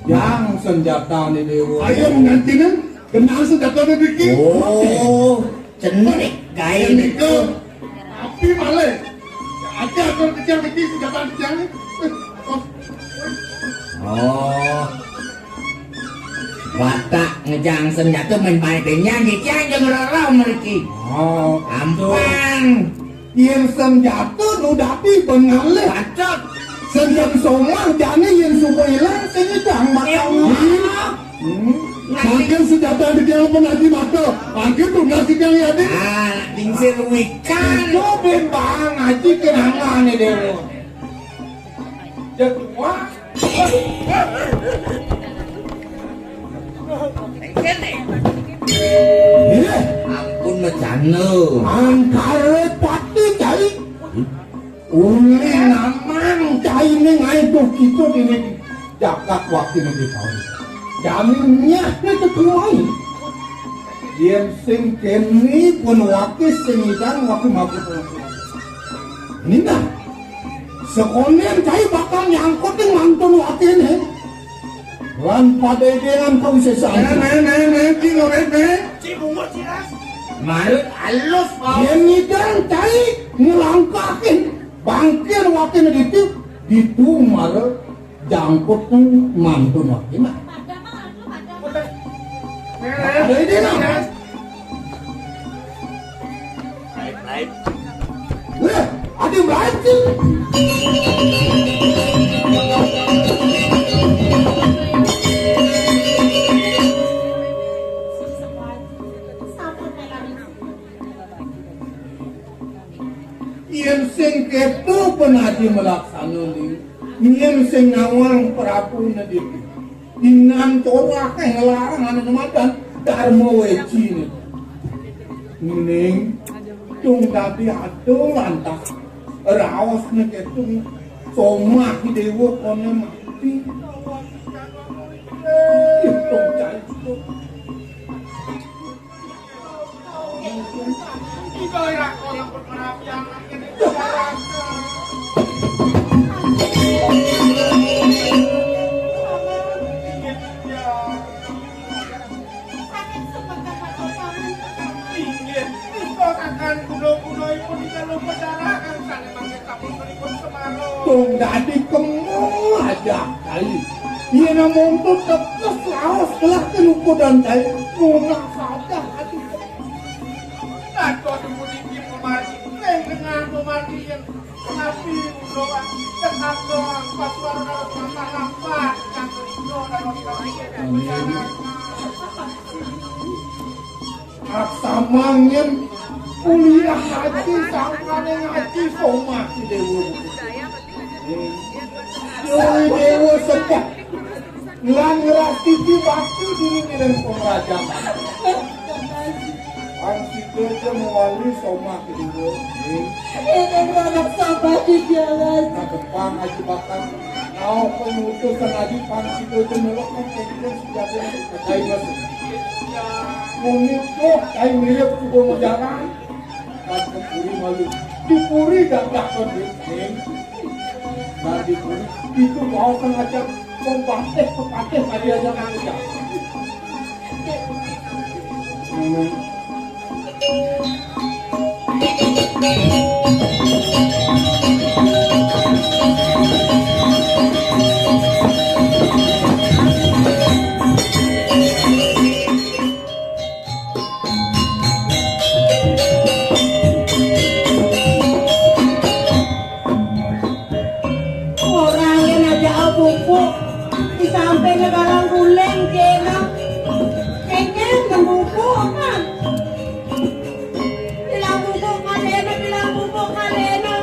Jang senjatané Déwa. Ayo ngantiné, kenal senjatané driki. Oh, cenik gaé. Cenik. Tapi malih. Aja atur kecil iki senjata kecil. Oh. Watak ngejang senjata main baé benyan, titiang jeng rara mriki. Oh, ampang. Yén senjata nu dadi bengalih. Patut. Senjata somah jani yén suba ilang, sing nyidang bakal. Iya. Hmm. Mangkin senjata di tiang pun aji mata. Mangkin tugas di tiang ya, Dik. Ah, lingsir wikan. Itu bimbang aji kenangan nih, Déwa. Jadua. Iya. Ampun, macana. Angkara pati cai. Uli namang cainé ngaé duh kita dini jagat wakiné di taun. Jani nyahné tetuai. Yén sing kéné pun waki sing idang waki mabuk. Nina, sekondén cai bakal nyangkutin mantun wakiné. Lan padédénan kawisésan. Né, né, né, né, ki lorét, né. Ci bungut, ci ras. Marut alus, Pak. Yén ngidang cai ngelangkahin bangkén wakiné ditu, ditu mara jangkut mantun wakiné. Padédénan. Lain, lain. Wéh, ada yang lain sih. Yén sing kéto pun aji malaksana, Ning. Yén sing nawang Prabu Nadépi. Dinan corahé nglarang ané nemadan Darma Wéci né. Ning, tung dadi ada lantas raosné kéto, somah Déwa koné mati. Ih, tung cai. Tung dadi kemu aja kali. Yén namung tekes laos gelah kelukudan kali. Munah saja ati. Nato dumun inggih pamargi, ring dengan pamargi yén napi ulo, ken abang pasuar karo lampah-lampah, kang rido karo kang. Aksamangin kuliah ngaji, sangkané ngaji, somah si Déwa. Déwa, Déwa sepah. Lan ngrastiti bakti dini ngiring pemerajan. Pang sida aja mawali somah kedua. Ini anak sabar di jalan. Kadepang aja bakal. Nau pemutus senadi pang sida aja melok kan kejadian sejati. Kakai mas. Mungkin tuh, kayak mirip juga mau jalan. Kan ke puri malu. Di puri gagah kan, Ning. Nah, di puri itu mau sengaja mempatih, pepatih tadi aja kan udah. Hmm. Ora yén aja pupuk, di sampingnya galang guling, kena. Kengkeng, kan pupuk, kan? Bilang pupuk, kalena, bilang pupuk, kalena.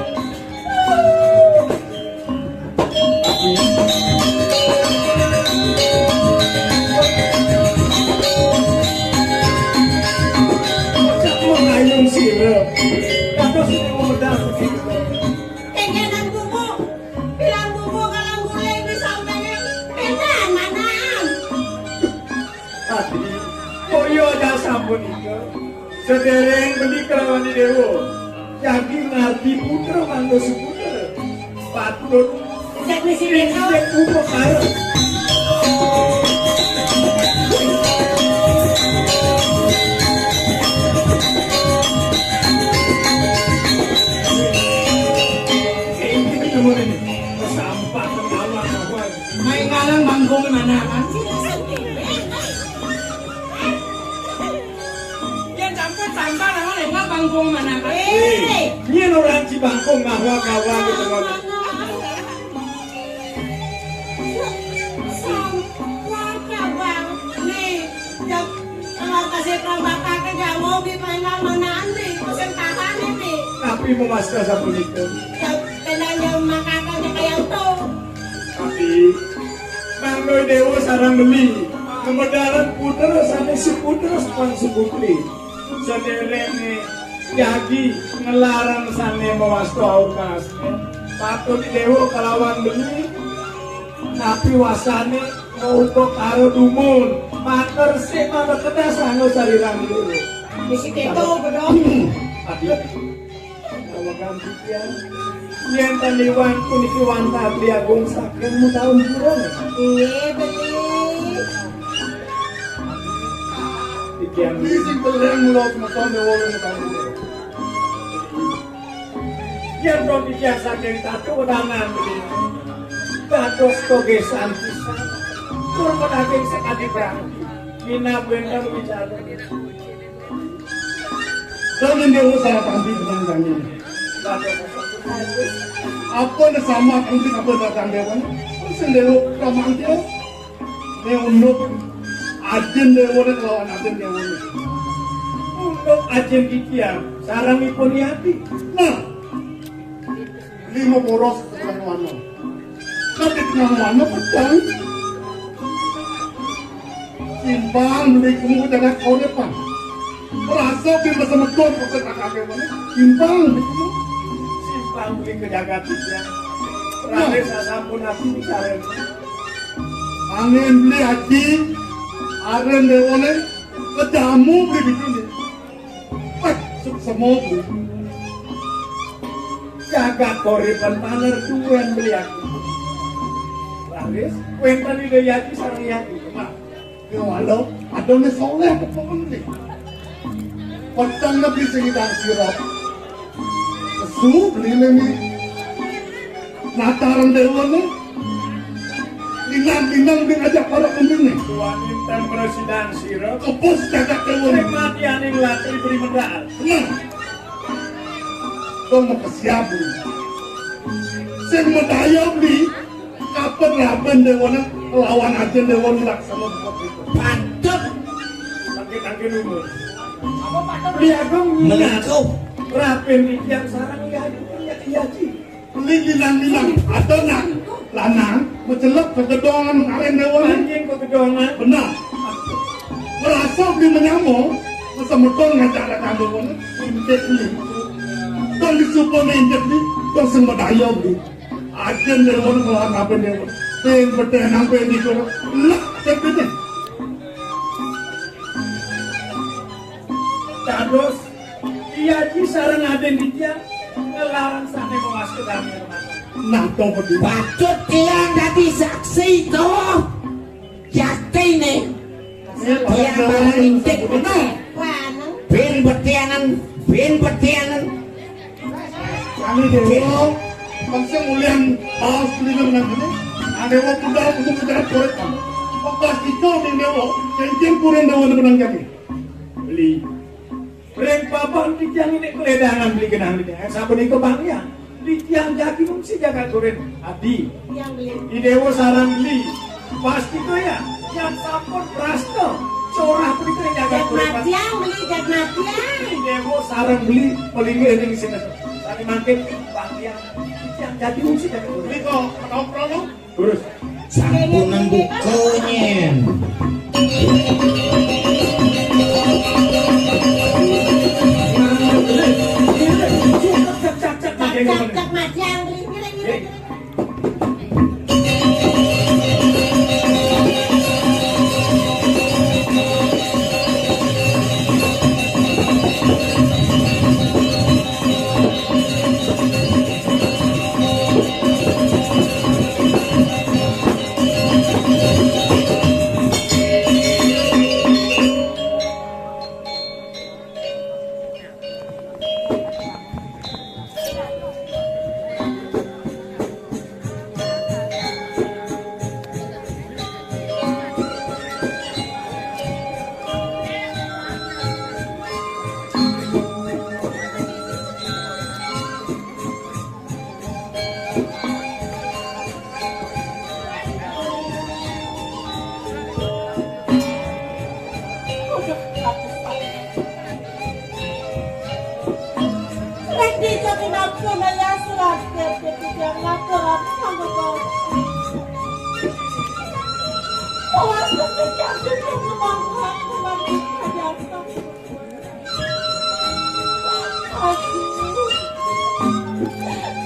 Cak mengayung sira. Kados sing modal begitu. Kengenan buku, bilang buku kalang guling di sampingnya Sedereng beli kelawan Déwa. Jagi ngarti putra mangga suputra. Patut. Cek misi besok. Cek upakara. Sampah kenawan kawan. Main ngalang bangkong mana kan? Yén sampun sampah namun enggak bangkung mana kan? Eh, nyén orang Cibangkung ngawa-ngawa gitu kan. Sampah cabang. Nih, jab kalau kasih perang bakal ke jauh di mainan mana nih? Mesin tahan ini. Tapi mau masker sapu itu. Jab tenang jauh makakannya kayak itu. Tapi Mangga Déwa sareng beli ngemedalan putra sané suputra sepang suputri. Sadéréngé jagi ngelarang sané mawasta aukasné. Patut Déwa kalawan beli napi wasané maupa karo dumun. Mater sik mangga kedas anu sarirang Déwa. Mesti keto, bedong. Adi. Kawegang titiang. Yén ten liwat puniki wantah Beli Agung saking mutaun pura. Inggih, beli. Titiang beli sing teleng mula semeton déwa ing mutaun pura. Yén to titiang saking tatu wedangan beli. Dados togesan pisan. Tur pedaging sekadi berarti. Minab wénten wicara. Dene dewa salah tampi dengan kami. Apa ne sama kunci apa datang dewa? Sing dewa kamangkil. Ne unduk ajin dewa ne kelawan ajin dewa ne. Unduk ajin titiang sareng ipun yati. Nah, lima boros tengah wana. Tapi tengah wana pedang. Simpang beli kamu jagat kauripan. Rasa beli masa medon kok tak kakek mana. Simpang beli kamu. Simpang beli ke jagat ya. Raden sasampun aku bicara. Angin beli aji. Aren dewane. Kejamu beli di sini. Wah, suksema kuwi. Jagat Koripan taler duwen beli aku. Laris, wénten Ida Yati sareng Yati. Nah, ya walau adone soleh pokoke beli. Peteng beli sing idang sirap. Kesu beli nemi. Nataran dewa ne. Inang-inang di ngajak para kembine. Tuan intan presidan sira. Kebos jagat dewa ne. Sing mati aning latri beri medal. Nah. Dong mau kesiap beli. Sing medaya beli. Kapan laban dewa ne lawan ajen dewa ne laksana buka berita. Pantep. Tangke-tangke nunggu. Apa pantep? Beli agung. Melengkuh. Rapen ikian sarang ya. Ya, ya, ji. Beli linang-linang, ada nak lanang, mecelep kegedongan aren dewa. Anjing kegedongan. Benar. Merasa beli menyamo, masa meton ngajak datang dewa. Intek ni. Dong disupo ni intek ni, dong sing medaya beli. Ajen dewa, melawan apa dewa. Peng betenang, peng dikoro. Lek, cepetnya. Dados, iya ji sareng aden titiang ngelarang sane mewas kedamaian rumah tangga. Nah, to bedi. Patut tiang dadi saksi to. Jatine. Tiang barang intik. Bener. Bin betianan, bin betianan. Kami dewa, bangsa mulian baos beli nang ini. Ada dewa kuda kudu kuda korek. Pas itu di dewa, kencing kuring dewa menang kami. Beli. Ring papan titiang ini keledangan beli genang titiang. Sapunika bangkian. Titiang jagi mung si jagat kuring. Adi. Tiang beli. Idewa sarang beli. Pasti to ya. Yang sampun prasta. Corah punika jagat kuring. Matiang beli, jag matiang. Idewa sarang beli. Paling ring sini. Tadi mangkin bangkian. Titiang jagi mung si jagat kuring. Beli kok, menopro. Terus. Sampun nang buka nyen.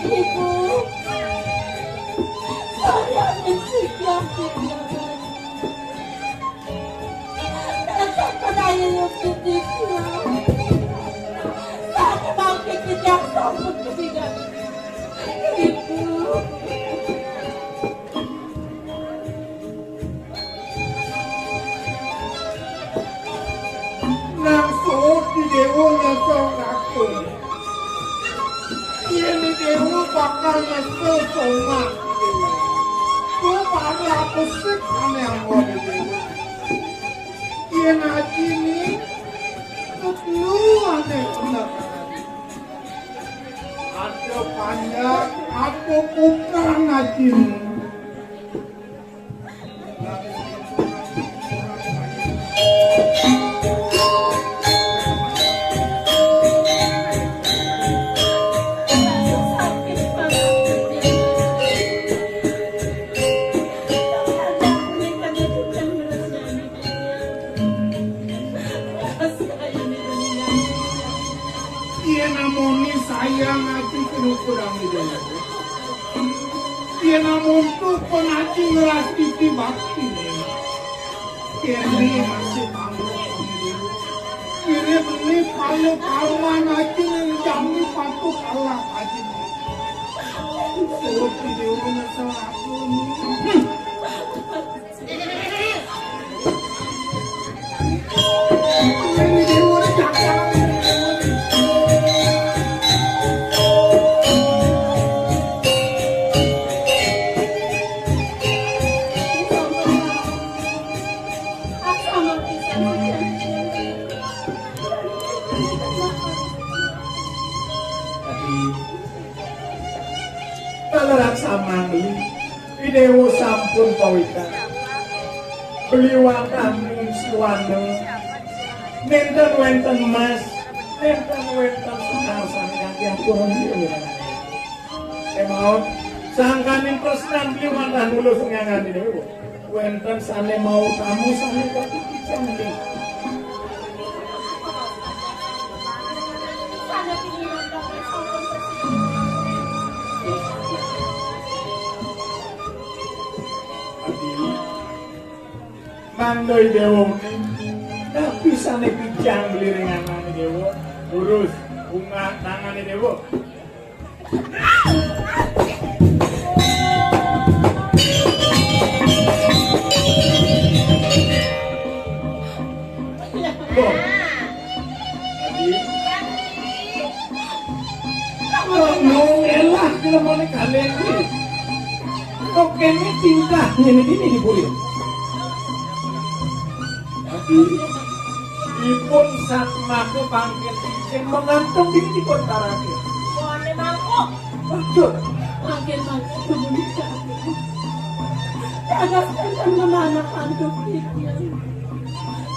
Ibu, saya miskin yang tidak. Tetap percaya yang sedih. Saya bangkit tidak sanggup tidak. Ibu. Nang suud di Déwa nyesel ngaku. Yén di Déwa bakal nyesel somat. Tuh pada aku sik ané anggo di Déwa. Yén aji ni, tetelu ané bener. Ada panjak, ada bukan aji ni. Yén amoné sayang ati kena kurang ida. Yén amonto pun ati ngrastiti bakti. Kéné masih panggung. Kira beli palu karuan ati nang jami patuh kalah ati. Suruh di Déwa nyesel aku ni. Tadi, talerak samang beli. Ida Déwa sampun pawitang. Beli wantah ngungsi wana. Nénten wénten emas, nénten wénten sekar sané kanggé atur. Kémaon, sangkaning tresnan beli wantah nulus ngangané Déwa. Wénten sané mautama sané kanggé kicang. Adi, mandoi Déwa muni, tapi sané kicang beli ring anané Déwa, lurus, bungah tangané Déwa. Loh. Adi. Loh, elah, kira mau nih kalian nih. Kok kéné tingkah ngéné iki nih, Bu? Adi. Ipun satmaka pangkén sing mengantung diri dipun tarake. Buane mangkuk. Waduh. Pangkén mangkuk kebuli cabe. Jaga senten menana kantuk pikir.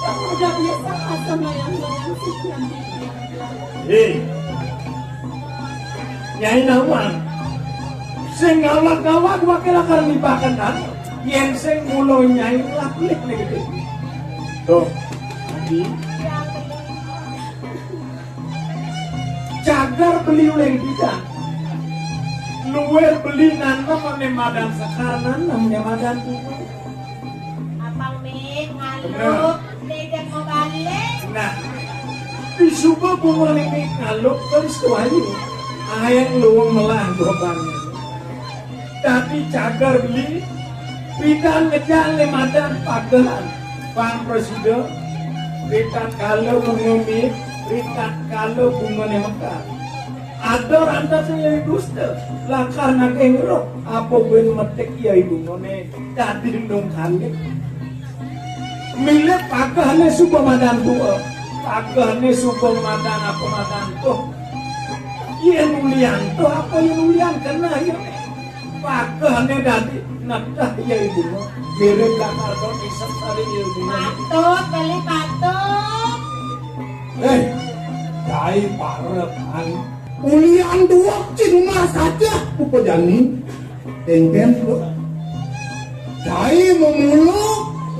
Kamu udah biasa asam layang-layang sekian pikir. Hei. Nyai Nawang. Sing ngawag-ngawag waké lakar nibaken anu. Yén sing mula Nyai Laplik niki. Tuh. Adi. Cagar beli uling pidan. Luwir beli nanem ané madan sekar, nanem ya madan tuwa. Abang Mik, ngaluk, dedek mau balik. Nah, disuba bungane Mik ngaluk terus tuayu. Aeng luwung melah gobang. Dadi cagar beli, pidan ngejang le madan pagehan. Bang Presida, ritatkala bunga Mik, ritatkala bungane mekar. Ada rantas nyai dusta, lakar nagih ngruk, apa buin metik yai bungane dadi endung kandit. Milih pagehne suba madan tua, pagehne suba madan apa madan tuh. Yen ulian tuh apa yen ulian kena ya. Pagehne dadi nedah yai bunga, mirip lakar don isep sari yai bunga. Patut, beli patut. Eh, dai parep, Ang. Ulian duwek cing mas aja, Pupa Jani. Kéngkén, Bu. Cai memula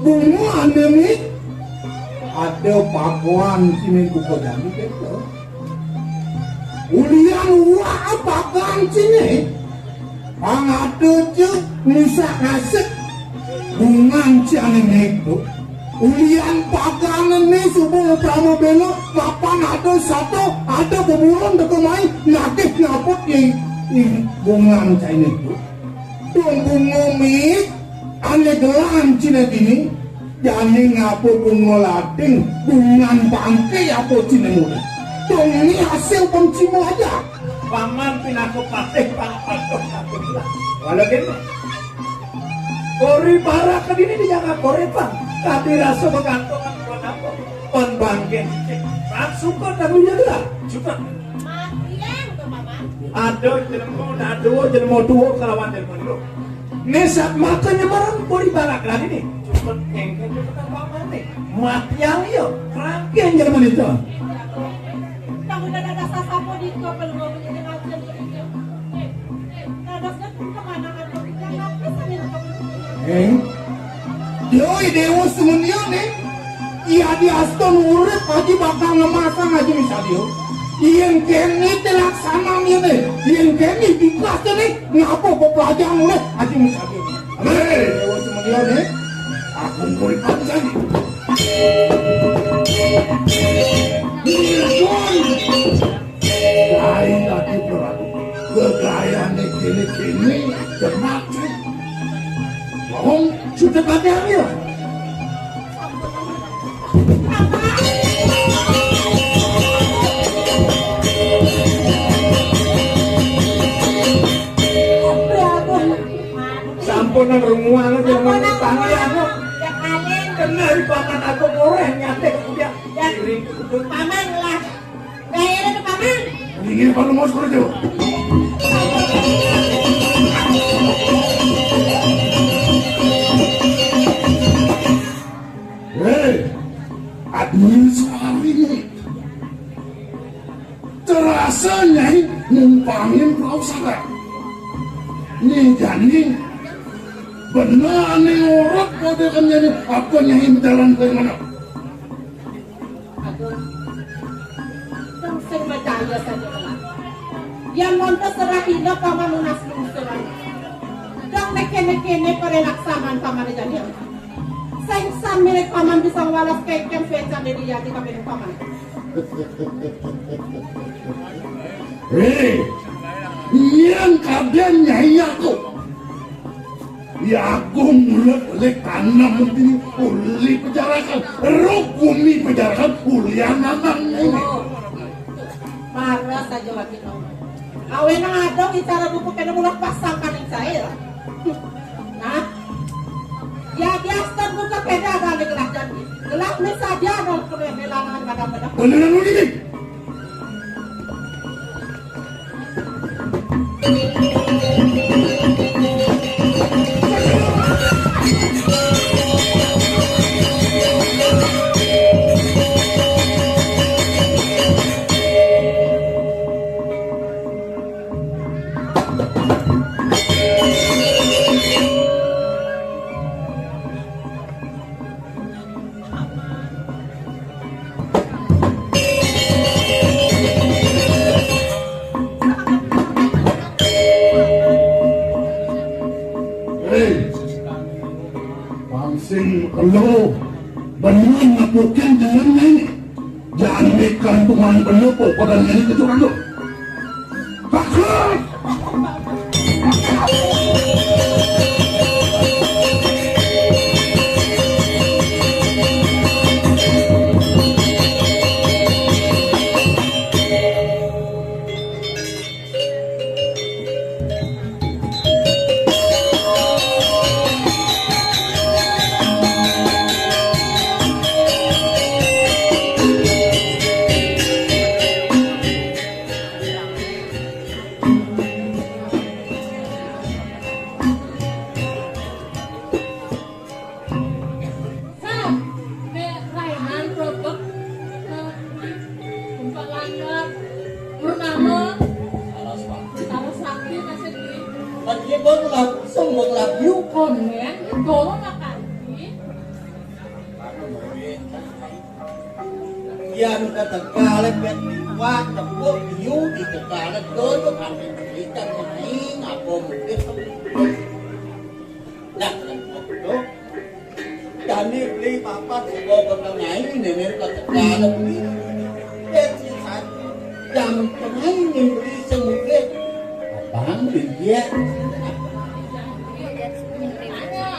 bunga ané né ada pagoan ciné buka jani kéto. Ulian uwak pagoan ciné, pang ada ja ngisak-ngasik bungan ciné né, Bu. Ulian pagoan né suba prama béla, kapan ada sato, ada beburon teka mai, nagih ngaput i, i bungan ciné, Bu. Dong bunga mit, ané gelang ciné dini, jani ngapa bunga lading, bungan pangké apa ciné mula. Dong né hasil pang cima aja. Paman pinaka patih pang patuh katulah. Walau gini, kori barak ke dini dijaga kori pang. Tapi rasa begantungan buat apa? Pun bangkit. Pang suka tapi jaga. Suka. Matian tuh, Paman. Ada jelema, ada jelema tua kalawan jelema dulu. Né sat mata nyemaran kori barak lagi né. Cuma kéngkén cuma tambah mati. Matian iya, kerangkén jelema itu. Kamu udah ada sasapo di kau belum mau menjadi agen begitu. Dadosnya pun kemana-mana. Jangan bisa minum. Eh? Yoi, Déwa Sumendya né. Iya diaston urip aji bakal ngemasang aji misalnya. Yén kéné té laksanan ya né. Yén kéné dikasih né, ngapa kok pelajaran mulai aji misalnya. Hei, Déwa Sumendya né. Aku murid pancen. Nyuwun. Rai Ratu Prabu, gegayané kéné-kéné, demak. Wong sudah pakai ya. Sampunan runguan aja mau tangi anu. Kena di paman aku koreh nyatek dia. Paman lah. Kayaknya tuh paman. Ini paman mau sekolah jauh. Hei, administrasi ini. Terasa Nyai numpangin perahu saga. Nih jani benar nih orang pada kan Nyai apa Nyai jalan ke mana? Aduh, sing percaya saja lah. Yang montes serah ina paman lunas lungsur. Dong neke-neke ne pada laksaman paman jani. Sing san milik paman bisa walas kekem pecan dari yati kaping paman. Hei, yang kadén Nyai aku. Ya aku mulek lek tanam mesti uli pejarakan, ruk bumi pejarakan, uli anak ini. Marah saja lagi no. Awena ada bicara buku kena mulak pasang kaning cair. Nah, ya biasa buka beda ada gelah janji. Gelah ni saja ada kena hilangan kadang-kadang. Beneran ini. Hei, pangsing elo, bener nepukin jalan ini. Jangan ikan tuman elo, pokoknya ini kecuali lo. Doro makan. Yan ka Tegal, pet liwat, tepuk, yu, di Tegal, doro, ambil cerita, main, apa mungkin, dah, kan, waktu. Jani beli papat, suka bakal main, nenek ka Tegal, beli. Pet, jam pemain, beli, semua, pet. Abang, iya.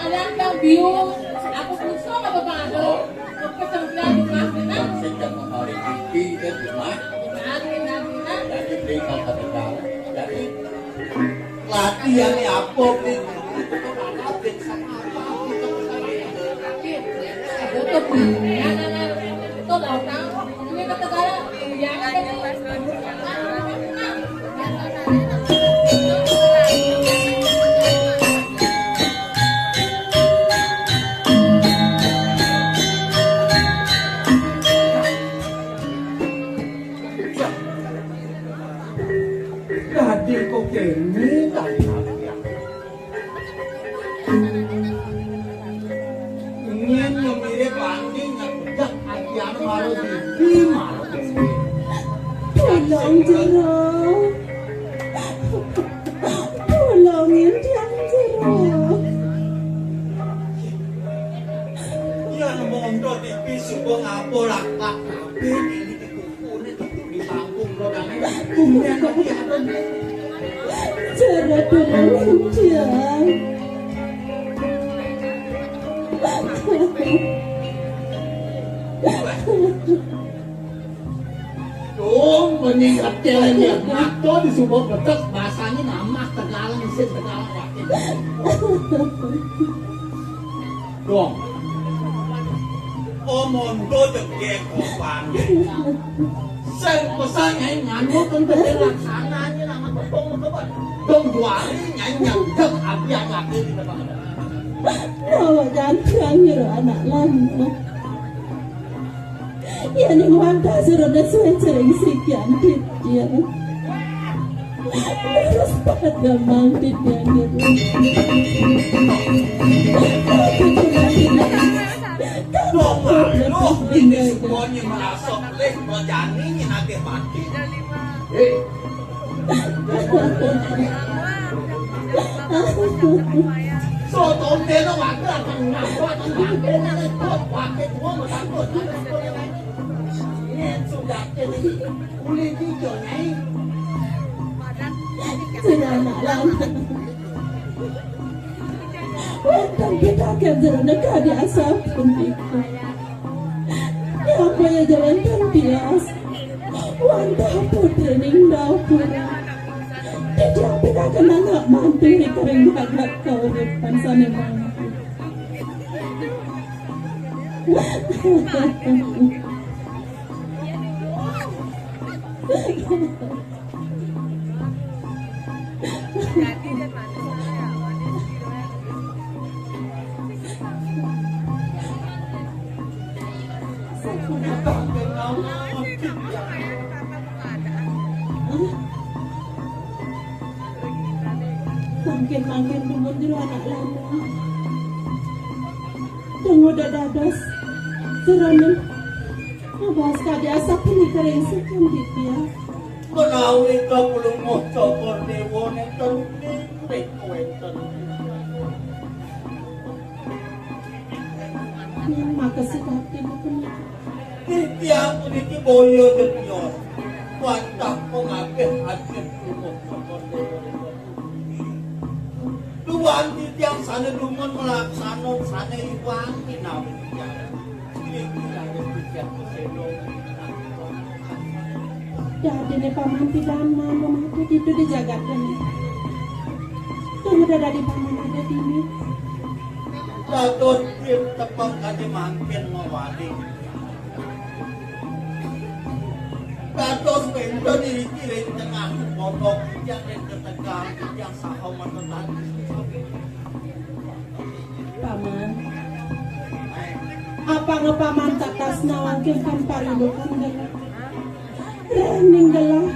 Ada, ada yang bius. Aku pusing apa, Bang? Ada kesembilan di rumah, kan? Sejak kemarin, di rumah. Lagi, lagi, kan? Jadi, beli kalau kata kau. Jadi, latihan ini apa, beli? Itu kan anak, beli sama apa, beli sama apa, beli. Itu tuh, Bang. Ya, nah, nah, itu tahu, tahu. Dadi kok kene ta? Ingin nyemirip Ani ngejak ati anu malu didi malu didi. Tulung jero. Tulungin tiang jero. Iya, nemu untuk tipi suka ngapa lak-lak kabeh ini dikumpulin di kampung, lo kan? Tumben kok iya, kan? Jero tulungin tiang. Dong, mending reptil aja. Mato di sumur betes, bahasanya namah Tegalan, isin Tegalan, wakil. Dong. Oh, mondo jegek, oh, pandai. Sing pesan nyai nganu, tentu dia laksananya, nama tepung, tepung. Dong, dua hari nyai nyangkep, api, api, api, di depan. Bawa jangan nyuruh anak lama. Yen ing wantah surana suwe jering sikian titiang. Terus pada mang titiang ngiring. Dong malu, ini semuanya merasa pelih, berjani, ini nagih mati. Eh, Wonten pitaken jero negari asal pun. Napa ya jalan kan bias? Wantah putri ning dapur. Tidak pitaken anak mantu ri kering jagat kauripan sane mantu. Mangkin-mangkin dumun jero anak lanang. Tunggu dadados. Seraning. Ngabas kadi asap ini kering sekam ditya. Menawi kapulungguh Cokor Dewa nenten ning wenten. Ning makasih kaki punika. Titiang puniki boya getya. Wantah pangagih ajeng kulungguh Cokor Dewa. Duan titiang sane dumun malaksana sane iwang kinawi titiang. Inggih raden titiang Sena. Dadine paman pidan mambo mati ditu di jagat kene. Tumeda dadi paman adat ini. Dados tim tepang kadi mangkin mawali. Dados wenten iriki ring tengah pondok titiang ring tetegal titiang saha matetan. Paman. Apanga paman tatas nawang kempan parilukan gelah. Rening gelah.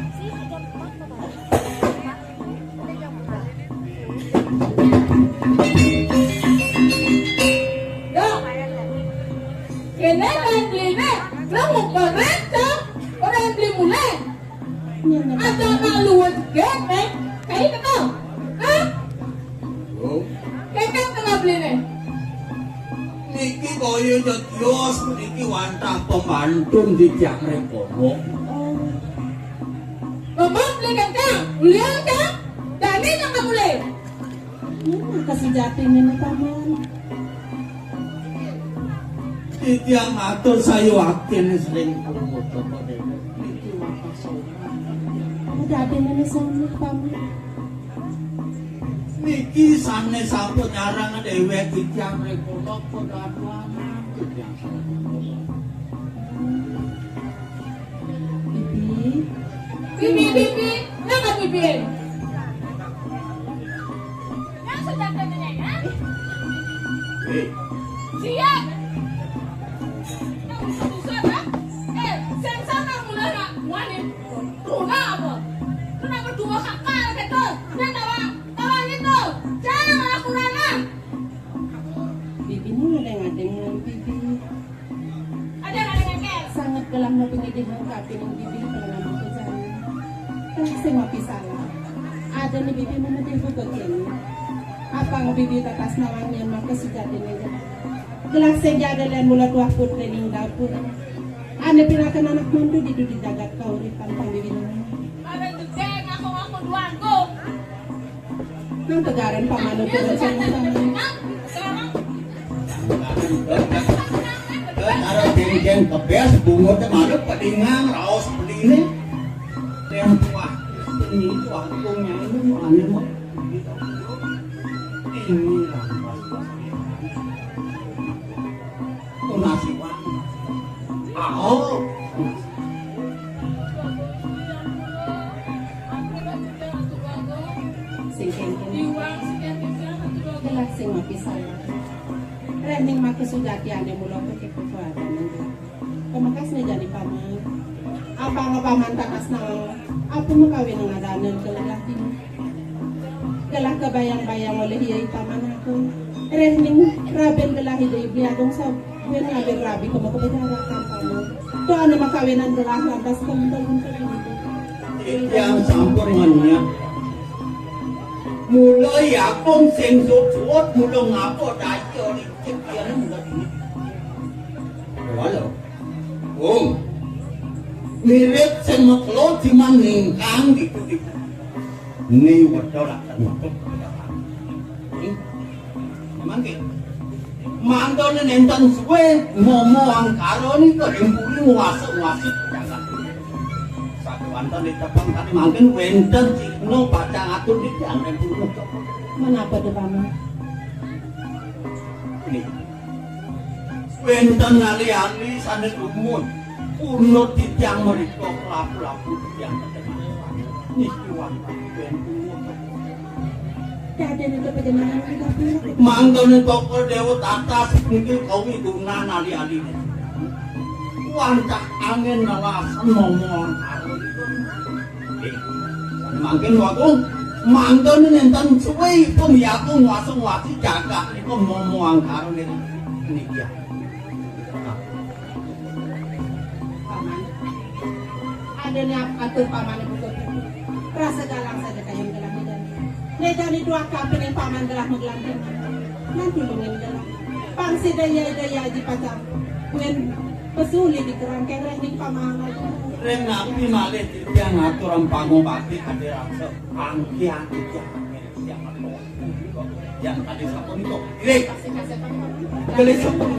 Niki kaya nyetios puniki wantah pemantun di tiang ring kono. Lemah beli kentang, ulian kang, dani kang mulih. Ini mah kasejatiné, Paman. Titiang matur sayuwaktin sering kumut kok déwék. Niki wakas sowan. Udah ada nenek sono, Paman. Niki sané sampun nyarang déwék titiang ring kula padha aduh anak titiang. Bibi. Bibi, Bibi, napa Bibi? Nang sudah kenyang, ha? Siap. Nang usah-usah, ha? Eh, sing sana mulai nak wani. Tuna apa? Kenapa dua kakak gitu? Dia tawa, tawa gitu. Jangan aku rana. Bibi ini ada ngadeng, Bibi. Sanget gelah mapangidih kapining Bibi panampi jani. Telah sing mapisalah. Adané Bibi mamedih buka kéné. Apang Bibi tatas nawang yén maka sujatiné gelah. Gelah sing ja ada lén mula tuah putri ning dapur. Ané pinaka anak mantu di dudi jagat kauripan pang Bibi nawang. Ada gedé ngaku-ngaku duaku. Nang tegaran pamanuturan sama-sama. Karo dengkeng kebes, bungut malu pedingang, raos pedine. Yang tuah, ini tuah, kung nyanu, ane mau. Ini rampas pas. Tunasiwan. Aho. Sing kénkén. Gelah sing mapisalah. Réh ning maka sujatiané mula kéto kuwadané. Pamekasné jani paman. Apanga paman tatas nawang. Apa makawin ngadanen gelah dini. Gelah kabayang-bayang olih Yai Paman Agung. Réh ning rabi gelah Ida Ibu Agung sabuin ngabin rabi kema kabejaran kampanye. Tuh anu makawinan gelah lantas kembel untuk ini. Titiang sampun ngeniat. Mula yakung sing suwut, mula ngapa daya licik yen mula dini. Walau. Wong. Mirip sing makelo diman ningkang ditu-ditu. Ni wedha lak ten metu. Mangke. Mantune nenten suwe momo angkara nika ring puri nguwasa-nguwasi jagat. Sakewanten ditepang kali mangkin wenten cihna pacang atur niki anggen puri. Menapa to, Paman? Ini. Wénten ali-ali sané dumun. Purna titiang mrika lapu-lapu titiang keteman. Niki wantah wénten. Dadene kepejenangan kita pun. Mangkane tokol dewa tatas niki kawigunan ali-aline. Wantah angin nelasan momong. Mangkin wakung mangkene nenten suwe ipun yaku ngwasung-wasi jagat nika momo angkara niki. Niki. Paman. Adene ap-, atur pamane buka pintu. Rasa galang saja kayun gelah medan. Medan itu akapin paman gelah megelanting. Nan tulungin gelah. Pang si daya daya aji pacang. Kuen pesuli di kerangkeng reh ning paman aja. Ring napi malih titiang ngaturang pangobati ade rasa angki-angki tiang. Yang tadi sapunika. Nggih. Gelis sampun.